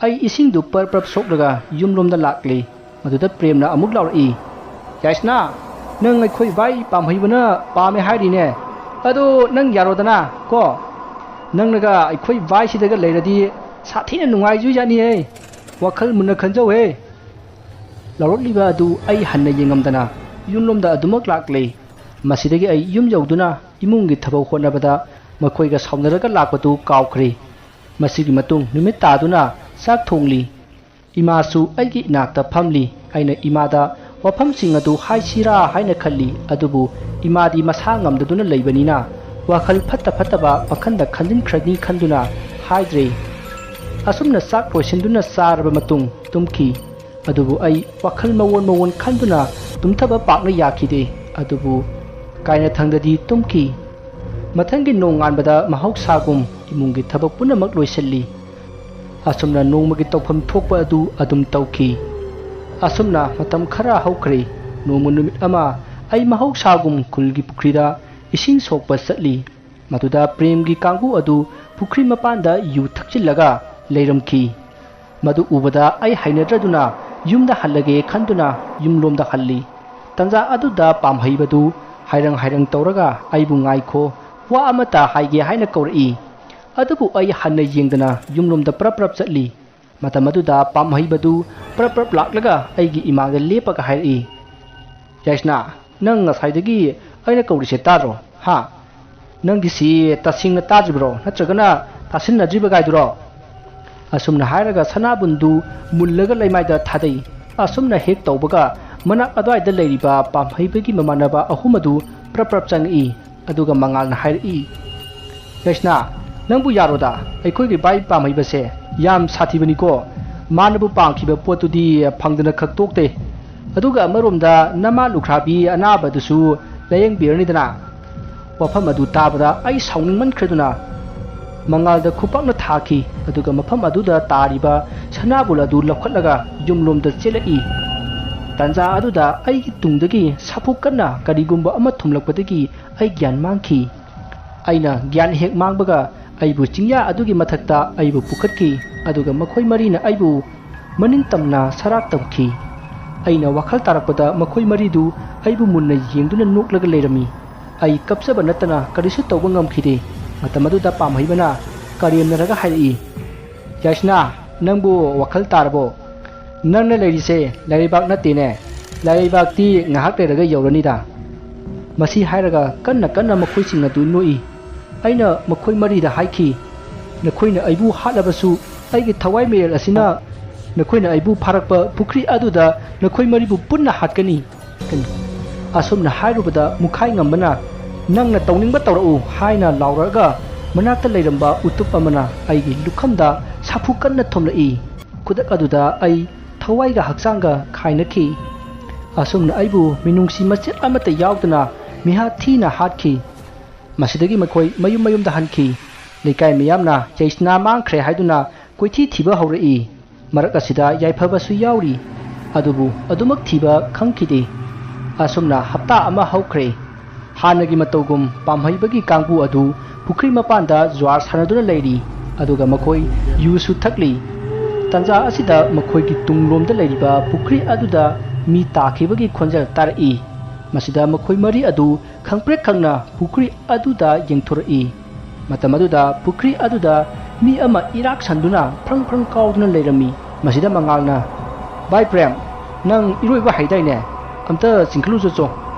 ꯑꯩ ꯏꯁꯤꯡꯗꯨ ꯄꯔꯞ ꯄꯔꯞ ꯁꯣꯛꯂꯒ ꯌꯨꯝꯂꯣꯝꯗ ꯂꯥꯛꯂꯤ꯫ ꯃꯗꯨꯗ ꯄ꯭ꯔꯦꯝꯅ ꯑꯃꯨꯛ ꯂꯥꯎꯔꯛꯏ, "ꯌꯥꯏꯁꯅꯥ, ꯅꯪ ꯑꯩꯈꯣꯏ ꯚꯥꯏ ꯄꯥꯝꯍꯩꯕꯅ ꯄꯥꯝꯃꯦ ꯍꯥꯏꯔꯤꯅꯦ꯫ ꯑꯗꯣ ꯅꯪ ꯌꯥꯔꯣꯗꯅ ꯀꯣ? ꯅꯪꯅꯒ ꯑꯩꯈꯣꯏ ꯚꯥꯏꯁꯤꯗꯒ ꯂꯩꯔꯗꯤ ꯁꯥꯊꯤꯅ ꯅꯨꯡꯉꯥꯏꯖꯣꯏꯖꯥꯠꯅꯤꯍꯦ꯫ ꯋꯥꯈꯜ ꯃꯨꯟꯅ ꯈꯟꯖꯧꯍꯦ꯫" ꯂꯥꯎꯔꯛꯂꯤꯕ ꯑꯗꯨ ꯑꯩ ꯍꯟꯅ ꯌꯦꯡꯉꯝꯗꯅ ꯌꯨꯝꯂꯣꯝꯗ ꯑꯗꯨꯃꯛ ꯂꯥꯛꯂꯦ꯫ ꯃꯁꯤꯗꯒꯤ ꯑꯩ ꯌꯨꯝ ꯌꯧꯗꯨꯅ ꯏꯃꯨꯡꯒꯤ ꯊꯕꯛ ꯍꯣꯠꯅꯕꯗ ꯃꯈꯣꯏꯒ ꯁꯥꯎꯅꯔꯒ ꯂꯥꯛꯄꯗꯨ ꯀꯥꯎꯈ꯭ꯔꯦ꯫ ꯃꯁꯤꯒꯤ ꯃꯇꯨꯡ ꯅꯨꯃꯤꯠ ꯇꯥꯗꯨꯅ ꯆꯥꯛ ꯊꯣꯡꯂꯤ꯫ ꯏꯃꯥꯁꯨ ꯑꯩꯒꯤ ꯏꯅꯥꯛꯇ ꯐꯝꯂꯤ꯫ ꯑꯩꯅ ꯏꯃꯥꯗ ꯋꯥꯐꯝꯁꯤꯡ ꯑꯗꯨ ꯍꯥꯏꯁꯤꯔꯥ ꯍꯥꯏꯅ ꯈꯜꯂꯤ, ꯑꯗꯨꯕꯨ ꯏꯃꯥꯗꯤ ꯃꯁꯥ ꯉꯝꯗꯗꯨꯅ ꯂꯩꯕꯅꯤꯅ ꯋꯥꯈꯜ ꯐꯠꯇ ꯐꯠꯇꯕ ꯄꯪꯈꯟꯗ ꯈꯟꯖꯤꯟꯈ꯭ꯔꯅꯤ ꯈꯟꯗꯨꯅ ꯍꯥꯏꯗ꯭ꯔꯦ꯫ ꯑꯁꯨꯝꯅ ꯆꯥꯛ ꯂꯣꯏꯁꯤꯟꯗꯨꯅ ꯆꯥꯔꯕ ꯃꯇꯨꯡ ꯇꯨꯝꯈꯤ꯫ ꯑꯗꯨꯕꯨ ꯑꯩ ꯋꯥꯈꯜ ꯃꯑꯣꯟ ꯃꯑꯣꯟ ꯈꯟꯗꯨꯅ ꯇꯨꯝꯊꯕ ꯄꯥꯛꯅ ꯌꯥꯈꯤꯗꯦ꯫ ꯑꯗꯨꯕꯨ ꯀꯥꯏꯅꯊꯪꯗꯗꯤ ꯇꯨꯝꯈꯤ꯫ ꯃꯊꯪꯒꯤ ꯅꯣꯡꯉꯥꯟꯕꯗ ꯃꯍꯧꯁꯥꯒꯨꯝ ꯏꯃꯨꯡꯒꯤ ꯊꯕꯛ ꯄꯨꯝꯅꯃꯛ ꯂꯣꯏꯁꯤꯜꯂꯤ꯫ ꯑꯁꯨꯝꯅ ꯅꯣꯡꯃꯒꯤ ꯇꯧꯐꯝ ꯊꯣꯛꯄ ꯑꯗꯨ ꯑꯗꯨꯝ ꯇꯧꯈꯤ꯫ ꯑꯁꯨꯝꯅ ꯃꯇꯝ ꯈꯔ ꯍꯧꯈ꯭ꯔꯦ꯫ ꯅꯣꯡꯃ ꯅꯨꯃꯤꯠ ꯑꯃ ꯑꯩ ꯃꯍꯧꯁꯥꯒꯨꯝ ꯈꯨꯜꯒꯤ ꯄꯨꯈ꯭ꯔꯤꯗ ꯏꯁꯤꯡ ꯁꯣꯛꯄ ꯆꯠꯂꯤ꯫ ꯃꯗꯨꯗ ꯄ꯭ꯔꯦꯝꯒꯤ ꯀꯥꯡꯕꯨ ꯑꯗꯨ ꯄꯨꯈ꯭ꯔꯤ ꯃꯄꯥꯟꯗ ꯌꯨ ꯊꯛꯆꯤꯜꯂꯒ ꯂꯩꯔꯝꯈꯤ꯫ ꯃꯗꯨ ꯎꯕꯗ ꯑꯩ ꯍꯩꯅꯗ꯭ꯔꯗꯨꯅ ꯌꯨꯝꯗ ꯍꯜꯂꯒꯦ ꯈꯟꯗꯨꯅ ꯌꯨꯝꯂꯣꯝꯗ ꯍꯜꯂꯤ꯫ ꯇꯟꯖꯥ ꯑꯗꯨꯗ ꯄꯥꯝꯍꯩꯕꯗꯨ ꯍꯥꯏꯔꯪ ꯍꯥꯏꯔꯪ ꯇꯧꯔꯒ ꯑꯩꯕꯨ "ꯉꯥꯏꯈꯣ, ꯋꯥ ꯑꯃꯇ ꯍꯥꯏꯒꯦ" ꯍꯥꯏꯅ ꯀꯧꯔꯛꯏ꯫ ꯑꯗꯨꯕꯨ ꯑꯩ ꯍꯟꯅ ꯌꯦꯡꯗꯅ ꯌꯨꯝꯂꯣꯝꯗ ꯄ꯭ꯔꯞ ꯄ꯭ꯔꯞ ꯆꯠꯂꯤ꯫ ꯃꯇꯝ ꯑꯗꯨꯗ ꯄꯥꯝꯍꯩꯕꯗꯨ ꯄ꯭ꯔꯞ ꯄ꯭ꯔꯞ ꯂꯥꯛꯂꯒ ꯑꯩꯒꯤ ꯏꯃꯥꯡꯗ ꯂꯦꯞꯄꯒ ꯍꯥꯏꯔꯛꯏ, "ꯌꯥꯏꯁꯅꯥ, ꯅꯪ ꯉꯁꯥꯏꯗꯒꯤ ꯑꯩꯅ ꯀꯧꯔꯤꯁꯦ ꯇꯥꯗ꯭ꯔꯣ? ꯍꯥ? ꯅꯪꯒꯤꯁꯤ ꯇꯁꯦꯡꯅ ꯇꯥꯗ꯭ꯔꯤꯕ꯭ꯔꯣ? ꯅꯠꯇ꯭ꯔꯒꯅ ꯇꯥꯁꯤꯟꯅꯗ꯭ꯔꯤꯕ ꯒꯥꯏꯗꯨꯔꯣ?" ꯑꯁꯨꯝꯅ ꯍꯥꯏꯔꯒ ꯁꯅꯥꯕꯨꯟꯗꯨ ꯃꯨꯜꯂꯒ ꯂꯩꯃꯥꯏꯗ ꯊꯥꯗꯩ꯫ ꯑꯁꯨꯝꯅ ꯍꯦꯛ ꯇꯧꯕꯒ ꯃꯅꯥꯛ ꯑꯗꯨꯋꯥꯏꯗ ꯂꯩꯔꯤꯕ ꯄꯥꯝꯍꯩꯕꯒꯤ ꯃꯃꯥꯟꯅꯕ ꯑꯍꯨꯝ ꯑꯗꯨ ꯄ꯭ꯔꯞ ꯄ꯭ꯔꯞ ꯆꯪꯉꯛꯏ꯫ ꯑꯗꯨꯒ ꯃꯉꯥꯜꯅ ꯍꯥꯏꯔꯛꯏ, "ꯌꯥꯏꯁꯅꯥ, ꯅꯪꯕꯨ ꯌꯥꯔꯣꯗ, ꯑꯩꯈꯣꯏꯒꯤ ꯚꯥꯏ ꯄꯥꯝꯍꯩꯕꯁꯦ ꯌꯥꯝ ꯁꯥꯊꯤꯕꯅꯤꯀꯣ꯫ ꯃꯥꯅꯕꯨ ꯄꯥꯝꯈꯤꯕ ꯄꯣꯠꯇꯨꯗꯤ ꯐꯪꯗꯅ ꯈꯛ ꯇꯣꯛꯇꯦ꯫ ꯑꯗꯨꯒ ꯑꯃꯔꯣꯝꯗ ꯅꯃꯥ ꯂꯨꯈ꯭ꯔꯥꯕꯤ ꯑꯅꯥꯕꯗꯨꯁꯨ ꯂꯥꯌꯦꯡꯕꯤꯔꯅꯤꯗꯅ꯫" ꯋꯥꯐꯝ ꯑꯗꯨ ꯇꯥꯕꯗ ꯑꯩ ꯁꯥꯎꯅꯤꯡꯃꯟꯈ꯭ꯔꯗꯨꯅ ꯃꯉꯥꯜꯗ ꯈꯨꯄꯥꯛꯅ ꯊꯥꯈꯤ꯫ ꯑꯗꯨꯒ ꯃꯐꯝ ꯑꯗꯨꯗ ꯇꯥꯔꯤꯕ ꯁꯅꯥꯕꯨꯜ ꯑꯗꯨ ꯂꯧꯈꯠꯂꯒ ꯌꯨꯝꯂꯣꯝꯗ ꯆꯦꯜꯂꯛꯏ꯫ ꯇꯟꯖꯥ ꯑꯗꯨꯗ ꯑꯩꯒꯤ ꯇꯨꯡꯗꯒꯤ ꯁꯥꯐꯨ ꯀꯟꯅ ꯀꯔꯤꯒꯨꯝꯕ ꯑꯃ ꯊꯨꯝꯂꯛꯄꯗꯒꯤ ꯑꯩ ꯒ꯭ꯌꯥꯟ ꯃꯥꯡꯈꯤ꯫ ꯑꯩꯅ ꯒ꯭ꯌꯥꯟ ꯍꯦꯛ ꯃꯥꯡꯕꯒ ꯑꯩꯕꯨ ꯆꯤꯡꯌꯥ ꯑꯗꯨꯒꯤ ꯃꯊꯛꯇ ꯑꯩꯕꯨ ꯄꯨꯈꯠꯈꯤ꯫ ꯑꯗꯨꯒ ꯃꯈꯣꯏ ꯃꯔꯤꯅ ꯑꯩꯕꯨ ꯃꯅꯤꯡ ꯇꯝꯅ ꯁꯔꯥꯛ ꯇꯝꯈꯤ꯫ ꯑꯩꯅ ꯋꯥꯈꯜ ꯇꯥꯔꯛꯄꯗ ꯃꯈꯣꯏ ꯃꯔꯤꯗꯨ ꯑꯩꯕꯨ ꯃꯨꯟꯅ ꯌꯦꯡꯗꯨꯅ ꯅꯣꯛꯂꯒ ꯂꯩꯔꯝꯃꯤ꯫ ꯑꯩ ꯀꯞꯆꯕ ꯅꯠꯇꯅ ꯀꯔꯤꯁꯨ ꯇꯧꯕ ꯉꯝꯈꯤꯗꯦ꯫ ꯃꯇꯝ ꯑꯗꯨꯗ ꯄꯥꯝꯍꯩꯕꯅ ꯀꯔꯦꯝꯅꯔꯒ ꯍꯥꯏꯔꯛꯏ, "ꯌꯥꯏꯁꯅꯥ, ꯅꯪꯕꯨ ꯋꯥꯈꯜ ꯇꯥꯔꯕꯣ? "ꯅꯪꯅ ꯂꯩꯔꯤꯁꯦ ꯂꯥꯏꯔꯩꯕꯥꯛ ꯅꯠꯇꯦꯅꯦ꯫ ꯂꯥꯏꯔꯩꯕꯥꯛꯇꯤ ꯉꯥꯏꯍꯥꯛ ꯂꯩꯔꯒ ꯌꯧꯔꯅꯤꯗ꯫" ꯃꯁꯤ ꯍꯥꯏꯔꯒ ꯀꯟꯅ ꯀꯟꯅ ꯃꯈꯣꯏꯁꯤꯡ ꯑꯗꯨ ꯅꯣꯛꯏ꯫ ꯑꯩꯅ ꯃꯈꯣꯏ ꯃꯔꯤꯗ ꯍꯥꯏꯈꯤ, "ꯅꯈꯣꯏꯅ ꯑꯩꯕꯨ ꯍꯥꯠꯂꯕꯁꯨ, ꯑꯩꯒꯤ ꯊꯋꯥꯏ ꯃꯔꯦꯜ ꯑꯁꯤꯅ ꯅꯈꯣꯏꯅ ꯑꯩꯕꯨ ꯐꯥꯔꯛꯄ ꯄꯨꯈ꯭ꯔꯤ ꯑꯗꯨꯗ ꯅꯈꯣꯏ ꯃꯔꯤꯕꯨ ꯄꯨꯟꯅ ꯍꯥꯠꯀꯅꯤ꯫" ꯑꯁꯨꯝꯅ ꯍꯥꯏꯔꯨꯕꯗ ꯃꯨꯈꯥꯏ ꯉꯝꯕꯅ, "ꯅꯪꯅ ꯇꯧꯅꯤꯡꯕ ꯇꯧꯔꯛꯎ" ꯍꯥꯏꯅ ꯂꯥꯎꯔꯛꯑꯒ, ꯃꯅꯥꯛꯇ ꯂꯩꯔꯝꯕ ꯎꯇꯨꯞ ꯑꯃꯅ ꯑꯩꯒꯤ ꯂꯨꯈꯝꯗ ꯁꯥꯐꯨ ꯀꯟꯅ ꯊꯣꯝꯂꯛꯏ꯫ ꯈꯨꯗꯛ ꯑꯗꯨꯗ ꯑꯩ ꯊꯋꯥꯏꯒ ꯍꯛꯆꯥꯡꯒ ꯈꯥꯏꯅꯈꯤ꯫ ꯑꯁꯨꯝꯅ ꯑꯩꯕꯨ ꯃꯤꯅꯨꯡꯁꯤ ꯃꯆꯦꯠ ꯑꯃꯠꯇ ꯌꯥꯎꯗꯅ ꯃꯤꯍꯥꯠ ꯊꯤꯅ ꯍꯥꯠꯈꯤ꯫ ꯃꯁꯤꯗꯒꯤ ꯃꯈꯣꯏ ꯃꯌꯨꯝ ꯃꯌꯨꯝꯗ ꯍꯟꯈꯤ꯫ ꯂꯩꯀꯥꯏ ꯃꯤꯌꯥꯝꯅ ꯌꯥꯏꯁꯅꯥ ꯃꯥꯡꯈ꯭ꯔꯦ ꯍꯥꯏꯗꯨꯅ ꯀꯣꯏꯊꯤ ꯊꯤꯕ ꯍꯧꯔꯛꯏ꯫ ꯃꯔꯛ ꯑꯁꯤꯗ ꯌꯥꯏꯐꯕꯁꯨ ꯌꯥꯎꯔꯤ, ꯑꯗꯨꯕꯨ ꯑꯗꯨꯃꯛ ꯊꯤꯕ ꯈꯪꯈꯤꯗꯦ꯫ ꯑꯁꯨꯝꯅ ꯍꯞꯇꯥ ꯑꯃ ꯍꯧꯈ꯭ꯔꯦ꯫ ꯍꯥꯟꯅꯒꯤ ꯃꯇꯧꯒꯨꯝ ꯄꯥꯝꯍꯩꯕꯒꯤ ꯀꯥꯡꯕꯨ ꯑꯗꯨ ꯄꯨꯈ꯭ꯔꯤ ꯃꯄꯥꯟꯗ ꯖ꯭ꯋꯥꯔ ꯁꯥꯟꯅꯗꯨꯅ ꯂꯩꯔꯤ, ꯑꯗꯨꯒ ꯃꯈꯣꯏ ꯌꯨꯁꯨ ꯊꯛꯂꯤ꯫ ꯇꯥꯟꯖꯥ ꯑꯁꯤꯗ ꯃꯈꯣꯏꯒꯤ ꯇꯨꯡꯂꯣꯝꯗ ꯂꯩꯔꯤꯕ ꯄꯨꯈ꯭ꯔꯤ ꯑꯗꯨꯗ ꯃꯤ ꯇꯥꯈꯤꯕꯒꯤ ꯈꯣꯟꯖꯦꯜ ꯇꯥꯔꯛꯏ꯫ ꯃꯁꯤꯗ ꯃꯈꯣꯏ ꯃꯔꯤ ꯑꯗꯨ ꯈꯪꯄ꯭ꯔꯦꯛ ꯈꯪꯅ ꯄꯨꯈ꯭ꯔꯤ ꯑꯗꯨꯗ ꯌꯦꯡꯊꯣꯔꯛꯏ꯫ ꯃꯇꯝ ꯑꯗꯨꯗ ꯄꯨꯈ꯭ꯔꯤ ꯑꯗꯨꯗ ꯃꯤ ꯑꯃ ꯏꯔꯥꯛ ꯁꯟꯗꯨꯅ ꯐ꯭ꯔꯪ ꯐ꯭ꯔꯪ ꯀꯥꯎꯗꯨꯅ ꯂꯩꯔꯝꯃꯤ꯫ ꯃꯁꯤꯗ ꯃꯉꯥꯜꯅ, "ꯚꯥꯏ ꯄ꯭ꯔꯦꯝ, ꯅꯪ ꯏꯔꯣꯏꯕ ꯍꯩꯗꯥꯏꯅꯦ? ꯑꯝꯇ ꯆꯤꯡꯈꯠꯂꯨ ꯆꯠꯁꯣ꯫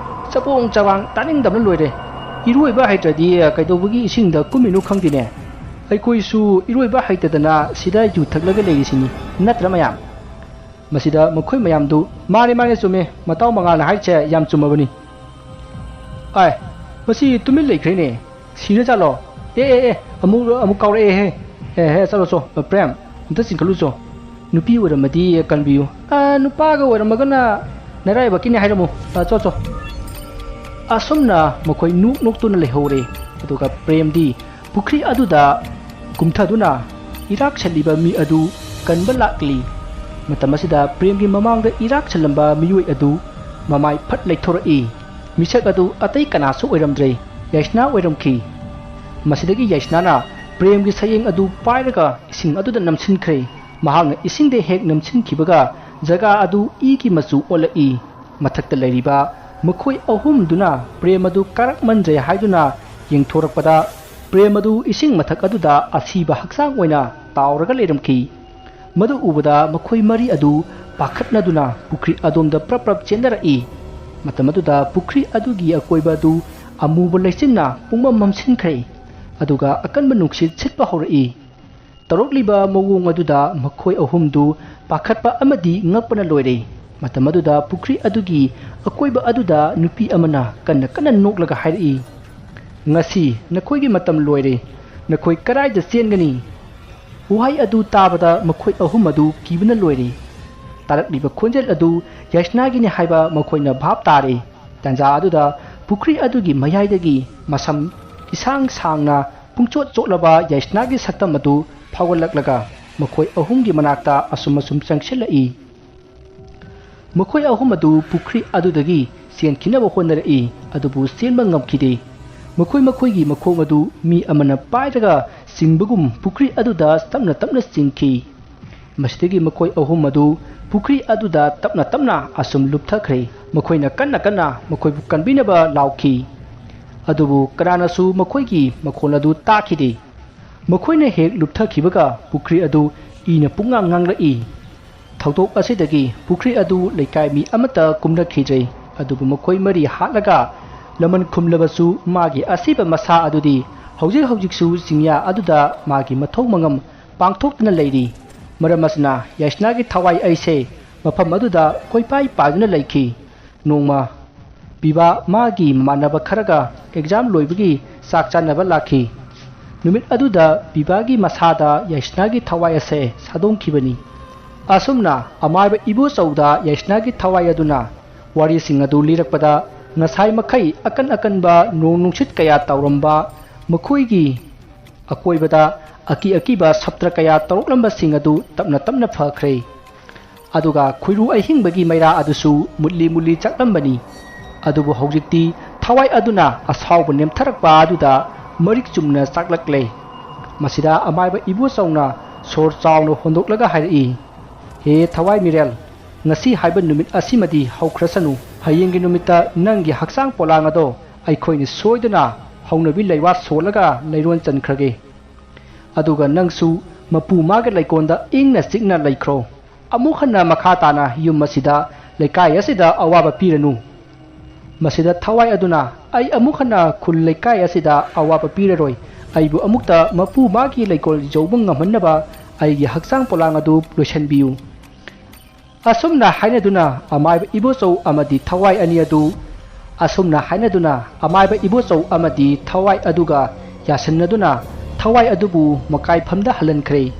ꯆꯄꯣꯡ ꯆꯋꯥꯡ ꯇꯥꯅꯤꯡꯗꯕꯅ ꯂꯣꯏꯔꯦ꯫ ꯏꯔꯣꯏꯕ ꯍꯩꯇ꯭ꯔꯗꯤ ꯀꯩꯗꯧꯕꯒꯤ ꯏꯁꯤꯡꯗ ꯀꯨꯝꯃꯤꯅꯣ ꯈꯪꯗꯦꯅꯦ꯫ ꯑꯩꯈꯣꯏꯁꯨ ꯏꯔꯣꯏꯕ ꯍꯩꯇꯗꯅ ꯁꯤꯗ ꯌꯨ ꯊꯛꯂꯒ ꯂꯩꯔꯤꯁꯤꯅꯤ, ꯅꯠꯇ꯭ꯔ ꯃꯌꯥꯝ?" ꯃꯁꯤꯗ ꯃꯈꯣꯏ ꯃꯌꯥꯝꯗꯨ, "ꯃꯥꯅꯦ, ꯃꯥꯅꯦ, ꯆꯨꯝꯃꯦ꯫ ꯃꯇꯥꯎ ꯃꯉꯥꯜꯅ ꯍꯥꯏꯔꯤꯁꯦ ꯌꯥꯝ ꯆꯨꯝꯃꯕꯅꯤ꯫ ꯑꯥꯏ, ꯃꯁꯤ ꯇꯨꯃꯤꯟ ꯂꯩꯈ꯭ꯔꯦꯅꯦ꯫ ꯁꯤꯔꯖꯥꯠꯂꯣ? ꯑꯦ, ꯑꯦ, ꯑꯦ, ꯑꯃꯨꯛ, ꯑꯃꯨꯛ ꯀꯥꯎꯔꯛꯑꯦꯍꯦ꯫ ꯑꯦ, ꯍꯦ, ꯆꯠꯂꯣ ꯆꯣ, ꯄ꯭ꯔꯦꯝ, ꯑꯝꯇ ꯆꯤꯡꯈꯠꯂꯨ ꯆꯣ꯫ ꯅꯨꯄꯤ ꯑꯣꯏꯔꯝꯃꯗꯤ ꯀꯟꯕꯤꯌꯨ꯫ ꯑ, ꯅꯨꯄꯥꯒ ꯑꯣꯏꯔꯝꯃꯒꯅ ꯅꯔꯥꯏꯕꯛꯀꯤꯅꯤ ꯍꯥꯏꯔꯝꯃꯨ꯫ ꯑ, ꯆꯣ, ꯆꯣ꯫" ꯑꯁꯨꯝꯅ ꯃꯈꯣꯏ ꯅꯣꯛ ꯅꯣꯛꯇꯨꯅ ꯂꯩꯍꯧꯔꯦ꯫ ꯑꯗꯨꯒ ꯄ꯭ꯔꯦꯝꯗꯤ ꯄꯨꯈ꯭ꯔꯤ ꯑꯗꯨꯗ ꯀꯨꯝꯊꯗꯨꯅ ꯏꯔꯥꯛ ꯁꯜꯂꯤꯕ ꯃꯤ ꯑꯗꯨ ꯀꯟꯕ ꯂꯥꯛꯂꯤ꯫ ꯃꯇꯝ ꯑꯁꯤꯗ ꯄ꯭ꯔꯦꯝꯒꯤ ꯃꯃꯥꯡꯗ ꯏꯔꯥꯛ ꯁꯜꯂꯝꯕ ꯃꯤꯑꯣꯏ ꯑꯗꯨ ꯃꯃꯥꯏ ꯐꯠ ꯂꯩꯊꯣꯔꯛꯏ꯫ ꯃꯤꯁꯛ ꯑꯗꯨ ꯑꯇꯩ ꯀꯅꯥꯁꯨ ꯑꯣꯏꯔꯝꯗ꯭ꯔꯦ, ꯌꯥꯏꯁꯅꯥ ꯑꯣꯏꯔꯝꯈꯤ꯫ ꯃꯁꯤꯗꯒꯤ ꯌꯥꯏꯁꯅꯥꯅ ꯄ꯭ꯔꯦꯝꯒꯤ ꯁꯌꯦꯡ ꯑꯗꯨ ꯄꯥꯏꯔꯒ ꯏꯁꯤꯡ ꯑꯗꯨꯗ ꯅꯝꯁꯤꯟꯈ꯭ꯔꯦ꯫ ꯃꯍꯥꯛꯅ ꯏꯁꯤꯡꯗ ꯍꯦꯛ ꯅꯝꯁꯤꯟꯈꯤꯕꯒ ꯖꯒꯥ ꯑꯗꯨ ꯏꯒꯤ ꯃꯆꯨ ꯑꯣꯜꯂꯛꯏ꯫ ꯃꯊꯛꯇ ꯂꯩꯔꯤꯕ ꯃꯈꯣꯏ ꯑꯍꯨꯝꯗꯨꯅ ꯄ꯭ꯔꯦꯝ ꯑꯗꯨ ꯀꯥꯔꯛꯃꯟꯗ꯭ꯔꯦ ꯍꯥꯏꯗꯨꯅ ꯌꯦꯡꯊꯣꯔꯛꯄꯗ, ꯄ꯭ꯔꯦꯝ ꯑꯗꯨ ꯏꯁꯤꯡ ꯃꯊꯛ ꯑꯗꯨꯗ ꯑꯁꯤꯕ ꯍꯛꯆꯥꯡ ꯑꯣꯏꯅ ꯇꯥꯎꯔꯒ ꯂꯩꯔꯝꯈꯤ꯫ ꯃꯗꯨ ꯎꯕꯗ ꯃꯈꯣꯏ ꯃꯔꯤ ꯑꯗꯨ ꯄꯥꯈꯠꯅꯗꯨꯅ ꯄꯨꯈ꯭ꯔꯤ ꯑꯗꯣꯝꯗ ꯄ꯭ꯔꯞ ꯄ꯭ꯔꯞ ꯆꯦꯟꯅꯔꯛꯏ꯫ ꯃꯇꯝ ꯑꯗꯨꯗ ꯄꯨꯈ꯭ꯔꯤ ꯑꯗꯨꯒꯤ ꯑꯀꯣꯏꯕ ꯑꯗꯨ ꯑꯃꯨꯕ ꯂꯩꯆꯤꯟꯅ ꯄꯨꯡꯃꯝ ꯃꯝꯁꯤꯟꯈ꯭ꯔꯦ꯫ ꯑꯗꯨꯒ ꯑꯀꯟꯕ ꯅꯨꯡꯁꯤꯠ ꯁꯤꯠꯄ ꯍꯧꯔꯛꯏ꯫ ꯇꯧꯔꯛꯂꯤꯕ ꯃꯑꯣꯡ ꯑꯗꯨꯗ ꯃꯈꯣꯏ ꯑꯍꯨꯝꯗꯨ ꯄꯥꯈꯠꯄ ꯑꯃꯗꯤ ꯉꯛꯄꯅ ꯂꯣꯏꯔꯦ꯫ ꯃꯇꯝ ꯑꯗꯨꯗ ꯄꯨꯈ꯭ꯔꯤ ꯑꯗꯨꯒꯤ ꯑꯀꯣꯏꯕ ꯑꯗꯨꯗ ꯅꯨꯄꯤ ꯑꯃꯅ ꯀꯟꯅ ꯀꯟꯅ ꯅꯣꯛꯂꯒ ꯍꯥꯏꯔꯛꯏ, "ꯉꯁꯤ ꯅꯈꯣꯏꯒꯤ ꯃꯇꯝ ꯂꯣꯏꯔꯦ꯫ ꯅꯈꯣꯏ ꯀꯗꯥꯏꯗ ꯆꯦꯟꯒꯅꯤ?" ꯋꯥꯍꯩ ꯑꯗꯨ ꯇꯥꯕꯗ ꯃꯈꯣꯏ ꯑꯍꯨꯝ ꯑꯗꯨ ꯀꯤꯕꯅ ꯂꯣꯏꯔꯦ꯫ ꯇꯥꯔꯛꯂꯤꯕ ꯈꯣꯟꯖꯦꯜ ꯑꯗꯨ ꯌꯥꯏꯁꯅꯥꯒꯤꯅꯤ ꯍꯥꯏꯕ ꯃꯈꯣꯏꯅ ꯚꯥꯞ ꯇꯥꯔꯦ꯫ ꯇꯥꯟꯖꯥ ꯑꯗꯨꯗ ꯄꯨꯈ꯭ꯔꯤ ꯑꯗꯨꯒꯤ ꯃꯌꯥꯏꯗꯒꯤ ꯃꯁꯝ ꯏꯁꯥꯡ ꯁꯥꯡꯅ ꯄꯨꯡꯆꯣꯠ ꯆꯣꯠꯂꯕ ꯌꯥꯏꯁꯅꯥꯒꯤ ꯁꯛꯇꯝ ꯑꯗꯨ ꯐꯥꯎꯒꯠꯂꯛꯂꯒ ꯃꯈꯣꯏ ꯑꯍꯨꯝꯒꯤ ꯃꯅꯥꯛꯇ ꯑꯁꯨꯝ ꯑꯁꯨꯝ ꯆꯪꯁꯤꯜꯂꯛꯏ꯫ ꯃꯈꯣꯏ ꯑꯍꯨꯝ ꯑꯗꯨ ꯄꯨꯈ꯭ꯔꯤ ꯑꯗꯨꯗꯒꯤ ꯆꯦꯟꯈꯤꯅꯕ ꯍꯣꯠꯅꯔꯛꯏ, ꯑꯗꯨꯕꯨ ꯆꯦꯟꯕ ꯉꯝꯈꯤꯗꯦ꯫ ꯃꯈꯣꯏ ꯃꯈꯣꯏꯒꯤ ꯃꯈꯣꯡ ꯑꯗꯨ ꯃꯤ ꯑꯃꯅ ꯄꯥꯏꯔꯒ ꯆꯤꯡꯕꯒꯨꯝ ꯄꯨꯈ꯭ꯔꯤ ꯑꯗꯨꯗ ꯇꯞꯅ ꯇꯞꯅ ꯆꯤꯡꯈꯤ꯫ ꯃꯁꯤꯗꯒꯤ ꯃꯈꯣꯏ ꯑꯍꯨꯝ ꯑꯗꯨ ꯄꯨꯈ꯭ꯔꯤ ꯑꯗꯨꯗ ꯇꯞꯅ ꯇꯞꯅ ꯑꯁꯨꯝ ꯂꯨꯞꯊꯈ꯭ꯔꯦ꯫ ꯃꯈꯣꯏꯅ ꯀꯟꯅ ꯀꯟꯅ ꯃꯈꯣꯏꯕꯨ ꯀꯟꯕꯤꯅꯕ ꯂꯥꯎꯈꯤ, ꯑꯗꯨꯕꯨ ꯀꯅꯥꯅꯁꯨ ꯃꯈꯣꯏꯒꯤ ꯃꯈꯣꯜ ꯑꯗꯨ ꯇꯥꯈꯤꯗꯦ꯫ ꯃꯈꯣꯏꯅ ꯍꯦꯛ ꯂꯨꯞꯊꯈꯤꯕꯒ ꯄꯨꯈ꯭ꯔꯤ ꯑꯗꯨ ꯏꯅ ꯄꯨꯡꯉꯥꯡ ꯉꯥꯡꯂꯛꯏ꯫ ꯊꯧꯗꯣꯛ ꯑꯁꯤꯗꯒꯤ ꯄꯨꯈ꯭ꯔꯤ ꯑꯗꯨ ꯂꯩꯀꯥꯏ ꯃꯤ ꯑꯃꯠꯇ ꯀꯨꯝꯅꯈꯤꯗ꯭ꯔꯦ, ꯑꯗꯨꯕꯨ ꯃꯈꯣꯏ ꯃꯔꯤ ꯍꯥꯠꯂꯒ ꯂꯃꯟ ꯈꯨꯝꯂꯕꯁꯨ ꯃꯥꯒꯤ ꯑꯁꯤꯕ ꯃꯁꯥ ꯑꯗꯨꯗꯤ ꯍꯧꯖꯤꯛ ꯍꯧꯖꯤꯛꯁꯨ ꯆꯤꯡꯌꯥ ꯑꯗꯨꯗ ꯃꯥꯒꯤ ꯃꯊꯧ ꯃꯉꯝ ꯄꯥꯡꯊꯣꯛꯇꯨꯅ ꯂꯩꯔꯤ꯫ ꯃꯔꯝ ꯑꯁꯤꯅ ꯌꯥꯏꯁꯅꯥꯒꯤ ꯊꯋꯥꯏ ꯑꯩꯁꯦ ꯃꯐꯝ ꯑꯗꯨꯗ ꯀꯣꯏꯄꯥꯏ ꯄꯥꯏꯗꯨꯅ ꯂꯩꯈꯤ꯫ ꯅꯣꯡꯃ ꯄꯤꯕꯥ ꯃꯥꯒꯤ ꯃꯃꯥꯟꯅꯕ ꯈꯔꯒ ꯑꯦꯛꯖꯥꯝ ꯂꯣꯏꯕꯒꯤ ꯆꯥꯛ ꯆꯥꯅꯕ ꯂꯥꯛꯈꯤ꯫ ꯅꯨꯃꯤꯠ ꯑꯗꯨꯗ ꯄꯤꯕꯥꯒꯤ ꯃꯁꯥꯗ ꯌꯥꯏꯁꯅꯥꯒꯤ ꯊꯋꯥꯏ ꯑꯁꯦ ꯁꯥꯗꯣꯡꯈꯤꯕꯅꯤ꯫ ꯑꯁꯨꯝꯅ ꯑꯃꯥꯏꯕ ꯏꯕꯣꯆꯧꯗ ꯌꯥꯏꯁꯅꯥꯒꯤ ꯊꯋꯥꯏ ꯑꯗꯨꯅ ꯋꯥꯔꯤꯁꯤꯡ ꯑꯗꯨ ꯂꯤꯔꯛꯄꯗ, ꯉꯁꯥꯏ ꯃꯈꯩ ꯑꯀꯟ ꯑꯀꯟꯕ ꯅꯣꯡ ꯅꯨꯡꯁꯤꯠ ꯀꯌꯥ ꯇꯧꯔꯝꯕ, ꯃꯈꯣꯏꯒꯤ ꯑꯀꯣꯏꯕꯗ ꯑꯀꯤ ꯑꯀꯤꯕ ꯁꯞꯇ꯭ꯔ ꯀꯌꯥ ꯇꯧꯔꯛꯂꯝꯕꯁꯤꯡ ꯑꯗꯨ ꯇꯞꯅ ꯇꯞꯅ ꯐꯈ꯭ꯔꯦ꯫ ꯑꯗꯨꯒ ꯈꯣꯏꯔꯨ ꯑꯍꯤꯡꯕꯒꯤ ꯃꯩꯔꯥ ꯑꯗꯨꯁꯨ ꯃꯨꯠꯂꯤ ꯃꯨꯠꯂꯤ ꯆꯠꯂꯝꯕꯅꯤ꯫ ꯑꯗꯨꯕꯨ ꯍꯧꯖꯤꯛꯇꯤ ꯊꯋꯥꯏ ꯑꯗꯨꯅ ꯑꯁꯥꯎꯕ ꯅꯦꯝꯊꯔꯛꯄ ꯑꯗꯨꯗ ꯃꯔꯤꯛ ꯆꯨꯝꯅ ꯆꯥꯛꯂꯛꯂꯦ꯫ ꯃꯁꯤꯗ ꯑꯃꯥꯏꯕ ꯏꯕꯣꯆꯧꯅ ꯁꯣꯔ ꯆꯥꯎꯅ ꯍꯣꯟꯗꯣꯛꯂꯒ ꯍꯥꯏꯔꯛꯏ, "ꯍꯦ ꯊꯋꯥꯏ ꯃꯤꯔꯦꯜ, ꯉꯁꯤ ꯍꯥꯏꯕ ꯅꯨꯃꯤꯠ ꯑꯁꯤꯃꯗꯤ ꯍꯧꯈ꯭ꯔꯁꯅꯨ꯫ ꯍꯌꯦꯡꯒꯤ ꯅꯨꯃꯤꯠꯇ ꯅꯪꯒꯤ ꯍꯛꯆꯥꯡ ꯄꯣꯂꯥꯡ ꯑꯗꯣ ꯑꯩꯈꯣꯏꯅ ꯁꯣꯏꯗꯅ ꯍꯧꯅꯕꯤ ꯂꯩꯋꯥ ꯁꯣꯜꯂꯒ ꯂꯩꯔꯣꯟ ꯆꯟꯈ꯭ꯔꯒꯦ꯫ ꯑꯗꯨꯒ ꯅꯪꯁꯨ ꯃꯄꯨ ꯃꯥꯒꯤ ꯂꯩꯀꯣꯜꯗ ꯏꯪꯅ ꯆꯤꯛꯅ ꯂꯩꯈ꯭ꯔꯣ꯫ ꯑꯃꯨꯛ ꯍꯟꯅ ꯃꯈꯥ ꯇꯥꯅ ꯌꯨꯝ ꯑꯁꯤꯗ, ꯂꯩꯀꯥꯏ ꯑꯁꯤꯗ ꯑꯋꯥꯕ ꯄꯤꯔꯅꯨ꯫ ꯃꯁꯤꯗ ꯊꯋꯥꯏ ꯑꯗꯨꯅ, "ꯑꯩ ꯑꯃꯨꯛ ꯍꯟꯅ ꯈꯨꯜ ꯂꯩꯀꯥꯏ ꯑꯁꯤꯗ ꯑꯋꯥꯕ ꯄꯤꯔꯔꯣꯏ꯫ ꯑꯩꯕꯨ ꯑꯃꯨꯛꯇ ꯃꯄꯨ ꯃꯥꯒꯤ ꯂꯩꯀꯣꯜ ꯌꯧꯕ ꯉꯝꯍꯟꯅꯕ ꯑꯩꯒꯤ ꯍꯛꯆꯥꯡ ꯄꯣꯂꯥꯡ ꯑꯗꯨ ꯂꯣꯏꯁꯤꯟꯕꯤꯌꯨ"꯫ ꯑꯁꯨꯝꯅ ꯍꯥꯏꯅꯗꯨꯅ ꯑꯃꯥꯏꯕ ꯏꯕꯣꯆꯧ ꯑꯃꯗꯤ ꯊꯋꯥꯏ ꯑꯅꯤ ꯑꯗꯨ, ꯑꯁꯨꯝꯅ ꯍꯥꯏꯅꯗꯨꯅ ꯑꯃꯥꯏꯕ ꯏꯕꯣꯆꯧ ꯑꯃꯗꯤ ꯊꯋꯥꯏ ꯑꯗꯨꯒ ꯌꯥꯁꯤꯟꯅꯗꯨꯅ ꯊꯋꯥꯏ ꯑꯗꯨꯕꯨ ꯃꯀꯥꯏꯐꯝꯗ ꯍꯜꯍꯟꯈ꯭ꯔꯦ꯫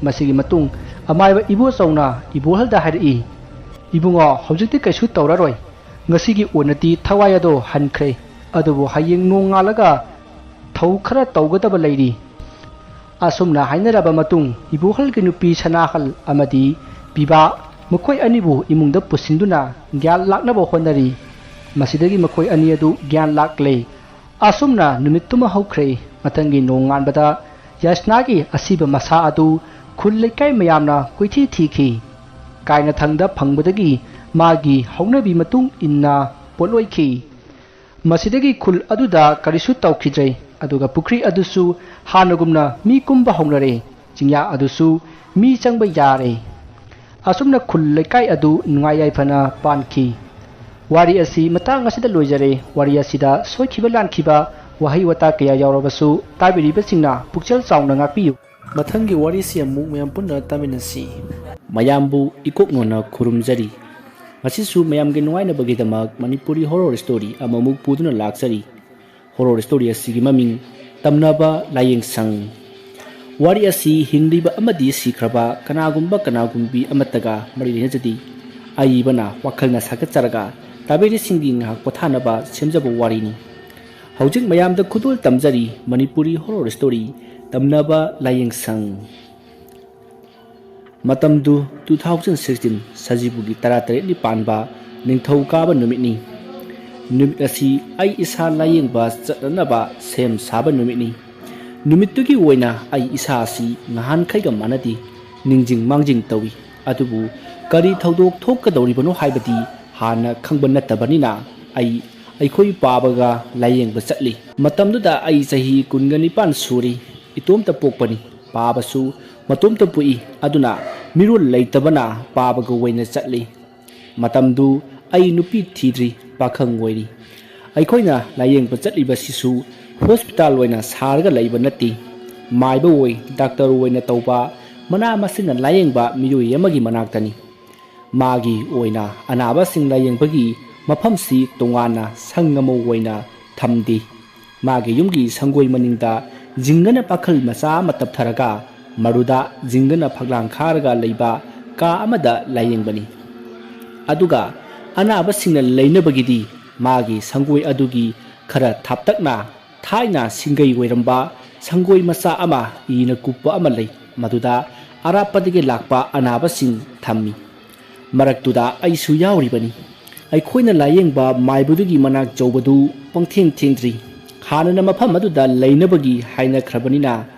ꯃꯁꯤꯒꯤ ꯃꯇꯨꯡ ꯑꯃꯥꯏꯕ ꯏꯕꯣꯆꯧꯅ ꯏꯕꯣꯍꯜꯗ ꯍꯥꯏꯔꯛꯏ, "ꯏꯕꯨꯡꯉꯣ, ꯍꯧꯖꯤꯛꯇꯤ ꯀꯩꯁꯨ ꯇꯧꯔꯔꯣꯏ꯫ ꯉꯁꯤꯒꯤ ꯑꯣꯏꯅꯗꯤ ꯊꯋꯥꯏ ꯑꯗꯣ ꯍꯟꯈ꯭ꯔꯦ꯫ ꯑꯗꯨꯕꯨ ꯍꯌꯦꯡ ꯅꯣꯡꯉꯥꯜꯂꯒ ꯊꯧ ꯈꯔ ꯇꯧꯒꯗꯕ ꯂꯩꯔꯤ"꯫ ꯑꯁꯨꯝꯅ ꯍꯥꯏꯅꯔꯕ ꯃꯇꯨꯡ, ꯏꯕꯣꯍꯜꯒꯤ ꯅꯨꯄꯤ ꯁꯅꯥꯍꯜ ꯑꯃꯗꯤ ꯄꯤꯕꯥ, ꯃꯈꯣꯏ ꯑꯅꯤꯕꯨ ꯏꯃꯨꯡꯗ ꯄꯨꯁꯤꯟꯗꯨꯅ ꯒ꯭ꯌꯥꯟ ꯂꯥꯛꯅꯕ ꯍꯣꯠꯅꯔꯤ꯫ ꯃꯁꯤꯗꯒꯤ ꯃꯈꯣꯏ ꯑꯅꯤ ꯑꯗꯨ ꯒ꯭ꯌꯥꯟ ꯂꯥꯛꯂꯦ꯫ ꯑꯁꯨꯝꯅ ꯅꯨꯃꯤꯠꯇꯨꯃ ꯍꯧꯈ꯭ꯔꯦ꯫ ꯃꯊꯪꯒꯤ ꯅꯣꯡꯉꯥꯟꯕꯗ ꯌꯥꯁꯅꯥꯒꯤ ꯑꯁꯤꯕ ꯃꯁꯥ ꯑꯗꯨ ꯈꯨꯜ ꯂꯩꯀꯥꯏ ꯃꯌꯥꯝꯅ ꯀꯣꯏꯊꯤ ꯊꯤꯈꯤ꯫ ꯀꯥꯏꯅꯊꯪꯗ ꯐꯪꯕꯗꯒꯤ ꯃꯥꯒꯤ ꯍꯧꯅꯕꯤ ꯃꯇꯨꯡ ꯏꯟꯅ ꯄꯣꯠꯂꯣꯏꯈꯤ꯫ ꯃꯁꯤꯗꯒꯤ ꯈꯨꯜ ꯑꯗꯨꯗ ꯀꯔꯤꯁꯨ ꯇꯧꯈꯤꯗ꯭ꯔꯦ꯫ ꯑꯗꯨꯒ ꯄꯨꯈ꯭ꯔꯤ ꯑꯗꯨꯁꯨ ꯍꯥꯟꯅꯒꯨꯝꯅ ꯃꯤ ꯀꯨꯝꯕ ꯍꯧꯅꯔꯦ꯫ ꯆꯤꯡꯌꯥ ꯑꯗꯨꯁꯨ ꯃꯤ ꯆꯪꯕ ꯌꯥꯔꯦ꯫ ꯑꯁꯨꯝꯅ ꯈꯨꯜ ꯂꯩꯀꯥꯏ ꯑꯗꯨ ꯅꯨꯡꯉꯥꯏ ꯌꯥꯏꯐꯅ ꯄꯥꯟꯈꯤ꯫ ꯋꯥꯔꯤ ꯑꯁꯤ ꯃꯇꯥꯡ ꯑꯁꯤꯗ ꯂꯣꯏꯖꯔꯦ꯫ ꯋꯥꯔꯤ ꯑꯁꯤꯗ ꯁꯣꯏꯈꯤꯕ ꯂꯥꯟꯈꯤꯕ ꯋꯥꯍꯩ ꯋꯥꯇꯥ ꯀꯌꯥ ꯌꯥꯎꯔꯕꯁꯨ ꯇꯥꯕꯤꯔꯤꯕꯁꯤꯡꯅ ꯄꯨꯛꯆꯦꯜ ꯆꯥꯎꯅ ꯉꯥꯛꯄꯤꯌꯨ꯫ ꯃꯊꯪꯒꯤ ꯋꯥꯔꯤꯁꯤ ꯑꯃꯨꯛ ꯃꯌꯥꯝ ꯄꯨꯟꯅ ꯇꯥꯃꯤꯟꯅꯁꯤ꯫ ꯃꯌꯥꯝꯕꯨ ꯏꯀꯣꯛ ꯅꯣꯟꯅ ꯈꯨꯔꯨꯝꯖꯔꯤ꯫ ꯉꯁꯤꯁꯨ ꯃꯌꯥꯝꯒꯤ ꯅꯨꯡꯉꯥꯏꯅꯕꯒꯤꯗꯃꯛ ꯃꯅꯤꯄꯨꯔꯤ horror story ꯑꯃꯃꯨꯛ ꯄꯨꯗꯨꯅ ꯂꯥꯛꯆꯔꯤ꯫ Horror story ꯑꯁꯤꯒꯤ ꯃꯃꯤꯡ ꯇꯝꯅꯕ ꯂꯥꯏꯌꯦꯡ ꯁꯪ꯫ ꯋꯥꯔꯤ ꯑꯁꯤ ꯍꯤꯡꯂꯤꯕ ꯑꯃꯗꯤ ꯁꯤꯈ꯭ꯔꯕ ꯀꯅꯥꯒꯨꯝꯕ ꯀꯅꯥꯒꯨꯝꯕꯤ ꯑꯃꯠꯇꯒ ꯃꯔꯤ ꯂꯩꯅꯖꯗꯦ꯫ ꯑꯏꯕꯅ ꯋꯥꯈꯜꯅ ꯁꯥꯒꯠꯆꯔꯒ ꯇꯥꯕꯤꯔꯤꯁꯤꯡꯒꯤ ꯉꯥꯏꯍꯥꯛ ꯄꯣꯊꯥꯅꯕ ꯁꯦꯝꯖꯕ ꯋꯥꯔꯤꯅꯤ꯫ ꯍꯧꯖꯤꯛ ꯃꯌꯥꯝꯗ ꯈꯨꯗꯣꯜ ꯇꯝꯖꯔꯤ ꯃꯅꯤꯄꯨꯔꯤ horror story ꯇꯝꯅꯕ ꯂꯥꯏꯌꯦꯡ ꯁꯪ꯫ ꯃꯇꯝꯗꯨ two thousand sixteen ꯁꯖꯤꯕꯨꯒꯤ ꯇꯔꯥꯇꯔꯦꯠꯅꯤ ꯄꯥꯟꯕ ꯅꯤꯡꯊꯧꯀꯥꯕ ꯅꯨꯃꯤꯠꯅꯤ꯫ ꯅꯨꯃꯤꯠ ꯑꯁꯤ ꯑꯩ ꯏꯁꯥ ꯂꯥꯏꯌꯦꯡꯕ ꯆꯠꯅꯅꯕ ꯁꯦꯝ ꯁꯥꯕ ꯅꯨꯃꯤꯠꯅꯤ꯫ ꯅꯨꯃꯤꯠꯇꯨꯒꯤ ꯑꯣꯏꯅ ꯑꯩ ꯏꯁꯥ ꯑꯁꯤ ꯅꯍꯥꯟꯈꯩꯒ ꯃꯥꯟꯅꯗꯦ, ꯅꯤꯡꯖꯤꯡ ꯃꯥꯡꯖꯤꯡ ꯇꯧꯏ꯫ ꯑꯗꯨꯕꯨ ꯀꯔꯤ ꯊꯧꯗꯣꯛ ꯊꯣꯛꯀꯗꯧꯔꯤꯕꯅꯣ ꯍꯥꯏꯕꯗꯤ ꯍꯥꯟꯅ ꯈꯪꯕ ꯅꯠꯇꯕꯅꯤꯅ ꯑꯩ ꯑꯩꯈꯣꯏ ꯄꯥꯕꯒ ꯂꯥꯏꯌꯦꯡꯕ ꯆꯠꯂꯤ꯫ ꯃꯇꯝꯗꯨꯗ ꯑꯩ ꯆꯍꯤ ꯀꯨꯟꯒ ꯅꯤꯄꯥꯟ ꯁꯨꯔꯤ, ꯏꯇꯣꯝꯇ ꯄꯣꯛꯄꯅꯤ꯫ ꯄꯥꯕꯁꯨ ꯃꯇꯣꯝꯇ ꯄꯣꯛꯏ꯫ ꯑꯗꯨꯅ ꯃꯤꯔꯣꯜ ꯂꯩꯇꯕꯅ ꯄꯥꯕꯒ ꯑꯣꯏꯅ ꯆꯠꯂꯤ꯫ ꯃꯇꯝꯗꯨ ꯑꯩ ꯅꯨꯄꯤ ꯊꯤꯗ꯭ꯔꯤ, ꯄꯥꯈꯪ ꯑꯣꯏꯔꯤ꯫ ꯑꯩꯈꯣꯏꯅ ꯂꯥꯌꯦꯡꯕ ꯆꯠꯂꯤꯕꯁꯤꯁꯨ ꯍꯣꯁꯄꯤꯇꯥꯜ ꯑꯣꯏꯅ ꯁꯥꯔꯒ ꯂꯩꯕ ꯅꯠꯇꯦ꯫ ꯃꯥꯏꯕ ꯑꯣꯏ, ꯗꯥꯛꯇꯔ ꯑꯣꯏꯅ ꯇꯧꯕ, ꯃꯅꯥ ꯃꯁꯤꯡꯅ ꯂꯥꯌꯦꯡꯕ ꯃꯤꯑꯣꯏ ꯑꯃꯒꯤ ꯃꯅꯥꯛꯇꯅꯤ꯫ ꯃꯥꯒꯤ ꯑꯣꯏꯅ ꯑꯅꯥꯕꯁꯤꯡ ꯂꯥꯌꯦꯡꯕꯒꯤ ꯃꯐꯝꯁꯤ ꯇꯣꯉꯥꯟꯅ ꯁꯪ ꯑꯃ ꯑꯣꯏꯅ ꯊꯝꯗꯦ꯫ ꯃꯥꯒꯤ ꯌꯨꯝꯒꯤ ꯁꯪꯒꯣꯏ ꯃꯅꯤꯡꯗ ꯖꯤꯡꯒꯅ ꯄꯥꯈꯜ ꯃꯆꯥ ꯑꯃ ꯇꯞꯊꯔꯒ, ꯃꯗꯨꯗ ꯖꯤꯡꯒꯅ ꯐꯛꯂꯥꯡ ꯈꯥꯔꯒ ꯂꯩꯕ ꯀꯥ ꯑꯃꯗ ꯂꯥꯌꯦꯡꯕꯅꯤ꯫ ꯑꯗꯨꯒ ꯑꯅꯥꯕꯁꯤꯡꯅ ꯂꯩꯅꯕꯒꯤꯗꯤ ꯃꯥꯒꯤ ꯁꯪꯒꯣꯏ ꯑꯗꯨꯒꯤ ꯈꯔ ꯊꯥꯞꯇꯛꯅ ꯊꯥꯏꯅ ꯁꯤꯡꯒꯩ ꯑꯣꯏꯔꯝꯕ ꯁꯪꯒꯣꯏ ꯃꯆꯥ ꯑꯃ ꯏꯅ ꯀꯨꯞꯄ ꯑꯃ ꯂꯩ, ꯃꯗꯨꯗ ꯑꯔꯥꯞꯄꯗꯒꯤ ꯂꯥꯛꯄ ꯑꯅꯥꯕꯁꯤꯡ ꯊꯝꯃꯤ꯫ ꯃꯔꯛꯇꯨꯗ ꯑꯩꯁꯨ ꯌꯥꯎꯔꯤꯕꯅꯤ꯫ ꯑꯩꯈꯣꯏꯅ ꯂꯥꯌꯦꯡꯕ ꯃꯥꯏꯕꯗꯨꯒꯤ ꯃꯅꯥꯛ ꯌꯧꯕꯗꯨ ꯄꯪꯊꯦꯡ ꯊꯦꯡꯗ꯭ꯔꯤ꯫ ꯍꯥꯟꯅꯅ ꯃꯐꯝ ꯑꯗꯨꯗ ꯂꯩꯅꯕꯒꯤ ꯍꯥꯏꯅꯈ꯭ꯔꯕꯅꯤꯅ,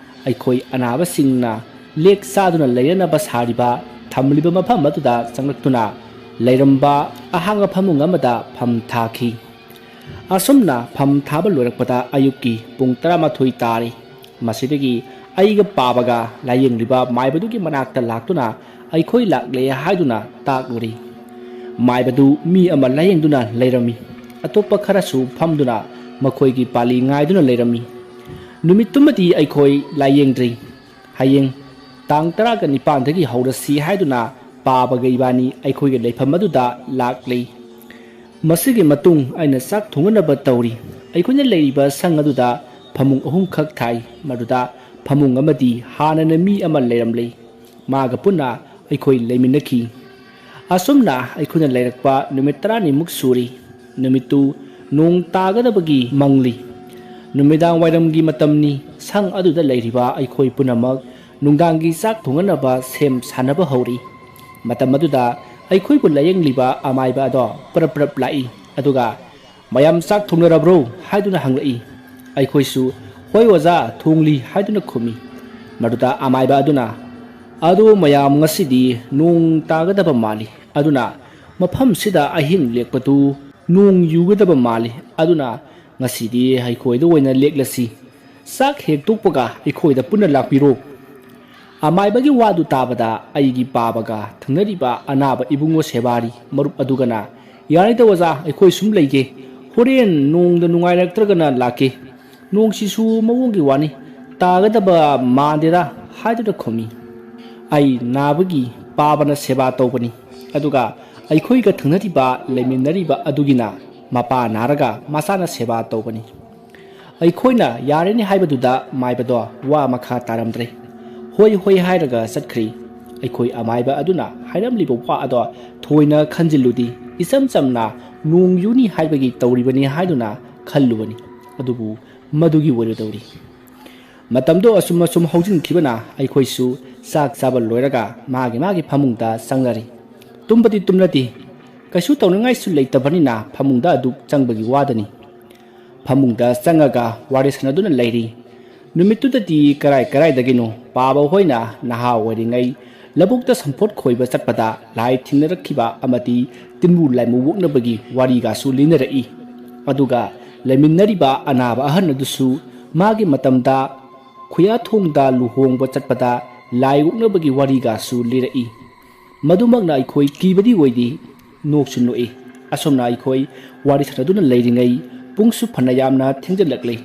ꯑꯩꯈꯣꯏ ꯑꯅꯥꯕꯁꯤꯡꯅ ꯂꯦꯛ ꯆꯥꯗꯨꯅ ꯂꯩꯔꯅꯕ ꯁꯥꯔꯤꯕ, ꯊꯝꯂꯤꯕ ꯃꯐꯝ ꯑꯗꯨꯗ ꯆꯪꯂꯛꯇꯨꯅ ꯂꯩꯔꯝꯕ ꯑꯍꯥꯡꯕ ꯐꯃꯨꯡ ꯑꯃꯗ ꯐꯝ ꯊꯥꯈꯤ꯫ ꯑꯁꯨꯝꯅ ꯐꯝ ꯊꯥꯕ ꯂꯣꯏꯔꯛꯄꯗ ꯑꯌꯨꯛꯀꯤ ꯄꯨꯡ ꯇꯔꯥꯃꯥꯊꯣꯏ ꯇꯥꯔꯦ꯫ ꯃꯁꯤꯗꯒꯤ ꯑꯩꯒ ꯄꯥꯕꯒ ꯂꯥꯌꯦꯡꯂꯤꯕ ꯃꯥꯏꯕꯗꯨꯒꯤ ꯃꯅꯥꯛꯇ ꯂꯥꯛꯇꯨꯅ ꯑꯩꯈꯣꯏ ꯂꯥꯛꯂꯦ ꯍꯥꯏꯗꯨꯅ ꯇꯥꯛꯂꯨꯔꯦ꯫ ꯃꯥꯏꯕꯗꯨ ꯃꯤ ꯑꯃ ꯂꯥꯌꯦꯡꯗꯨꯅ ꯂꯩꯔꯝꯃꯤ꯫ ꯑꯇꯣꯞꯄ ꯈꯔꯁꯨ ꯐꯝꯗꯨꯅ ꯃꯈꯣꯏꯒꯤ ꯄꯥꯂꯤ ꯉꯥꯏꯗꯨꯅ ꯂꯩꯔꯝꯃꯤ꯫ ꯅꯨꯃꯤꯠꯇꯨꯃꯗꯤ ꯑꯩꯈꯣꯏ ꯂꯥꯌꯦꯡꯗ꯭ꯔꯤ꯫ ꯍꯌꯦꯡ ꯇꯥꯡ ꯇꯔꯥꯒ ꯅꯤꯄꯥꯟꯗꯒꯤ ꯍꯧꯔꯁꯤ ꯍꯥꯏꯗꯨꯅ ꯄꯥꯕꯒ ꯏꯕꯥꯅꯤ ꯑꯩꯈꯣꯏꯒꯤ ꯂꯩꯐꯝ ꯑꯗꯨꯗ ꯂꯥꯛꯂꯦ꯫ ꯃꯁꯤꯒꯤ ꯃꯇꯨꯡ ꯑꯩꯅ ꯆꯥꯛ ꯊꯣꯡꯅꯅꯕ ꯇꯧꯔꯤ꯫ ꯑꯩꯈꯣꯏꯅ ꯂꯩꯔꯤꯕ ꯁꯪ ꯑꯗꯨꯗ ꯐꯃꯨꯡ ꯑꯍꯨꯝꯈꯛ ꯊꯥꯏ꯫ ꯃꯗꯨꯗ ꯐꯃꯨꯡ ꯑꯃꯗꯤ ꯍꯥꯟꯅꯅ ꯃꯤ ꯑꯃ ꯂꯩꯔꯝꯂꯦ꯫ ꯃꯥꯒ ꯄꯨꯟꯅ ꯑꯩꯈꯣꯏ ꯂꯩꯃꯤꯟꯅꯈꯤ꯫ ꯑꯁꯨꯝꯅ ꯑꯩꯈꯣꯏꯅ ꯂꯩꯔꯛꯄ ꯅꯨꯃꯤꯠ ꯇꯔꯥꯅꯤꯃꯨꯛ ꯁꯨꯔꯤ꯫ ꯅꯨꯃꯤꯠꯇꯨ ꯅꯣꯡ ꯇꯥꯒꯗꯕꯒꯤ ꯃꯪꯂꯤ꯫ ꯅꯨꯃꯤꯗꯥꯡ ꯋꯥꯏꯔꯝꯒꯤ ꯃꯇꯝꯅꯤ꯫ ꯁꯪ ꯑꯗꯨꯗ ꯂꯩꯔꯤꯕ ꯑꯩꯈꯣꯏ ꯄꯨꯝꯅꯃꯛ ꯅꯨꯡꯗꯥꯡꯒꯤ ꯆꯥꯛ ꯊꯣꯡꯅꯅꯕ ꯁꯦꯝ ꯁꯥꯅꯕ ꯍꯧꯔꯤ꯫ ꯃꯇꯝ ꯑꯗꯨꯗ ꯑꯩꯈꯣꯏꯕꯨ ꯂꯥꯌꯦꯡꯂꯤꯕ ꯑꯃꯥꯏꯕ ꯑꯗꯣ ꯄꯔꯞ ꯄꯔꯞ ꯂꯥꯛꯏ꯫ ꯑꯗꯨꯒ "ꯃꯌꯥꯝ ꯆꯥꯛ ꯊꯣꯡꯅꯔꯕ꯭ꯔꯣ?" ꯍꯥꯏꯗꯨꯅ ꯍꯪꯂꯛꯏ꯫ ꯑꯩꯈꯣꯏꯁꯨ "ꯍꯣꯏ ꯑꯣꯖꯥ, ꯊꯣꯡꯂꯤ" ꯍꯥꯏꯗꯨꯅ ꯈꯨꯝꯃꯤ꯫ ꯃꯗꯨꯗ ꯑꯃꯥꯏꯕ ꯑꯗꯨꯅ, "ꯑꯗꯣ ꯃꯌꯥꯝ, ꯉꯁꯤꯗꯤ ꯅꯣꯡ ꯇꯥꯒꯗꯕ ꯃꯥꯜꯂꯤ, ꯑꯗꯨꯅ ꯃꯐꯝꯁꯤꯗ ꯑꯍꯤꯡ ꯂꯦꯛꯄꯗꯨ ꯅꯣꯡ ꯌꯨꯒꯗꯕ ꯃꯥꯜꯂꯤ, ꯑꯗꯨꯅ ꯉꯁꯤꯗꯤ ꯑꯩꯈꯣꯏꯗ ꯑꯣꯏꯅ ꯂꯦꯛꯂꯁꯤ꯫ ꯆꯥꯛ ꯍꯦꯛ ꯇꯣꯛꯄꯒ ꯑꯩꯈꯣꯏꯗ ꯄꯨꯟꯅ ꯂꯥꯛꯄꯤꯔꯣ" ꯑꯃꯥꯏꯕꯒꯤ ꯋꯥꯗꯨ ꯇꯥꯕꯗ ꯑꯩꯒꯤ ꯄꯥꯕꯒ ꯊꯪꯅꯔꯤꯕ ꯑꯅꯥꯕ ꯏꯕꯨꯡꯉꯣ ꯁꯦꯕꯥꯔꯤ ꯃꯔꯨꯞ ꯑꯗꯨꯒꯅ, "ꯌꯥꯔꯦꯗ ꯑꯣꯖꯥ, ꯑꯩꯈꯣꯏ ꯁꯨꯝ ꯂꯩꯒꯦ, ꯍꯣꯔꯦꯟ ꯅꯣꯡꯗ ꯅꯨꯡꯉꯥꯏꯔꯛꯇ꯭ꯔꯒꯅ ꯂꯥꯛꯀꯦ, ꯅꯣꯡꯁꯤꯁꯨ ꯃꯑꯣꯡꯒꯤ ꯋꯥꯅꯤ, ꯇꯥꯒꯗꯕ ꯃꯥꯟꯗꯦꯗ" ꯍꯥꯏꯗꯨꯅ ꯈꯨꯝꯃꯤ꯫ ꯑꯩ ꯅꯥꯕꯒꯤ ꯄꯥꯕꯅ ꯁꯦꯕꯥ ꯇꯧꯕꯅꯤ, ꯑꯗꯨꯒ ꯑꯩꯈꯣꯏꯒ ꯊꯪꯅꯔꯤꯕ ꯂꯩꯃꯤꯟꯅꯔꯤꯕ ꯑꯗꯨꯒꯤꯅ ꯃꯄꯥ ꯅꯥꯔꯒ ꯃꯆꯥꯅ ꯁꯦꯕꯥ ꯇꯧꯕꯅꯤ꯫ ꯑꯩꯈꯣꯏꯅ ꯌꯥꯔꯅꯤ ꯍꯥꯏꯕꯗꯨꯗ ꯃꯥꯏꯕꯗꯣ ꯋꯥ ꯃꯈꯥ ꯇꯥꯔꯝꯗ꯭ꯔꯦ꯫ "ꯍꯣꯏ ꯍꯣꯏ" ꯍꯥꯏꯔꯒ ꯆꯠꯈ꯭ꯔꯤ꯫ ꯑꯩꯈꯣꯏ ꯑꯃꯥꯏꯕ ꯑꯗꯨꯅ ꯍꯥꯏꯔꯝꯂꯤꯕ ꯋꯥ ꯑꯗꯣ ꯊꯣꯏꯅ ꯈꯟꯖꯤꯜꯂꯨꯗꯤ, ꯏꯆꯝ ꯆꯝꯅ ꯅꯣꯡ ꯌꯨꯅꯤ ꯍꯥꯏꯕꯒꯤ ꯇꯧꯔꯤꯕꯅꯤ ꯍꯥꯏꯗꯨꯅ ꯈꯜꯂꯨꯕꯅꯤ꯫ ꯑꯗꯨꯕꯨ ꯃꯗꯨꯒꯤ ꯑꯣꯏꯔꯨꯗꯧꯔꯤ꯫ ꯃꯇꯝꯗꯣ ꯑꯁꯨꯝ ꯑꯁꯨꯝ ꯍꯧꯖꯤꯟꯈꯤꯕꯅ ꯑꯩꯈꯣꯏꯁꯨ ꯆꯥꯛ ꯆꯥꯕ ꯂꯣꯏꯔꯒ ꯃꯥꯒꯤ ꯃꯥꯒꯤ ꯐꯃꯨꯡꯗ ꯆꯪꯅꯔꯤ꯫ ꯇꯨꯝꯕꯗꯤ ꯇꯨꯝꯅꯗꯦ꯫ ꯀꯩꯁꯨ ꯇꯧꯅꯤꯡꯉꯥꯏꯁꯨ ꯂꯩꯇꯕꯅꯤꯅ ꯐꯃꯨꯡꯗ ꯑꯗꯨꯛ ꯆꯪꯕꯒꯤ ꯋꯥꯗꯅꯤ꯫ ꯐꯃꯨꯡꯗ ꯆꯪꯉꯒ ꯋꯥꯔꯤ ꯁꯥꯟꯅꯗꯨꯅ ꯂꯩꯔꯤ꯫ ꯅꯨꯃꯤꯠꯇꯨꯗꯗꯤ ꯀꯔꯥꯏ ꯀꯔꯥꯏꯗꯒꯤꯅꯣ ꯄꯥꯕ ꯍꯣꯏꯅ ꯅꯍꯥ ꯑꯣꯏꯔꯤꯉꯩ ꯂꯧꯕꯨꯛꯇ ꯁꯝꯄꯣꯠ ꯈꯣꯏꯕ ꯆꯠꯄꯗ ꯂꯥꯏ ꯊꯦꯡꯅꯔꯛꯈꯤꯕ ꯑꯃꯗꯤ ꯇꯤꯟꯕꯨ ꯂꯥꯏꯃꯨ ꯑꯣꯛꯅꯕꯒꯤ ꯋꯥꯔꯤꯒꯁꯨ ꯂꯤꯅꯔꯛꯏ꯫ ꯑꯗꯨꯒ ꯂꯩꯃꯤꯟꯅꯔꯤꯕ ꯑꯅꯥꯕ ꯑꯍꯟ ꯑꯗꯨꯁꯨ ꯃꯥꯒꯤ ꯃꯇꯝꯗ ꯈꯨꯌꯥꯊꯣꯡꯗ ꯂꯨꯍꯣꯡꯕ ꯆꯠꯄꯗ ꯂꯥꯏ ꯑꯣꯛꯅꯕꯒꯤ ꯋꯥꯔꯤꯒꯁꯨ ꯂꯤꯔꯛꯏ꯫ ꯃꯗꯨꯃꯛꯅ ꯑꯩꯈꯣꯏ ꯀꯤꯕꯗꯤ ꯑꯣꯏꯗꯦ, ꯅꯣꯛꯁꯨ ꯅꯣꯛꯏ꯫ ꯑꯁꯨꯝꯅ ꯑꯩꯈꯣꯏ ꯋꯥꯔꯤ ꯁꯥꯟꯅꯗꯨꯅ ꯂꯩꯔꯤꯉꯩ ꯄꯨꯡꯁꯨ ꯐꯅ ꯌꯥꯝꯅ ꯊꯦꯡꯖꯤꯜꯂꯛꯂꯦ꯫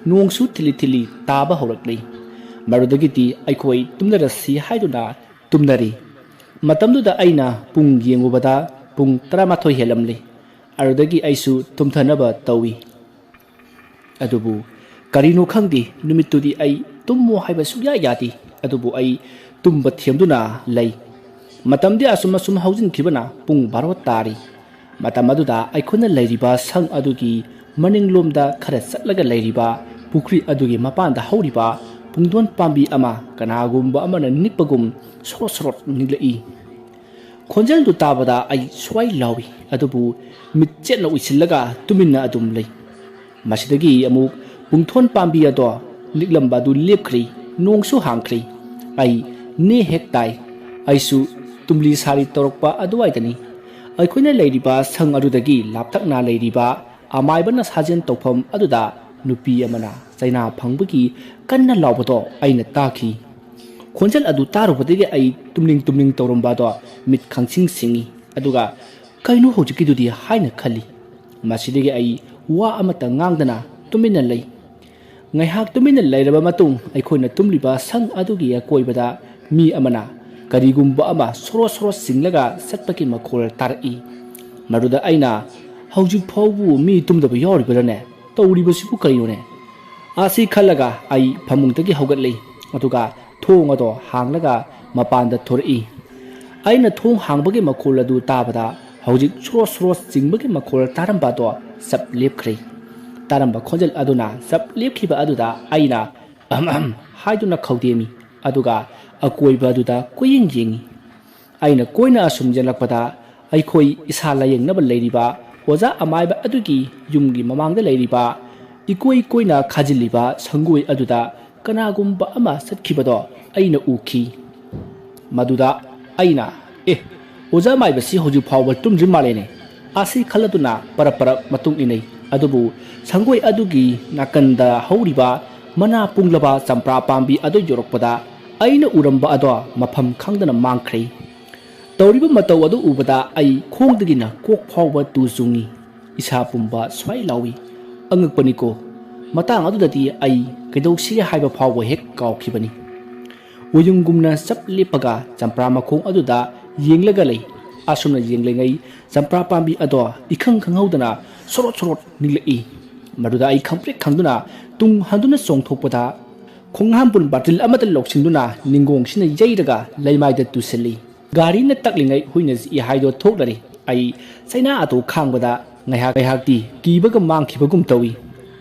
ꯅꯣꯡꯁꯨ ꯊꯤꯂꯤ ꯊꯤꯂꯤ ꯇꯥꯕ ꯍꯧꯔꯛꯂꯦ꯫ ꯃꯗꯨꯗꯒꯤꯗꯤ ꯑꯩꯈꯣꯏ ꯇꯨꯝꯅꯔꯁꯤ ꯍꯥꯏꯗꯨꯅ ꯇꯨꯝꯅꯔꯤ꯫ ꯃꯇꯝꯗꯨꯗ ꯑꯩꯅ ꯄꯨꯡ ꯌꯦꯡꯉꯨꯕꯗ ꯄꯨꯡ ꯇꯔꯥꯃꯥꯊꯣꯏ ꯍꯦꯜꯂꯝꯂꯦ꯫ ꯑꯗꯨꯗꯒꯤ ꯑꯩꯁꯨ ꯇꯨꯝꯊꯅꯕ ꯇꯧꯏ꯫ ꯑꯗꯨꯕꯨ ꯀꯔꯤꯅꯣ ꯈꯪꯗꯦ, ꯅꯨꯃꯤꯠꯇꯨꯗꯤ ꯑꯩ ꯇꯨꯝꯃꯣ ꯍꯥꯏꯕ ꯁꯨꯛꯌꯥ ꯌꯥꯗꯦ꯫ ꯑꯗꯨꯕꯨ ꯑꯩ ꯇꯨꯝꯕ ꯊꯦꯝꯗꯨꯅ ꯂꯩ꯫ ꯃꯇꯝꯗꯤ ꯑꯁꯨꯝ ꯑꯁꯨꯝ ꯍꯧꯖꯤꯟꯈꯤꯕꯅ ꯄꯨꯡ ꯕꯥꯔꯣ ꯇꯥꯔꯤ꯫ ꯃꯇꯝ ꯑꯗꯨꯗ ꯑꯩꯈꯣꯏꯅ ꯂꯩꯔꯤꯕ ꯁꯪ ꯑꯗꯨꯒꯤ ꯃꯅꯤꯡꯂꯣꯝꯗ ꯈꯔ ꯆꯠꯂꯒ ꯂꯩꯔꯤꯕ ꯄꯨꯈ꯭ꯔꯤ ꯑꯗꯨꯒꯤ ꯃꯄꯥꯟꯗ ꯍꯧꯔꯤꯕ ꯄꯨꯡꯗꯣꯟ ꯄꯥꯝꯕꯤ ꯑꯃ ꯀꯅꯥꯒꯨꯝꯕ ꯑꯃꯅ ꯅꯤꯛꯄꯒꯨꯝ ꯁꯣꯔꯣꯠ ꯁꯣꯔꯣꯠ ꯅꯤꯛꯂꯛꯏ꯫ ꯈꯣꯟꯖꯦꯜꯗꯨ ꯇꯥꯕꯗ ꯑꯩ ꯁ꯭ꯋꯥꯏ ꯂꯥꯎꯏ, ꯑꯗꯨꯕꯨ ꯃꯤꯠ ꯆꯦꯠꯅ ꯎꯏꯁꯤꯜꯂꯒ ꯇꯨꯃꯤꯟꯅ ꯑꯗꯨꯝ ꯂꯩ꯫ ꯃꯁꯤꯗꯒꯤ ꯑꯃꯨꯛ ꯄꯨꯡꯊꯣꯟ ꯄꯥꯝꯕꯤ ꯑꯗꯣ ꯅꯤꯛꯂꯝꯕ ꯑꯗꯨ ꯂꯦꯞꯈ꯭ꯔꯦ, ꯅꯣꯡꯁꯨ ꯍꯥꯡꯈ꯭ꯔꯦ꯫ ꯑꯩ ꯅꯦ ꯍꯦꯛ ꯇꯥꯏ꯫ ꯑꯩꯁꯨ ꯇꯨꯝꯂꯤ ꯁꯥꯔꯤ ꯇꯧꯔꯛꯄ ꯑꯗꯨꯋꯥꯏꯗꯅꯤ꯫ ꯑꯩꯈꯣꯏꯅ ꯂꯩꯔꯤꯕ ꯁꯪ ꯑꯗꯨꯗꯒꯤ ꯂꯥꯞꯇꯛꯅ ꯂꯩꯔꯤꯕ ꯑꯃꯥꯏꯕꯅ ꯁꯥꯖꯦꯜ ꯇꯧꯐꯝ ꯑꯗꯨꯗ ꯅꯨꯄꯤ ꯑꯃꯅ ꯆꯩꯅꯥ ꯐꯪꯕꯒꯤ ꯀꯟꯅ ꯂꯥꯎꯕꯗꯣ ꯑꯩꯅ ꯇꯥꯈꯤ꯫ ꯈꯣꯟꯖꯦꯜ ꯑꯗꯨ ꯇꯥꯔꯨꯕꯗꯒꯤ ꯑꯩ ꯇꯨꯝꯅꯤꯡ ꯇꯨꯝꯅꯤꯡ ꯇꯧꯔꯝꯕ ꯑꯗꯣ ꯃꯤꯠ ꯈꯪꯁꯤꯡ ꯁꯤꯡꯏ꯫ ꯑꯗꯨꯒ "ꯀꯩꯅꯣ ꯍꯧꯖꯤꯛꯀꯤꯗꯨꯗꯤ?" ꯍꯥꯏꯅ ꯈꯜꯂꯤ꯫ ꯃꯁꯤꯗꯒꯤ ꯑꯩ ꯋꯥ ꯑꯃꯠꯇ ꯉꯥꯡꯗꯅ ꯇꯨꯃꯤꯟꯅ ꯂꯩ꯫ ꯉꯥꯏꯍꯥꯛ ꯇꯨꯃꯤꯟꯅ ꯂꯩꯔꯕ ꯃꯇꯨꯡ, ꯑꯩꯈꯣꯏꯅ ꯇꯨꯝꯂꯤꯕ ꯁꯪ ꯑꯗꯨꯒꯤ ꯑꯀꯣꯏꯕꯗ ꯃꯤ ꯑꯃꯅ ꯀꯔꯤꯒꯨꯝꯕ ꯑꯃ ꯁꯣꯔꯣ ꯁꯣꯔꯣ ꯆꯤꯡꯂꯒ ꯆꯠꯄꯒꯤ ꯃꯈꯣꯜ ꯇꯥꯔꯛꯏ꯫ ꯃꯗꯨꯗ ꯑꯩꯅ, "ꯍꯧꯖꯤꯛ ꯐꯥꯎꯕ ꯃꯤ ꯇꯨꯝꯗꯕ ꯌꯥꯎꯔꯤꯕꯔꯅꯦ? ꯇꯧꯔꯤꯕꯁꯤꯕꯨ ꯀꯔꯤꯅꯣꯅꯦ?" ꯑꯁꯤ ꯈꯜꯂꯒ ꯑꯩ ꯐꯃꯨꯡꯗꯒꯤ ꯍꯧꯒꯠꯂꯤ, ꯑꯗꯨꯒ ꯊꯣꯡ ꯑꯗꯣ ꯍꯥꯡꯂꯒ ꯃꯄꯥꯟꯗ ꯊꯣꯔꯛꯏ꯫ ꯑꯩꯅ ꯊꯣꯡ ꯍꯥꯡꯕꯒꯤ ꯃꯈꯣꯜ ꯑꯗꯨ ꯇꯥꯕꯗ, ꯍꯧꯖꯤꯛ ꯁꯣꯔꯣ ꯁꯣꯔꯣ ꯆꯤꯡꯕꯒꯤ ꯃꯈꯣꯜ ꯇꯥꯔꯝꯕ ꯑꯗꯣ ꯆꯞ ꯂꯦꯞꯈ꯭ꯔꯦ꯫ ꯇꯥꯔꯝꯕ ꯈꯣꯟꯖꯦꯜ ꯑꯗꯨꯅ ꯆꯞ ꯂꯦꯞꯈꯤꯕ ꯑꯗꯨꯗ ꯑꯩꯅ "ꯑꯍꯝ ꯑꯍꯝ" ꯍꯥꯏꯗꯨꯅ ꯈꯧꯗꯦꯝꯃꯤ, ꯑꯗꯨꯒ ꯑꯀꯣꯏꯕ ꯑꯗꯨꯗ ꯀꯣꯏꯌꯦꯡ ꯌꯦꯡꯉꯤ꯫ ꯑꯩꯅ ꯀꯣꯏꯅ ꯑꯁꯨꯝ ꯌꯦꯡꯂꯛꯄꯗ, ꯑꯩꯈꯣꯏ ꯏꯁꯥ ꯂꯥꯌꯦꯡꯅꯕ ꯂꯩꯔꯤꯕ ꯑꯣꯖꯥ ꯑꯃꯥꯏꯕ ꯑꯗꯨꯒꯤ ꯌꯨꯝꯒꯤ ꯃꯃꯥꯡꯗ ꯂꯩꯔꯤꯕ ꯏꯀꯣꯏ ꯀꯣꯏꯅ ꯈꯥꯖꯤꯜꯂꯤꯕ ꯁꯪꯒꯣꯏ ꯑꯗꯨꯗ ꯀꯅꯥꯒꯨꯝꯕ ꯑꯃ ꯆꯠꯈꯤꯕꯗꯣ ꯑꯩꯅ ꯎꯈꯤ꯫ ꯃꯗꯨꯗ ꯑꯩꯅ, "ꯑꯦ, ꯑꯣꯖꯥ ꯑꯃꯥꯏꯕꯁꯤ ꯍꯧꯖꯤꯛ ꯐꯥꯎꯕ ꯇꯨꯝꯗ꯭ꯔꯤ ꯃꯥꯜꯂꯦꯅꯦ" ꯑꯁꯤ ꯈꯜꯂꯗꯨꯅ ꯄꯔꯞ ꯄꯔꯞ ꯃꯇꯨꯡ ꯏꯟꯅꯩ꯫ ꯑꯗꯨꯕꯨ ꯁꯪꯒꯣꯏ ꯑꯗꯨꯒꯤ ꯅꯥꯀꯟꯗ ꯍꯧꯔꯤꯕ ꯃꯅꯥ ꯄꯨꯡꯂꯕ ꯆꯝꯄ꯭ꯔꯥ ꯄꯥꯝꯕꯤ ꯑꯗꯨ ꯌꯧꯔꯛꯄꯗ, ꯑꯩꯅ ꯎꯔꯝꯕ ꯑꯗꯣ ꯃꯐꯝ ꯈꯪꯗꯅ ꯃꯥꯡꯈ꯭ꯔꯦ꯫ ꯇꯧꯔꯤꯕ ꯃꯇꯧ ꯑꯗꯨ ꯎꯕꯗ ꯑꯩ ꯈꯣꯡꯗꯒꯤꯅ ꯀꯣꯛ ꯐꯥꯎꯕ ꯇꯨ ꯆꯨꯡꯉꯤ꯫ ꯏꯁꯥ ꯄꯨꯝꯕ ꯁ꯭ꯋꯥꯏ ꯂꯥꯎꯏ꯫ ꯑꯉꯛꯄꯅꯤꯀꯣ, ꯃꯇꯥꯡ ꯑꯗꯨꯗꯗꯤ ꯑꯩ ꯀꯩꯗꯧꯁꯤꯒꯦ ꯍꯥꯏꯕ ꯐꯥꯎꯕ ꯍꯦꯛ ꯀꯥꯎꯈꯤꯕꯅꯤ꯫ ꯎꯌꯨꯡꯒꯨꯝꯅ ꯆꯞ ꯂꯦꯞꯄꯒ ꯆꯝꯄ꯭ꯔꯥ ꯃꯈꯣꯡ ꯑꯗꯨꯗ ꯌꯦꯡꯂꯒ ꯂꯩ꯫ ꯑꯁꯨꯝꯅ ꯌꯦꯡꯂꯤꯉꯩ, ꯆꯝꯄ꯭ꯔꯥ ꯄꯥꯝꯕꯤ ꯑꯗꯣ ꯏꯈꯪ ꯈꯪꯍꯧꯗꯅ ꯁꯣꯔꯣꯠ ꯁꯣꯔꯣꯠ ꯅꯤꯛꯂꯛꯏ꯫ ꯃꯗꯨꯗ ꯑꯩ ꯈꯪꯄ꯭ꯔꯦꯛ ꯈꯪꯗꯨꯅ ꯇꯨꯡ ꯍꯟꯗꯨꯅ ꯆꯣꯡꯊꯣꯛꯄꯗ, ꯈꯣꯡꯍꯥꯝꯕꯨꯟ ꯕꯥꯇꯤꯜ ꯑꯃꯗ ꯂꯧꯁꯤꯟꯗꯨꯅ ꯅꯤꯡꯒꯣꯡꯁꯤꯅ ꯌꯩꯔꯒ ꯂꯩꯃꯥꯏꯗ ꯇꯨꯁꯤꯜꯂꯤ꯫ ꯒꯥꯔꯤꯅ ꯇꯛꯂꯤꯉꯩ ꯍꯨꯏꯅ ꯆꯤꯛꯏ ꯍꯥꯏꯗꯣ ꯊꯣꯛꯂꯔꯦ꯫ ꯑꯩ ꯆꯩꯅꯥ ꯑꯗꯨ ꯈꯥꯡꯕꯗ ꯉꯥꯏꯍꯥꯛ ꯉꯥꯏꯍꯥꯛꯇꯤ ꯀꯤꯕꯒ ꯃꯥꯡꯈꯤꯕꯒꯨꯝ ꯇꯧꯏ꯫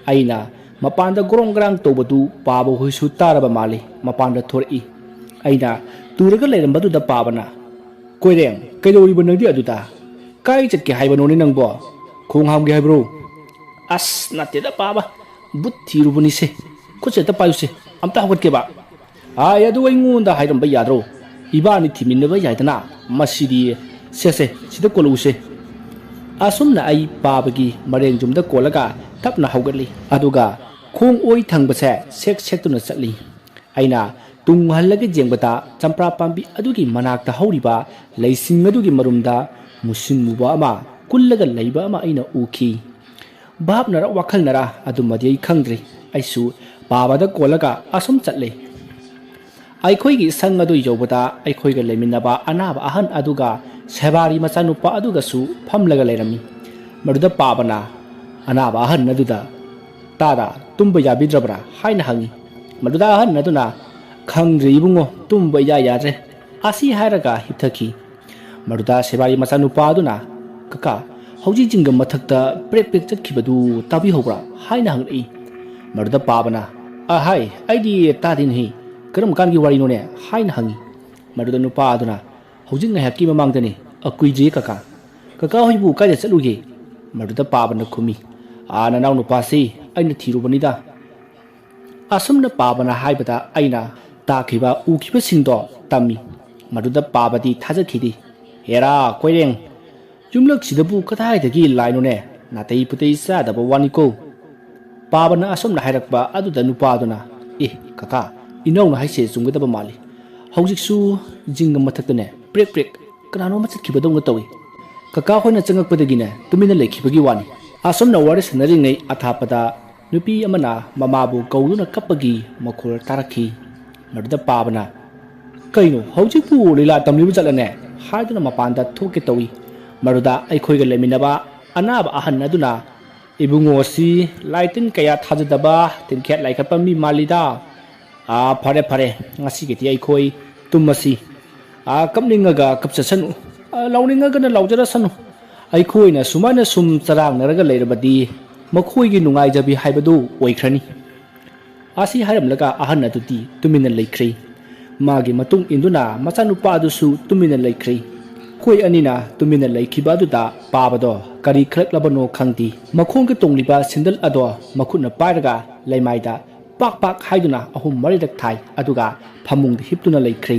ꯑꯩꯅ ꯃꯄꯥꯟꯗ ꯒ꯭ꯔꯣꯡ ꯒ꯭ꯔꯥꯡ ꯇꯧꯕꯗꯨ ꯄꯥꯕ ꯍꯨꯏꯁꯨ ꯇꯥꯔꯕ ꯃꯥꯜꯂꯤ, ꯃꯄꯥꯟꯗ ꯊꯣꯔꯛꯏ꯫ ꯑꯩꯅ ꯇꯨꯔꯒ ꯂꯩꯔꯝꯕꯗꯨꯗ ꯄꯥꯕꯅ, "ꯀꯣꯏꯔꯦꯡ, ꯀꯩꯗꯧꯔꯤꯕ ꯅꯪꯗꯤ ꯑꯗꯨꯗ? ꯀꯥꯏ ꯆꯠꯀꯦ ꯍꯥꯏꯕꯅꯣꯅꯦ ꯅꯪꯕꯣ? ꯈꯣꯡ ꯍꯥꯝꯒꯦ ꯍꯥꯏꯕ꯭ꯔꯣ?" "ꯑꯁ, ꯅꯠꯇꯦꯗ ꯄꯥꯕ, ꯕꯨꯠ ꯊꯤꯔꯨꯕꯅꯤꯁꯦ꯫ ꯈꯨꯠꯁꯦ ꯑꯝꯇ ꯄꯥꯏꯌꯨꯁꯦ, ꯑꯝꯇ ꯍꯧꯒꯠꯀꯦꯕ꯫ ꯍꯥꯏ, ꯑꯗꯨ ꯑꯩꯉꯣꯟꯗ ꯍꯥꯏꯔꯝꯕ ꯌꯥꯗ꯭ꯔꯣ? ꯏꯕꯥꯅꯤ ꯊꯤꯃꯤꯟꯅꯕ ꯌꯥꯏꯗꯅ꯫ ꯃꯁꯤꯗꯤ, ꯁꯦ ꯁꯦ, ꯁꯤꯗ ꯀꯣꯜꯂꯛꯎꯁꯦ"꯫ ꯑꯁꯨꯝꯅ ꯑꯩ ꯄꯥꯕꯒꯤ ꯃꯔꯦꯡ ꯌꯨꯝꯗ ꯀꯣꯜꯂꯒ ꯇꯞꯅ ꯍꯧꯒꯠꯂꯤ, ꯑꯗꯨꯒ ꯈꯣꯡ ꯑꯣꯏ ꯊꯪꯕꯁꯦ ꯁꯦꯛ ꯁꯦꯛꯇꯨꯅ ꯆꯠꯂꯤ꯫ ꯑꯩꯅ ꯇꯨꯡ ꯍꯜꯂꯒ ꯌꯦꯡꯕꯗ ꯆꯝꯄ꯭ꯔꯥ ꯄꯥꯝꯕꯤ ꯑꯗꯨꯒꯤ ꯃꯅꯥꯛꯇ ꯍꯧꯔꯤꯕ ꯂꯩꯁꯤꯡ ꯑꯗꯨꯒꯤ ꯃꯔꯨꯝꯗ ꯃꯨꯁꯤꯟ ꯃꯨꯕ ꯑꯃ ꯀꯨꯜꯂꯒ ꯂꯩꯕ ꯑꯃ ꯑꯩꯅ ꯎꯈꯤ꯫ ꯚꯥꯞꯅꯔ ꯋꯥꯈꯜꯅꯔ ꯑꯗꯨꯃꯗꯤ ꯑꯩ ꯈꯪꯗ꯭ꯔꯦ꯫ ꯑꯩꯁꯨ ꯄꯥꯕꯗ ꯀꯣꯜꯂꯒ ꯑꯁꯨꯝ ꯆꯠꯂꯦ꯫ ꯑꯩꯈꯣꯏꯒꯤ ꯁꯪ ꯑꯗꯨ ꯌꯧꯕꯗ ꯑꯩꯈꯣꯏꯒ ꯂꯩꯃꯤꯟꯅꯕ ꯑꯅꯥꯕ ꯑꯍꯟ ꯑꯗꯨꯒ ꯁꯦꯕꯥꯔꯤ ꯃꯆꯥꯅꯨꯄꯥ ꯑꯗꯨꯒꯁꯨ ꯐꯝꯂꯒ ꯂꯩꯔꯝꯃꯤ꯫ ꯃꯗꯨꯗ ꯄꯥꯕꯅ ꯑꯅꯥꯕ ꯑꯍꯟ ꯑꯗꯨꯗ, "ꯇꯥꯗ, ꯇꯨꯝꯕ ꯌꯥꯕꯤꯗ꯭ꯔꯕ꯭ꯔꯥ?" ꯍꯥꯏꯅ ꯍꯪꯉꯤ꯫ ꯃꯗꯨꯗ ꯑꯍꯟ ꯑꯗꯨꯅ, "ꯈꯪꯗ꯭ꯔꯦ ꯏꯕꯨꯡꯉꯣ, ꯇꯨꯝꯕ ꯏꯌꯥ ꯌꯥꯗ꯭ꯔꯦ" ꯑꯁꯤ ꯍꯥꯏꯔꯒ ꯍꯤꯞꯊꯈꯤ꯫ ꯃꯗꯨꯗ ꯁꯦꯕꯥꯔꯤ ꯃꯆꯥꯅꯨꯄꯥ ꯑꯗꯨꯅ, "ꯀꯀꯥ, ꯍꯧꯖꯤꯛ ꯖꯤꯡꯒ ꯃꯊꯛꯇ ꯄ꯭ꯔꯦꯛ ꯄ꯭ꯔꯦꯛ ꯆꯠꯈꯤꯕꯗꯨ ꯇꯥꯕꯤꯍꯧꯕ꯭ꯔꯥ?" ꯍꯥꯏꯅ ꯍꯪꯂꯛꯏ꯫ ꯃꯗꯨꯗ ꯄꯥꯕꯅ, "ꯑꯍꯥꯏ, ꯑꯩꯗꯤ ꯇꯥꯗꯦꯅꯦꯍꯦ, ꯀꯔꯝ ꯀꯥꯟꯒꯤ ꯋꯥꯔꯤꯅꯣꯅꯦ?" ꯍꯥꯏꯅ ꯍꯪꯉꯤ꯫ ꯃꯗꯨꯗ ꯅꯨꯄꯥ ꯑꯗꯨꯅ, "ꯍꯧꯖꯤꯛ ꯉꯥꯏꯍꯥꯛꯀꯤ ꯃꯃꯥꯡꯗꯅꯤ, ꯑꯀꯨꯏꯗ꯭ꯔꯤ ꯀꯀꯥ꯫ ꯀꯀꯥ ꯍꯣꯏꯕꯨ ꯀꯥꯏꯗ ꯆꯠꯂꯨꯒꯦ?" ꯃꯗꯨꯗ ꯄꯥꯕꯅ ꯈꯨꯝꯃꯤ, "ꯑꯥ, ꯅꯅꯥꯎ ꯅꯨꯄꯥꯁꯤ ꯑꯩꯅ ꯊꯤꯔꯨꯕꯅꯤꯗ"꯫ ꯑꯁꯨꯝꯅ ꯄꯥꯕꯅ ꯍꯥꯏꯕꯗ ꯑꯩꯅ ꯇꯥꯈꯤꯕ ꯎꯈꯤꯕꯁꯤꯡꯗꯣ ꯇꯝꯃꯤ꯫ ꯃꯗꯨꯗ ꯄꯥꯕꯗꯤ ꯊꯥꯖꯈꯤꯗꯦ꯫ "ꯍꯦꯔꯥ ꯀꯣꯏꯔꯦꯡ, ꯌꯨꯝꯂꯛꯁꯤꯗꯕꯨ ꯀꯗꯥꯏꯗꯒꯤ ꯂꯥꯏꯅꯣꯅꯦ? ꯅꯥꯇꯩ ꯄꯨꯇꯩ ꯆꯥꯗꯕ ꯋꯥꯅꯤꯀꯣ"꯫ ꯄꯥꯕꯅ ꯑꯁꯨꯝꯅ ꯍꯥꯏꯔꯛꯄ ꯑꯗꯨꯗ ꯅꯨꯄꯥꯗꯨꯅ, "ꯑꯦ ꯀꯀꯥ, ꯏꯅꯥꯎꯅ ꯍꯥꯏꯁꯦ ꯆꯨꯝꯒꯗꯕ ꯃꯥꯜꯂꯤ꯫ ꯍꯧꯖꯤꯛꯁꯨ ꯖꯤꯡꯒ ꯃꯊꯛꯇꯅꯦ ꯄ꯭ꯔꯦꯛ ꯄ꯭ꯔꯦꯛ ꯀꯅꯥꯅꯣꯝꯃ ꯆꯠꯈꯤꯕꯗꯧꯅ ꯇꯧꯏ꯫ ꯀꯀꯥ ꯍꯣꯏꯅ ꯆꯪꯉꯛꯄꯗꯒꯤꯅꯦ ꯇꯨꯃꯤꯟꯅ ꯂꯩꯈꯤꯕꯒꯤ ꯋꯥꯅꯤ"꯫ ꯑꯁꯨꯝꯅ ꯋꯥꯔꯤ ꯁꯥꯟꯅꯔꯤꯉꯩ ꯑꯊꯥꯞꯄꯗ ꯅꯨꯄꯤ ꯑꯃꯅ ꯃꯃꯥꯕꯨ ꯀꯧꯗꯨꯅ ꯀꯞꯄꯒꯤ ꯃꯈꯣꯜ ꯇꯥꯔꯛꯈꯤ꯫ ꯃꯗꯨꯗ ꯄꯥꯕꯅ, "ꯀꯩꯅꯣ, ꯍꯧꯖꯤꯛꯄꯨ ꯂꯤꯂꯥ ꯇꯝꯂꯤꯕ ꯖꯥꯠꯂꯅꯦ?" ꯍꯥꯏꯗꯨꯅ ꯃꯄꯥꯟꯗ ꯊꯣꯛꯀꯦ ꯇꯧꯏ꯫ ꯃꯗꯨꯗ ꯑꯩꯈꯣꯏꯒ ꯂꯩꯃꯤꯟꯅꯕ ꯑꯅꯥꯕ ꯑꯍꯟ ꯑꯗꯨꯅ, "ꯏꯕꯨꯡꯉꯣ ꯑꯁꯤ ꯂꯥꯏ ꯇꯤꯟ ꯀꯌꯥ ꯊꯥꯖꯗꯕ ꯇꯤꯟꯈꯦꯠ ꯂꯥꯏꯈꯠꯄ ꯃꯤ ꯃꯥꯜꯂꯤꯗ꯫ ꯑꯥ, ꯐꯔꯦ, ꯐꯔꯦ, ꯉꯁꯤꯒꯤꯗꯤ ꯑꯩꯈꯣꯏ ꯇꯨꯝꯃꯁꯤ꯫ ꯑꯥ, ꯀꯞꯅꯤꯡꯉꯒ ꯀꯞꯆꯁꯅꯨ, ꯑꯥ, ꯂꯥꯎꯅꯤꯡꯉꯒꯅ ꯂꯥꯎꯖꯔꯁꯅꯨ꯫ ꯑꯩꯈꯣꯏꯅ ꯁꯨꯃꯥꯏꯅ ꯁꯨꯝ ꯆꯔꯥꯡꯅꯔꯒ ꯂꯩꯔꯕꯗꯤ ꯃꯈꯣꯏꯒꯤ ꯅꯨꯡꯉꯥꯏꯖꯕꯤ ꯍꯥꯏꯕꯗꯨ ꯑꯣꯏꯈ꯭ꯔꯅꯤ"꯫ ꯑꯁꯤ ꯍꯥꯏꯔꯝꯂꯒ ꯑꯍꯟ ꯑꯗꯨꯗꯤ ꯇꯨꯃꯤꯟꯅ ꯂꯩꯈ꯭ꯔꯦ꯫ ꯃꯥꯒꯤ ꯃꯇꯨꯡ ꯏꯟꯗꯨꯅ ꯃꯆꯥꯅꯨꯄꯥ ꯑꯗꯨꯁꯨ ꯇꯨꯃꯤꯟꯅ ꯂꯩꯈ꯭ꯔꯦ꯫ ꯑꯩꯈꯣꯏ ꯑꯅꯤꯅ ꯇꯨꯃꯤꯟꯅ ꯂꯩꯈꯤꯕ ꯑꯗꯨꯗ ꯄꯥꯕꯗꯣ ꯀꯔꯤ ꯈꯜꯂꯛꯂꯕꯅꯣ ꯈꯪꯗꯦ꯫ ꯃꯈꯣꯡꯗ ꯇꯣꯡꯂꯤꯕ ꯁꯦꯟꯗꯜ ꯑꯗꯣ ꯃꯈꯨꯠꯅ ꯄꯥꯏꯔꯒ ꯂꯩꯃꯥꯏꯗ ꯄꯥꯛ ꯄꯥꯛ ꯍꯥꯏꯗꯨꯅ ꯑꯍꯨꯝ ꯃꯔꯤꯔꯛ ꯊꯥꯏ, ꯑꯗꯨꯒ ꯐꯃꯨꯡꯗ ꯍꯤꯞꯇꯨꯅ ꯂꯩꯈ꯭ꯔꯦ꯫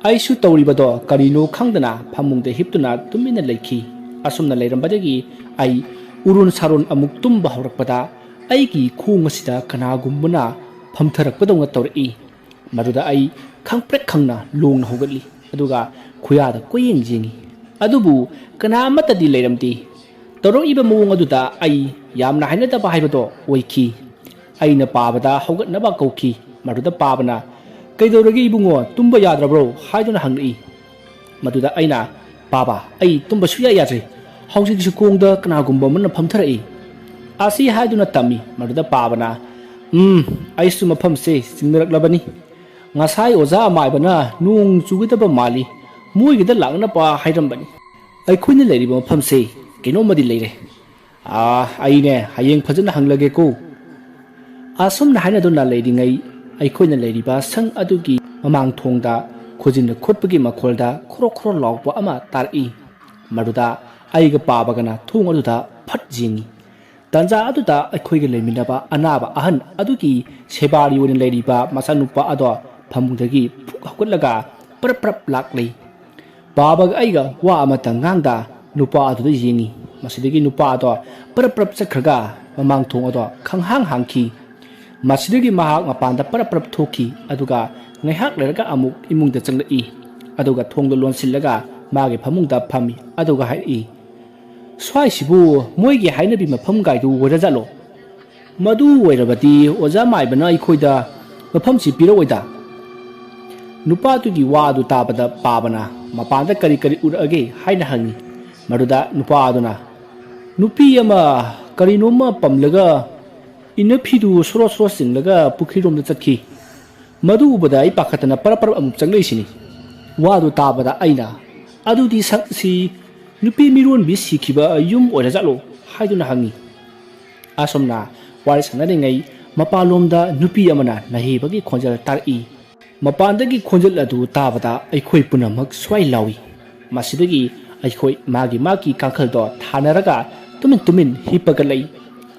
ꯑꯩꯁꯨ ꯇꯧꯔꯤꯕꯗꯣ ꯀꯔꯤꯅꯣ ꯈꯪꯗꯅ ꯐꯃꯨꯡꯗ ꯍꯤꯞꯇꯨꯅ ꯇꯨꯃꯤꯟꯅ ꯂꯩꯈꯤ꯫ ꯑꯁꯨꯝꯅ ꯂꯩꯔꯝꯕꯗꯒꯤ ꯑꯩ ꯎꯔꯣꯟ ꯁꯥꯔꯣꯟ ꯑꯃꯨꯛ ꯇꯨꯝꯕ ꯍꯧꯔꯛꯄꯗ ꯑꯩꯒꯤ ꯈꯣꯡ ꯑꯁꯤꯗ ꯀꯅꯥꯒꯨꯝꯕꯅ ꯐꯝꯊꯔꯛꯄꯗꯧꯅ ꯇꯧꯔꯛꯏ꯫ ꯃꯗꯨꯗ ꯑꯩ ꯈꯪꯄ꯭ꯔꯦꯛ ꯈꯪꯅ ꯂꯣꯡꯅ ꯍꯧꯒꯠꯂꯤ, ꯑꯗꯨꯒ ꯈꯨꯌꯥꯗ ꯀꯣꯏꯌꯦꯡ ꯌꯦꯡꯉꯤ꯫ ꯑꯗꯨꯕꯨ ꯀꯅꯥ ꯑꯃꯠꯇꯗꯤ ꯂꯩꯔꯝꯗꯦ꯫ ꯇꯧꯔꯛꯏꯕ ꯃꯑꯣꯡ ꯑꯗꯨꯗ ꯑꯩ ꯌꯥꯝꯅ ꯍꯩꯅꯗꯕ ꯍꯥꯏꯕꯗꯣ ꯑꯣꯏꯈꯤ꯫ ꯑꯩꯅ ꯄꯥꯕꯗ ꯍꯧꯒꯠꯅꯕ ꯀꯧꯈꯤ꯫ ꯃꯗꯨꯗ ꯄꯥꯕꯅ, "ꯀꯩꯗꯧꯔꯒꯦ ꯏꯕꯨꯡꯉꯣ, ꯇꯨꯝꯕ ꯌꯥꯗ꯭ꯔꯕ꯭ꯔꯣ?" ꯍꯥꯏꯗꯨꯅ ꯍꯪꯂꯛꯏ꯫ ꯃꯗꯨꯗ ꯑꯩꯅ, "ꯄꯥꯕ, ꯑꯩ ꯇꯨꯝꯕ ꯁꯨꯌꯥ ꯌꯥꯗ꯭ꯔꯦ꯫ ꯍꯧꯖꯤꯛꯁꯨ ꯀꯣꯡꯗ ꯀꯅꯥꯒꯨꯝꯕ ꯑꯃꯅ ꯐꯝꯊꯔꯛꯏ" ꯑꯁꯤ ꯍꯥꯏꯗꯨꯅ ꯇꯝꯃꯤ꯫ ꯃꯗꯨꯗ ꯄꯥꯕꯅ, "ꯎꯝ, ꯑꯩꯁꯨ ꯃꯐꯝꯁꯦ ꯆꯤꯡꯅꯔꯛꯂꯕꯅꯤ꯫ ꯉꯁꯥꯏ ꯑꯣꯖꯥ ꯑꯃꯥꯏꯕꯅ ꯅꯣꯡ ꯆꯨꯒꯗꯕ ꯃꯥꯜꯂꯤ, ꯃꯣꯏꯒꯤꯗ ꯂꯥꯛꯅꯕ ꯍꯥꯏꯔꯝꯕꯅꯤ꯫ ꯑꯩꯈꯣꯏꯅ ꯂꯩꯔꯤꯕ ꯃꯐꯝꯁꯦ ꯀꯩꯅꯣꯝꯃꯗꯤ ꯂꯩꯔꯦ꯫ ꯑꯥ, ꯑꯩꯅꯦ ꯍꯌꯦꯡ ꯐꯖꯅ ꯍꯪꯂꯒꯦꯀꯣ"꯫ ꯑꯁꯨꯝꯅ ꯍꯥꯏꯅꯗꯨꯅ ꯂꯩꯔꯤꯉꯩ, ꯑꯩꯈꯣꯏꯅ ꯂꯩꯔꯤꯕ ꯁꯪ ꯑꯗꯨꯒꯤ ꯃꯃꯥꯡ ꯊꯣꯡꯗ ꯈꯨꯖꯤꯟꯅ ꯈꯣꯠꯄꯒꯤ ꯃꯈꯣꯜꯗ ꯈꯣꯔꯣ ꯈꯣꯔꯣ ꯂꯥꯎꯕ ꯑꯃ ꯇꯥꯔꯛꯏ꯫ ꯃꯗꯨꯗ ꯑꯩꯒ ꯄꯥꯕꯒꯅ ꯊꯣꯡ ꯑꯗꯨꯗ ꯐꯠ ꯌꯦꯡꯉꯤ꯫ ꯇꯥꯟꯖꯥ ꯑꯗꯨꯗ ꯑꯩꯈꯣꯏꯒ ꯂꯩꯃꯤꯟꯅꯕ ꯑꯅꯥꯕ ꯑꯍꯟ ꯑꯗꯨꯒꯤ ꯁꯦꯕꯥꯔꯤ ꯑꯣꯏꯅ ꯂꯩꯔꯤꯕ ꯃꯆꯥꯅꯨꯄꯥ ꯑꯗꯣ ꯐꯃꯨꯡꯗꯒꯤ ꯐꯨꯛ ꯍꯧꯒꯠꯂꯒ ꯄ꯭ꯔꯞ ꯄ꯭ꯔꯞ ꯂꯥꯛꯂꯤ꯫ ꯄꯥꯕꯒ ꯑꯩꯒ ꯋꯥ ꯑꯃꯇ ꯉꯥꯡꯗ ꯅꯨꯄꯥ ꯑꯗꯨꯗ ꯌꯦꯡꯉꯤ꯫ ꯃꯁꯤꯗꯒꯤ ꯅꯨꯄꯥ ꯑꯗꯣ ꯄ꯭ꯔꯞ ꯄ꯭ꯔꯞ ꯆꯠꯈ꯭ꯔꯒ ꯃꯃꯥꯡ ꯊꯣꯡ ꯑꯗꯣ ꯈꯪꯍꯥꯡ ꯍꯥꯡꯈꯤ꯫ ꯃꯁꯤꯗꯒꯤ ꯃꯍꯥꯛ ꯃꯄꯥꯟꯗ ꯄ꯭ꯔꯞ ꯄ꯭ꯔꯞ ꯊꯣꯛꯈꯤ, ꯑꯗꯨꯒ ꯉꯥꯏꯍꯥꯛ ꯂꯩꯔꯒ ꯑꯃꯨꯛ ꯏꯃꯨꯡꯗ ꯆꯪꯂꯛꯏ꯫ ꯑꯗꯨꯒ ꯊꯣꯡꯗꯣ ꯂꯣꯟꯁꯤꯜꯂꯒ ꯃꯥꯒꯤ ꯐꯃꯨꯡꯗ ꯐꯝꯃꯤ, ꯑꯗꯨꯒ ꯍꯥꯏꯔꯛꯏ, "ꯁ꯭ꯋꯥꯏꯁꯤꯕꯨ ꯃꯣꯏꯒꯤ ꯍꯥꯏꯅꯕꯤ ꯃꯐꯝ ꯀꯥꯏꯗꯨ ꯑꯣꯏꯔꯖꯥꯠꯂꯣ? ꯃꯗꯨ ꯑꯣꯏꯔꯕꯗꯤ ꯑꯣꯖꯥ ꯃꯥꯏꯕꯅ ꯑꯩꯈꯣꯏꯗ ꯃꯐꯝꯁꯤ ꯄꯤꯔꯛꯑꯣꯏꯗ?" ꯅꯨꯄꯥꯗꯨꯒꯤ ꯋꯥ ꯑꯗꯨ ꯇꯥꯕꯗ ꯄꯥꯕꯅ ꯃꯄꯥꯟꯗ ꯀꯔꯤ ꯀꯔꯤ ꯎꯔꯛꯑꯒꯦ ꯍꯥꯏꯅ ꯍꯪꯉꯤ꯫ ꯃꯗꯨꯗ ꯅꯨꯄꯥ ꯑꯗꯨꯅ, "ꯅꯨꯄꯤ ꯑꯃ ꯀꯔꯤꯅꯣꯝꯃ ꯄꯝꯂꯒ ꯏꯟꯅꯐꯤꯗꯨ ꯁꯣꯔꯣ ꯁꯣꯔꯣ ꯆꯤꯡꯂꯒ ꯄꯨꯈ꯭ꯔꯤꯔꯣꯝꯗ ꯆꯠꯈꯤ꯫ ꯃꯗꯨ ꯎꯕꯗ ꯑꯩ ꯄꯥꯈꯠꯇꯅ ꯄꯔꯞ ꯄꯔꯞ ꯑꯃꯨꯛ ꯆꯪꯂꯛꯏꯁꯤꯅꯤ"꯫ ꯋꯥꯗꯨ ꯇꯥꯕꯗ ꯑꯩꯅ, "ꯑꯗꯨꯗꯤ ꯁꯛꯁꯤ ꯅꯨꯄꯤ ꯃꯤꯔꯣꯟꯕꯤ ꯁꯤꯈꯤꯕ ꯌꯨꯝ ꯑꯣꯏꯔꯖꯥꯠꯂꯣ?" ꯍꯥꯏꯗꯨꯅ ꯍꯪꯉꯤ꯫ ꯑꯁꯨꯝꯅ ꯋꯥꯔꯤ ꯁꯥꯟꯅꯔꯤꯉꯩ, ꯃꯄꯥꯟꯂꯣꯝꯗ ꯅꯨꯄꯤ ꯑꯃꯅ ꯅꯥꯍꯦꯕꯒꯤ ꯈꯣꯟꯖꯦꯜ ꯇꯥꯔꯛꯏ꯫ ꯃꯄꯥꯟꯗꯒꯤ ꯈꯣꯟꯖꯦꯜ ꯑꯗꯨ ꯇꯥꯕꯗ ꯑꯩꯈꯣꯏ ꯄꯨꯝꯅꯃꯛ ꯁ꯭ꯋꯥꯏ ꯂꯥꯎꯏ꯫ ꯃꯁꯤꯗꯒꯤ ꯑꯩꯈꯣꯏ ꯃꯥꯒꯤ ꯃꯥꯒꯤ ꯀꯥꯡꯈꯜꯗꯣ ꯊꯥꯅꯔꯒ ꯇꯨꯃꯤꯟ ꯇꯨꯃꯤꯟ ꯍꯤꯞꯄꯒ ꯂꯩ꯫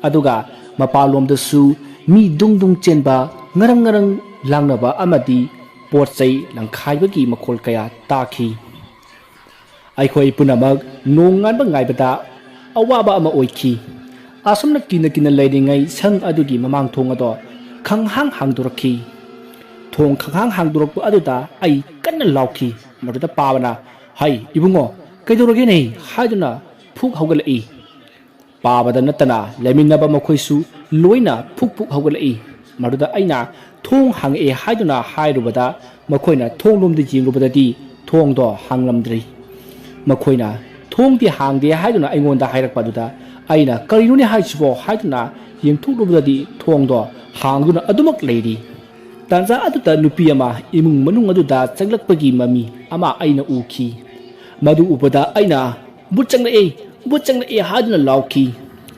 ꯑꯗꯨꯒ ꯃꯄꯥꯟꯂꯣꯝꯗꯁꯨ ꯃꯤ ꯗꯨꯡ ꯗꯨꯡ ꯆꯦꯟꯕ, ꯉꯔꯪ ꯉꯔꯪ ꯂꯥꯡꯅꯕ ꯑꯃꯗꯤ ꯄꯣꯠ ꯆꯩ ꯂꯪꯈꯥꯏꯕꯒꯤ ꯃꯈꯣꯜ ꯀꯌꯥ ꯇꯥꯈꯤ꯫ ꯑꯩꯈꯣꯏ ꯄꯨꯝꯅꯃꯛ ꯅꯣꯡ ꯉꯥꯟꯕ ꯉꯥꯏꯕꯗ ꯑꯋꯥꯕ ꯑꯃ ꯑꯣꯏꯈꯤ꯫ ꯑꯁꯨꯝꯅ ꯀꯤꯅ ꯀꯤꯅ ꯂꯩꯔꯤꯉꯩ ꯁꯪ ꯑꯗꯨꯒꯤ ꯃꯃꯥꯡ ꯊꯣꯡ ꯑꯗꯣ ꯈꯪꯍꯥꯡ ꯍꯥꯡꯗꯣꯔꯛꯈꯤ꯫ ꯊꯣꯡ ꯈꯪꯍꯥꯡ ꯍꯥꯡꯗꯣꯔꯛꯄ ꯑꯗꯨꯗ ꯑꯩ ꯀꯟꯅ ꯂꯥꯎꯈꯤ꯫ ꯃꯗꯨꯗ ꯄꯥꯕꯅ, "ꯍꯩ, ꯏꯕꯨꯡꯉꯣ, ꯀꯩꯗꯧꯔꯒꯦꯅꯦ?" ꯍꯥꯏꯗꯨꯅ ꯐꯨꯛ ꯍꯧꯒꯠꯂꯛꯏ꯫ ꯄꯥꯕꯗ ꯅꯠꯇꯅ ꯂꯩꯃꯤꯟꯅꯕ ꯃꯈꯣꯏꯁꯨ ꯂꯣꯏꯅ ꯐꯨꯛ ꯐꯨꯛ ꯍꯧꯒꯠꯂꯛꯏ꯫ ꯃꯗꯨꯗ ꯑꯩꯅ, "ꯊꯣꯡ ꯍꯥꯡꯉꯛꯑꯦ" ꯍꯥꯏꯗꯨꯅ ꯍꯥꯏꯔꯨꯕꯗ, ꯃꯈꯣꯏꯅ ꯊꯣꯡꯂꯣꯝꯗ ꯌꯦꯡꯂꯨꯕꯗꯗꯤ ꯊꯣꯡꯗꯣ ꯍꯥꯡꯂꯝꯗ꯭ꯔꯤ꯫ ꯃꯈꯣꯏꯅ ꯊꯣꯡꯗꯤ ꯍꯥꯡꯗꯦ ꯍꯥꯏꯗꯨꯅ ꯑꯩꯉꯣꯟꯗ ꯍꯥꯏꯔꯛꯄ ꯑꯗꯨꯗ ꯑꯩꯅ, "ꯀꯔꯤꯅꯣꯅꯦ ꯍꯥꯏꯁꯤꯕꯣ?" ꯍꯥꯏꯗꯨꯅ ꯌꯦꯡꯊꯣꯛꯂꯨꯕꯗꯗꯤ ꯊꯣꯡꯗꯣ ꯍꯥꯡꯗꯨꯅ ꯑꯗꯨꯃꯛ ꯂꯩꯔꯤ꯫ ꯇꯥꯟꯖꯥ ꯑꯗꯨꯗ ꯅꯨꯄꯤ ꯑꯃ ꯏꯃꯨꯡ ꯃꯅꯨꯡ ꯑꯗꯨꯗ ꯆꯪꯂꯛꯄꯒꯤ ꯃꯃꯤ ꯑꯃ ꯑꯩꯅ ꯎꯈꯤ꯫ ꯃꯗꯨ ꯎꯕꯗ ꯑꯩꯅ, "ꯚꯨꯠ ꯆꯪꯂꯛꯑꯦ! ꯚꯨꯠ ꯆꯪꯂꯛꯑꯦ!" ꯍꯥꯏꯗꯨꯅ ꯂꯥꯎꯈꯤ꯫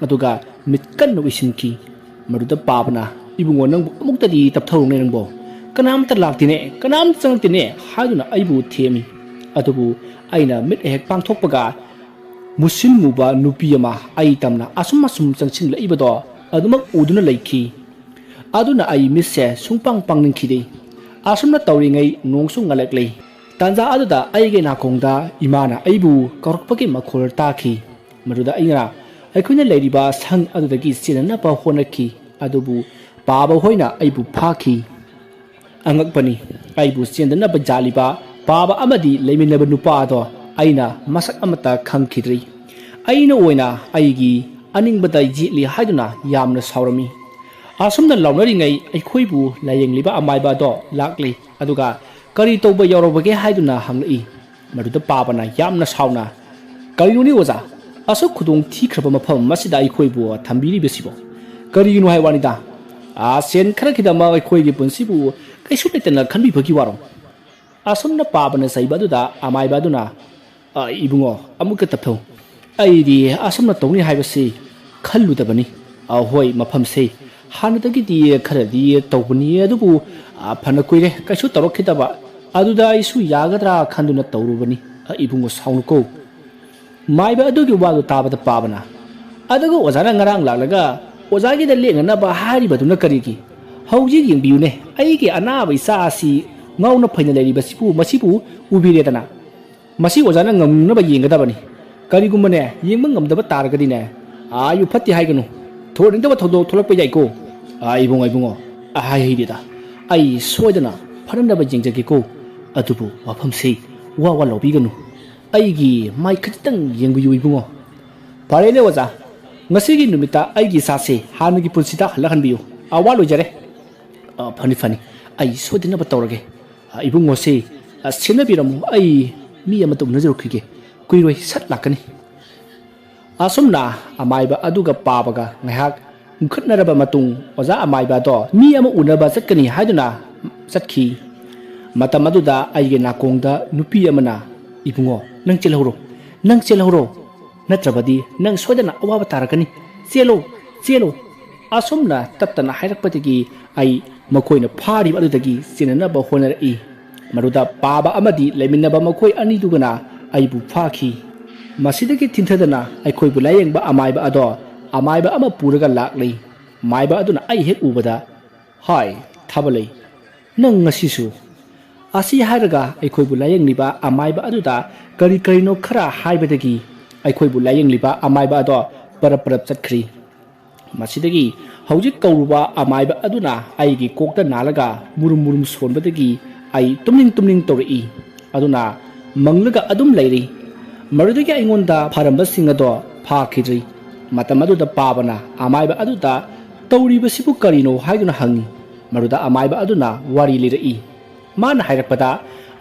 ꯑꯗꯨꯒ ꯃꯤꯠ ꯀꯟꯅ ꯎꯏꯁꯤꯟꯈꯤ꯫ ꯃꯗꯨꯗ ꯄꯥꯕꯅ, "ꯏꯕꯨꯡꯉꯣ, ꯅꯪꯕꯨ ꯑꯃꯨꯛꯇꯗꯤ ꯇꯞꯊꯧꯅꯦ ꯅꯪꯕꯣ꯫ ꯀꯅꯥꯝꯇ ꯂꯥꯛꯇꯦꯅꯦ, ꯀꯅꯥꯝꯇ ꯆꯪꯂꯛꯇꯦꯅꯦ" ꯍꯥꯏꯗꯨꯅ ꯑꯩꯕꯨ ꯊꯦꯝꯃꯤ꯫ ꯑꯗꯨꯕꯨ ꯑꯩꯅ ꯃꯤꯠ ꯍꯦꯛ ꯄꯥꯡꯊꯣꯛꯄꯒ, ꯃꯨꯁꯤꯟ ꯃꯨꯕ ꯅꯨꯄꯤ ꯑꯃ ꯑꯩ ꯇꯝꯅ ꯑꯁꯨꯝ ꯑꯁꯨꯝ ꯆꯪꯁꯤꯜꯂꯛꯏꯕꯗꯣ ꯑꯗꯨꯃꯛ ꯎꯗꯨꯅ ꯂꯩꯈꯤ꯫ ꯑꯗꯨꯅ ꯑꯩ ꯃꯤꯠꯁꯦ ꯁꯨꯡꯄꯥꯡ ꯄꯥꯡꯅꯤꯡꯈꯤꯗꯦ꯫ ꯑꯁꯨꯝꯅ ꯇꯧꯔꯤꯉꯩ ꯅꯣꯡꯁꯨ ꯉꯜꯂꯛꯂꯦ꯫ ꯇꯥꯟꯖꯥ ꯑꯗꯨꯗ ꯑꯩꯒꯤ ꯅꯥꯀꯣꯡꯗ ꯏꯃꯥꯅ ꯑꯩꯕꯨ ꯀꯧꯔꯛꯄꯒꯤ ꯃꯈꯣꯜ ꯇꯥꯈꯤ꯫ ꯃꯗꯨꯗ ꯑꯩꯅ ꯑꯩꯈꯣꯏꯅ ꯂꯩꯔꯤꯕ ꯁꯪ ꯑꯗꯨꯗꯒꯤ ꯆꯦꯟꯅꯅꯕ ꯍꯣꯠꯅꯈꯤ꯫ ꯑꯗꯨꯕꯨ ꯄꯥꯕ ꯍꯣꯏꯅ ꯑꯩꯕꯨ ꯐꯥꯈꯤ꯫ ꯑꯉꯛꯄꯅꯤ, ꯑꯩꯕꯨ ꯆꯦꯟꯗꯅꯕ ꯖꯥꯠꯂꯤꯕ ꯄꯥꯕ ꯑꯃꯗꯤ ꯂꯩꯃꯤꯟꯅꯕ ꯅꯨꯄꯥ ꯑꯗꯣ ꯑꯩꯅ ꯃꯁꯛ ꯑꯃꯠꯇ ꯈꯪꯈꯤꯗ꯭ꯔꯤ꯫ ꯑꯩꯅ ꯑꯣꯏꯅ ꯑꯩꯒꯤ ꯑꯅꯤꯡꯕꯗ ꯌꯦꯠꯂꯤ ꯍꯥꯏꯗꯨꯅ ꯌꯥꯝꯅ ꯁꯥꯎꯔꯝꯃꯤ꯫ ꯑꯁꯨꯝꯅ ꯂꯥꯎꯅꯔꯤꯉꯩ ꯑꯩꯈꯣꯏꯕꯨ ꯂꯥꯌꯦꯡꯂꯤꯕ ꯑꯃꯥꯏꯕ ꯑꯗꯣ ꯂꯥꯛꯂꯤ, ꯑꯗꯨꯒ "ꯀꯔꯤ ꯇꯧꯕ ꯌꯥꯎꯔꯕꯒꯦ?" ꯍꯥꯏꯗꯨꯅ ꯍꯪꯂꯛꯏ꯫ ꯃꯗꯨꯗ ꯄꯥꯕꯅ ꯌꯥꯝꯅ ꯁꯥꯎꯅ, "ꯀꯔꯤꯅꯣꯅꯦ ꯑꯣꯖꯥ, ꯑꯁꯨꯛ ꯈꯨꯗꯣꯡ ꯊꯤꯈ꯭ꯔꯕ ꯃꯐꯝ ꯑꯁꯤꯗ ꯑꯩꯈꯣꯏꯕꯨ ꯊꯝꯕꯤꯔꯤꯕꯁꯤꯕꯣ? ꯀꯔꯤꯒꯤꯅꯣ ꯍꯥꯏ ꯋꯥꯅꯤꯗ? ꯑꯥ, ꯁꯦꯟ ꯈꯔꯒꯤꯗꯃꯛ ꯑꯩꯈꯣꯏꯒꯤ ꯄꯨꯟꯁꯤꯕꯨ ꯀꯩꯁꯨ ꯂꯩꯇꯅ ꯈꯟꯕꯤꯕꯒꯤ ꯋꯥꯔꯣ?" ꯑꯁꯨꯝꯅ ꯄꯥꯕꯅ ꯆꯩꯕ ꯑꯗꯨꯗ ꯑꯃꯥꯏꯕ ꯑꯗꯨꯅ, "ꯑ, ꯏꯕꯨꯡꯉꯣ, ꯑꯃꯨꯛꯀ ꯇꯞꯊꯧ꯫ ꯑꯩꯗꯤ ꯑꯁꯨꯝꯅ ꯇꯧꯅꯤ ꯍꯥꯏꯕꯁꯤ ꯈꯜꯂꯨꯗꯕꯅꯤ꯫ ꯑ, ꯍꯣꯏ, ꯃꯐꯝꯁꯦ ꯍꯥꯟꯅꯗꯒꯤꯗꯤ ꯈꯔꯗꯤ ꯇꯧꯕꯅꯤ, ꯑꯗꯨꯕꯨ, ꯑ, ꯐꯅ ꯀꯨꯏꯔꯦ ꯀꯩꯁꯨ ꯇꯧꯔꯛꯈꯤꯗꯕ꯫ ꯑꯗꯨꯗ ꯑꯩꯁꯨ ꯌꯥꯒꯗ꯭ꯔꯥ ꯈꯟꯗꯨꯅ ꯇꯧꯔꯨꯕꯅꯤ꯫ ꯑ, ꯏꯕꯨꯡꯉꯣ, ꯁꯥꯎꯅꯨꯀꯣ꯫" ꯃꯥꯏꯕ ꯑꯗꯨꯒꯤ ꯋꯥꯗꯨ ꯇꯥꯕꯗ ꯄꯥꯕꯅ, "ꯑꯗꯨꯒ ꯑꯣꯖꯥꯅ ꯉꯔꯥꯡ ꯂꯥꯛꯂꯒ ꯑꯣꯖꯥꯒꯤꯗ ꯂꯦꯡꯅꯅꯕ ꯍꯥꯏꯔꯤꯕꯗꯨꯅ ꯀꯔꯤꯒꯤ? ꯍꯧꯖꯤꯛ ꯌꯦꯡꯕꯤꯌꯨꯅꯦ, ꯑꯩꯒꯤ ꯑꯅꯥꯕ ꯏꯆꯥ ꯑꯁꯤ ꯉꯥꯎꯅ ꯐꯩꯅ ꯂꯩꯔꯤꯕꯁꯤꯕꯨ, ꯃꯁꯤꯕꯨ ꯎꯕꯤꯔꯦꯗꯅ꯫ ꯃꯁꯤ ꯑꯣꯖꯥꯅ ꯉꯝꯅꯕ ꯌꯦꯡꯒꯗꯕꯅꯤ꯫ ꯀꯔꯤꯒꯨꯝꯕꯅꯦ, ꯌꯦꯡꯕ ꯉꯝꯗꯕ ꯇꯥꯔꯒꯗꯤꯅꯦ, ꯑꯥ, ꯌꯨ ꯐꯠꯇꯦ ꯍꯥꯏꯒꯅꯨ꯫ ꯊꯣꯛꯍꯟꯅꯤꯡꯗꯕ ꯊꯧꯗꯣꯛ ꯊꯣꯛꯂꯛꯄ ꯌꯥꯏꯀꯣ꯫ ꯑꯥ, ꯏꯕꯨꯡꯉꯣ, ꯏꯕꯨꯡꯉꯣ, ꯑꯥ, ꯍꯥꯏ ꯍꯩꯗꯦꯗ꯫ ꯑꯩ ꯁꯣꯏꯗꯅ ꯐꯅꯅꯕ ꯌꯦꯡꯖꯒꯦꯀꯣ꯫ ꯑꯗꯨꯕꯨ ꯋꯥꯐꯝꯁꯤ ꯋꯥ ꯋꯥ ꯂꯧꯕꯤꯒꯅꯨ꯫ ꯑꯩꯒꯤ ꯃꯥꯏ ꯈꯖꯤꯛꯇꯪ ꯌꯦꯡꯕꯤꯌꯨ ꯏꯕꯨꯡꯉꯣ꯫ ꯐꯔꯦꯅꯦ ꯑꯣꯖꯥ, ꯉꯁꯤꯒꯤ ꯅꯨꯃꯤꯠꯇ ꯑꯩꯒꯤ ꯏꯆꯥꯁꯦ ꯍꯥꯟꯅꯒꯤ ꯄꯨꯟꯁꯤꯗ ꯍꯜꯂꯛꯍꯟꯕꯤꯌꯨ꯫ ꯑꯋꯥ ꯂꯣꯏꯖꯔꯦ꯫ ꯑ, ꯐꯅꯤ ꯐꯅꯤ, ꯑꯩ ꯁꯣꯏꯗꯅꯕ ꯇꯧꯔꯒꯦ꯫ ꯑ, ꯏꯕꯨꯡꯉꯣꯁꯤ, ꯑ, ꯁꯦꯟꯅꯕꯤꯔꯝꯃꯨ, ꯑꯩ ꯃꯤ ꯑꯃꯇ ꯎꯅꯖꯔꯨꯈꯤꯒꯦ꯫ ꯀꯨꯏꯔꯣꯏ, ꯁꯠ ꯂꯥꯛꯀꯅꯤ꯫ ꯑꯁꯨꯝꯅ ꯑꯃꯥꯏꯕ ꯑꯗꯨꯒ ꯄꯥꯕꯒ ꯉꯥꯏꯍꯥꯛ ꯎꯪꯈꯠꯅꯔꯕ ꯃꯇꯨꯡ, ꯑꯣꯖꯥ ꯑꯃꯥꯏꯕ ꯑꯗꯣ ꯃꯤ ꯑꯃ ꯎꯅꯕ ꯆꯠꯀꯅꯤ ꯍꯥꯏꯗꯨꯅ ꯆꯠꯈꯤ꯫ ꯃꯇꯝ ꯑꯗꯨꯗ ꯑꯩꯒꯤ ꯅꯥꯀꯣꯡꯗ ꯅꯨꯄꯤ ꯑꯃꯅ, "ꯏꯕꯨꯡꯉꯣ, ꯅꯪ ꯆꯦꯜꯍꯧꯔꯣ, ꯅꯪ ꯆꯦꯜꯍꯧꯔꯣ, ꯅꯠꯇ꯭ꯔꯕꯗꯤ ꯅꯪ ꯁꯣꯏꯗꯅ ꯑꯋꯥꯕ ꯇꯥꯔꯛꯀꯅꯤ꯫ ꯆꯦꯜꯂꯣ, ꯆꯦꯜꯂꯣ!" ꯑꯁꯨꯝꯅ ꯇꯠꯇꯅ ꯍꯥꯏꯔꯛꯄꯗꯒꯤ ꯑꯩ ꯃꯈꯣꯏꯅ ꯐꯥꯔꯤꯕ ꯑꯗꯨꯗꯒꯤ ꯆꯦꯟꯅꯅꯕ ꯍꯣꯠꯅꯔꯛꯏ꯫ ꯃꯗꯨꯗ ꯄꯥꯕ ꯑꯃꯗꯤ ꯂꯩꯃꯤꯟꯅꯕ ꯃꯈꯣꯏ ꯑꯅꯤꯗꯨꯒꯅ ꯑꯩꯕꯨ ꯐꯥꯈꯤ꯫ ꯃꯁꯤꯗꯒꯤ ꯊꯤꯟꯊꯗꯅ ꯑꯩꯈꯣꯏꯕꯨ ꯂꯥꯌꯦꯡꯕ ꯑꯃꯥꯏꯕ ꯑꯗꯣ ꯑꯃꯥꯏꯕ ꯑꯃ ꯄꯨꯔꯒ ꯂꯥꯛꯂꯤ꯫ ꯃꯥꯏꯕ ꯑꯗꯨꯅ ꯑꯩ ꯍꯦꯛ ꯎꯕꯗ, "ꯍꯥꯏ, ꯊꯥꯕꯂꯩ, ꯅꯪ ꯉꯁꯤꯁꯨ?" ꯑꯁꯤ ꯍꯥꯏꯔꯒ ꯑꯩꯈꯣꯏꯕꯨ ꯂꯥꯌꯦꯡꯂꯤꯕ ꯑꯃꯥꯏꯕ ꯑꯗꯨꯗ ꯀꯔꯤ ꯀꯔꯤꯅꯣ ꯈꯔ ꯍꯥꯏꯕꯗꯒꯤ ꯑꯩꯈꯣꯏꯕꯨ ꯂꯥꯌꯦꯡꯂꯤꯕ ꯑꯃꯥꯏꯕ ꯑꯗꯣ ꯄꯔꯞ ꯄꯔꯞ ꯆꯠꯈ꯭ꯔꯤ꯫ ꯃꯁꯤꯗꯒꯤ ꯍꯧꯖꯤꯛ ꯀꯧꯔꯨꯕ ꯑꯃꯥꯏꯕ ꯑꯗꯨꯅ ꯑꯩꯒꯤ ꯀꯣꯛꯇ ꯅꯥꯜꯂꯒ ꯃꯨꯔꯨꯝ ꯃꯨꯔꯨꯝ ꯁꯣꯟꯕꯗꯒꯤ ꯑꯩ ꯇꯨꯝꯅꯤꯡ ꯇꯨꯝꯅꯤꯡ ꯇꯧꯔꯛꯏ꯫ ꯑꯗꯨꯅ ꯃꯪꯂꯒ ꯑꯗꯨꯝ ꯂꯩꯔꯤ꯫ ꯃꯗꯨꯗꯒꯤ ꯑꯩꯉꯣꯟꯗ ꯐꯔꯝꯕꯁꯤꯡ ꯑꯗꯣ ꯐꯥꯈꯤꯗ꯭ꯔꯤ꯫ ꯃꯇꯝ ꯑꯗꯨꯗ ꯄꯥꯕꯅ ꯑꯃꯥꯏꯕ ꯑꯗꯨꯗ, "ꯇꯧꯔꯤꯕꯁꯤꯕꯨ ꯀꯔꯤꯅꯣ?" ꯍꯥꯏꯗꯨꯅ ꯍꯪꯉꯤ꯫ ꯃꯗꯨꯗ ꯑꯃꯥꯏꯕ ꯑꯗꯨꯅ ꯋꯥꯔꯤ ꯂꯤꯔꯛꯏ꯫ ꯃꯥꯅ ꯍꯥꯏꯔꯛꯄꯗ,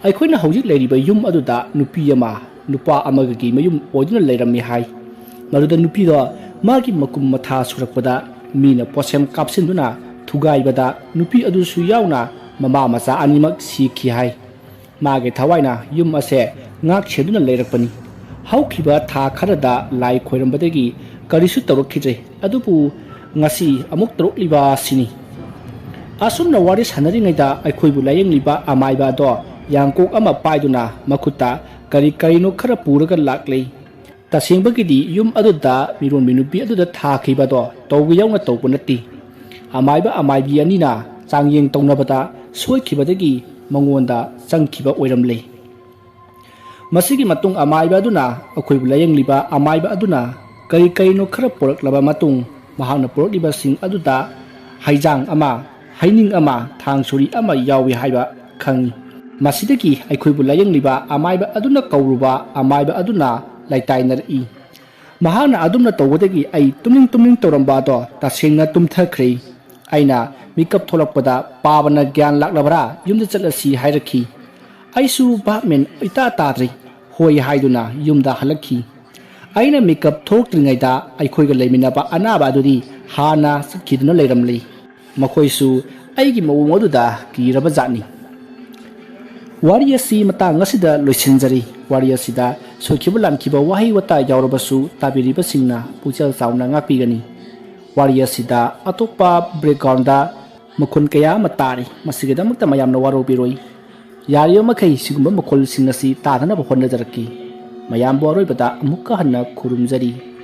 ꯑꯩꯈꯣꯏꯅ ꯍꯧꯖꯤꯛ ꯂꯩꯔꯤꯕ ꯌꯨꯝ ꯑꯗꯨꯗ ꯅꯨꯄꯤ ꯑꯃ ꯅꯨꯄꯥ ꯑꯃꯒꯒꯤ ꯃꯌꯨꯝ ꯑꯣꯏꯗꯨꯅ ꯂꯩꯔꯝꯃꯤ ꯍꯥꯏ꯫ ꯃꯗꯨꯗ ꯅꯨꯄꯤꯗꯣ ꯃꯥꯒꯤ ꯃꯀꯨꯝ ꯃꯊꯥ ꯁꯨꯔꯛꯄꯗ ꯃꯤꯅ ꯄꯣꯠꯁꯦꯝ ꯀꯥꯞꯁꯤꯟꯗꯨꯅ ꯊꯨꯒꯥꯏꯕꯗ ꯅꯨꯄꯤ ꯑꯗꯨꯁꯨ ꯌꯥꯎꯅ ꯃꯃꯥ ꯃꯆꯥ ꯑꯅꯤꯃꯛ ꯁꯤꯈꯤ ꯍꯥꯏ꯫ ꯃꯥꯒꯤ ꯊꯋꯥꯏꯅ ꯌꯨꯝ ꯑꯁꯦ ꯉꯥꯛ ꯁꯦꯟꯗꯨꯅ ꯂꯩꯔꯛꯄꯅꯤ꯫ ꯍꯧꯈꯤꯕ ꯊꯥ ꯈꯔꯗ ꯂꯥꯏ ꯈꯣꯏꯔꯝꯕꯗꯒꯤ ꯀꯔꯤꯁꯨ ꯇꯧꯔꯛꯈꯤꯗ꯭ꯔꯦ꯫ ꯑꯗꯨꯕꯨ ꯉꯁꯤ ꯑꯃꯨꯛ ꯇꯧꯔꯛꯂꯤꯕ ꯑꯁꯤꯅꯤ꯫ ꯑꯁꯨꯝꯅ ꯋꯥꯔꯤ ꯁꯥꯟꯅꯔꯤꯉꯩꯗ ꯑꯩꯈꯣꯏꯕꯨ ꯂꯥꯌꯦꯡꯂꯤꯕ ꯑꯃꯥꯏꯕ ꯑꯗꯣ ꯌꯥꯡꯀꯣꯛ ꯑꯃ ꯄꯥꯏꯗꯨꯅ ꯃꯈꯨꯠꯇ ꯀꯔꯤ ꯀꯔꯤꯅꯣ ꯈꯔ ꯄꯨꯔꯒ ꯂꯥꯛꯂꯤ꯫ ꯇꯁꯦꯡꯕꯒꯤꯗꯤ ꯌꯨꯝ ꯑꯗꯨꯗ ꯃꯤꯔꯣꯟꯕꯤ ꯅꯨꯄꯤ ꯑꯗꯨꯗ ꯊꯥꯈꯤꯕꯗꯣ ꯇꯧꯕ ꯌꯥꯎꯅ ꯇꯧꯕ ꯅꯠꯇꯦ꯫ ꯑꯃꯥꯏꯕ ꯑꯃꯥꯏꯕꯤ ꯑꯅꯤꯅ ꯆꯥꯡꯌꯦꯡ ꯇꯧꯅꯕꯗ ꯁꯣꯏꯈꯤꯕꯗꯒꯤ ꯃꯉꯣꯟꯗ ꯆꯪꯈꯤꯕ ꯑꯣꯏꯔꯝꯂꯦ꯫ ꯃꯁꯤꯒꯤ ꯃꯇꯨꯡ ꯑꯃꯥꯏꯕ ꯑꯗꯨꯅ, ꯑꯩꯈꯣꯏꯕꯨ ꯂꯥꯌꯦꯡꯂꯤꯕ ꯑꯃꯥꯏꯕ ꯑꯗꯨꯅ ꯀꯔꯤ ꯀꯔꯤꯅꯣ ꯈꯔ ꯄꯨꯔꯛꯂꯕ ꯃꯇꯨꯡ, ꯃꯍꯥꯛꯅ ꯄꯨꯔꯛꯂꯤꯕꯁꯤꯡ ꯑꯗꯨꯗ ꯍꯩꯖꯥꯡ ꯑꯃ, ꯍꯩꯅꯤꯡ ꯑꯃ, ꯊꯥꯡ ꯁꯣꯔꯤ ꯑꯃ ꯌꯥꯎꯏ ꯍꯥꯏꯕ ꯈꯪꯏ꯫ ꯃꯁꯤꯗꯒꯤ ꯑꯩꯈꯣꯏꯕꯨ ꯂꯥꯌꯦꯡꯂꯤꯕ ꯑꯃꯥꯏꯕ ꯑꯗꯨꯅ ꯀꯧꯔꯨꯕ ꯑꯃꯥꯏꯕ ꯑꯗꯨꯅ ꯂꯥꯏꯇꯥꯏꯅꯔꯛꯏ꯫ ꯃꯍꯥꯛꯅ ꯑꯗꯨꯝꯅ ꯇꯧꯕꯗꯒꯤ ꯑꯩ ꯇꯨꯝꯅꯤꯡ ꯇꯨꯝꯅꯤꯡ ꯇꯧꯔꯝꯕ ꯑꯗꯣ ꯇꯁꯦꯡꯅ ꯇꯨꯝꯊꯈ꯭ꯔꯦ꯫ ꯑꯩꯅ ꯃꯤꯀꯞ ꯊꯣꯛꯂꯛꯄꯗ ꯄꯥꯕꯅ "ꯒ꯭ꯌꯥꯟ ꯂꯥꯛꯂꯕ꯭ꯔꯥ? ꯌꯨꯝꯗ ꯆꯠꯂꯁꯤ" ꯍꯥꯏꯔꯛꯈꯤ꯫ ꯑꯩꯁꯨ ꯚꯥꯞ ꯃꯦꯟ ꯏꯇꯥ ꯇꯥꯗ꯭ꯔꯦ꯫ "ꯍꯣꯏ" ꯍꯥꯏꯗꯨꯅ ꯌꯨꯝꯗ ꯍꯜꯂꯛꯈꯤ꯫ ꯑꯩꯅ ꯃꯤꯀꯞ ꯊꯣꯛꯇ꯭ꯔꯤꯉꯩꯗ ꯑꯩꯈꯣꯏꯒ ꯂꯩꯃꯤꯟꯅꯕ ꯑꯅꯥꯕ ꯑꯗꯨꯗꯤ ꯍꯥꯟꯅ ꯆꯠꯈꯤꯗꯨꯅ ꯂꯩꯔꯝꯂꯤ꯫ ꯃꯈꯣꯏꯁꯨ ꯑꯩꯒꯤ ꯃꯑꯣꯡ ꯑꯗꯨꯗ ꯀꯤꯔꯕ ꯖꯥꯠꯅꯤ꯫ ꯋꯥꯔꯤ ꯑꯁꯤ ꯃꯇꯥꯡ ꯑꯁꯤꯗ ꯂꯣꯏꯁꯤꯟꯖꯔꯤ꯫ ꯋꯥꯔꯤ ꯑꯁꯤꯗ ꯁꯣꯏꯈꯤꯕ ꯂꯥꯟꯈꯤꯕ ꯋꯥꯍꯩ ꯋꯥꯇꯥ ꯌꯥꯎꯔꯕꯁꯨ ꯇꯥꯕꯤꯔꯤꯕꯁꯤꯡꯅ ꯄꯨꯛꯆꯦꯜ ꯆꯥꯎꯅ ꯉꯥꯛꯄꯤꯒꯅꯤ꯫ ꯋꯥꯔꯤ ꯑꯁꯤꯗ ꯑꯇꯣꯞꯄ backgroundꯗ ꯃꯈꯣꯜ ꯀꯌꯥ ꯑꯃ ꯇꯥꯔꯤ꯫ ꯃꯁꯤꯒꯤꯗꯃꯛꯇ ꯃꯌꯥꯝꯅ ꯋꯥꯔꯧꯕꯤꯔꯣꯏ꯫ ꯌꯥꯔꯤꯕ ꯃꯈꯩ ꯁꯤꯒꯨꯝꯕ ꯃꯈꯣꯜꯁꯤꯡ ꯑꯁꯤ ꯇꯥꯗꯅꯕ ꯍꯣꯠꯅꯖꯔꯛꯀꯦ꯫ ꯃꯌꯥꯝꯕꯨ ꯑꯔꯣꯏꯕꯗ ꯑꯃꯨꯛꯀ ꯍꯟꯅ ꯈꯨꯔꯨꯝꯖꯔꯤ꯫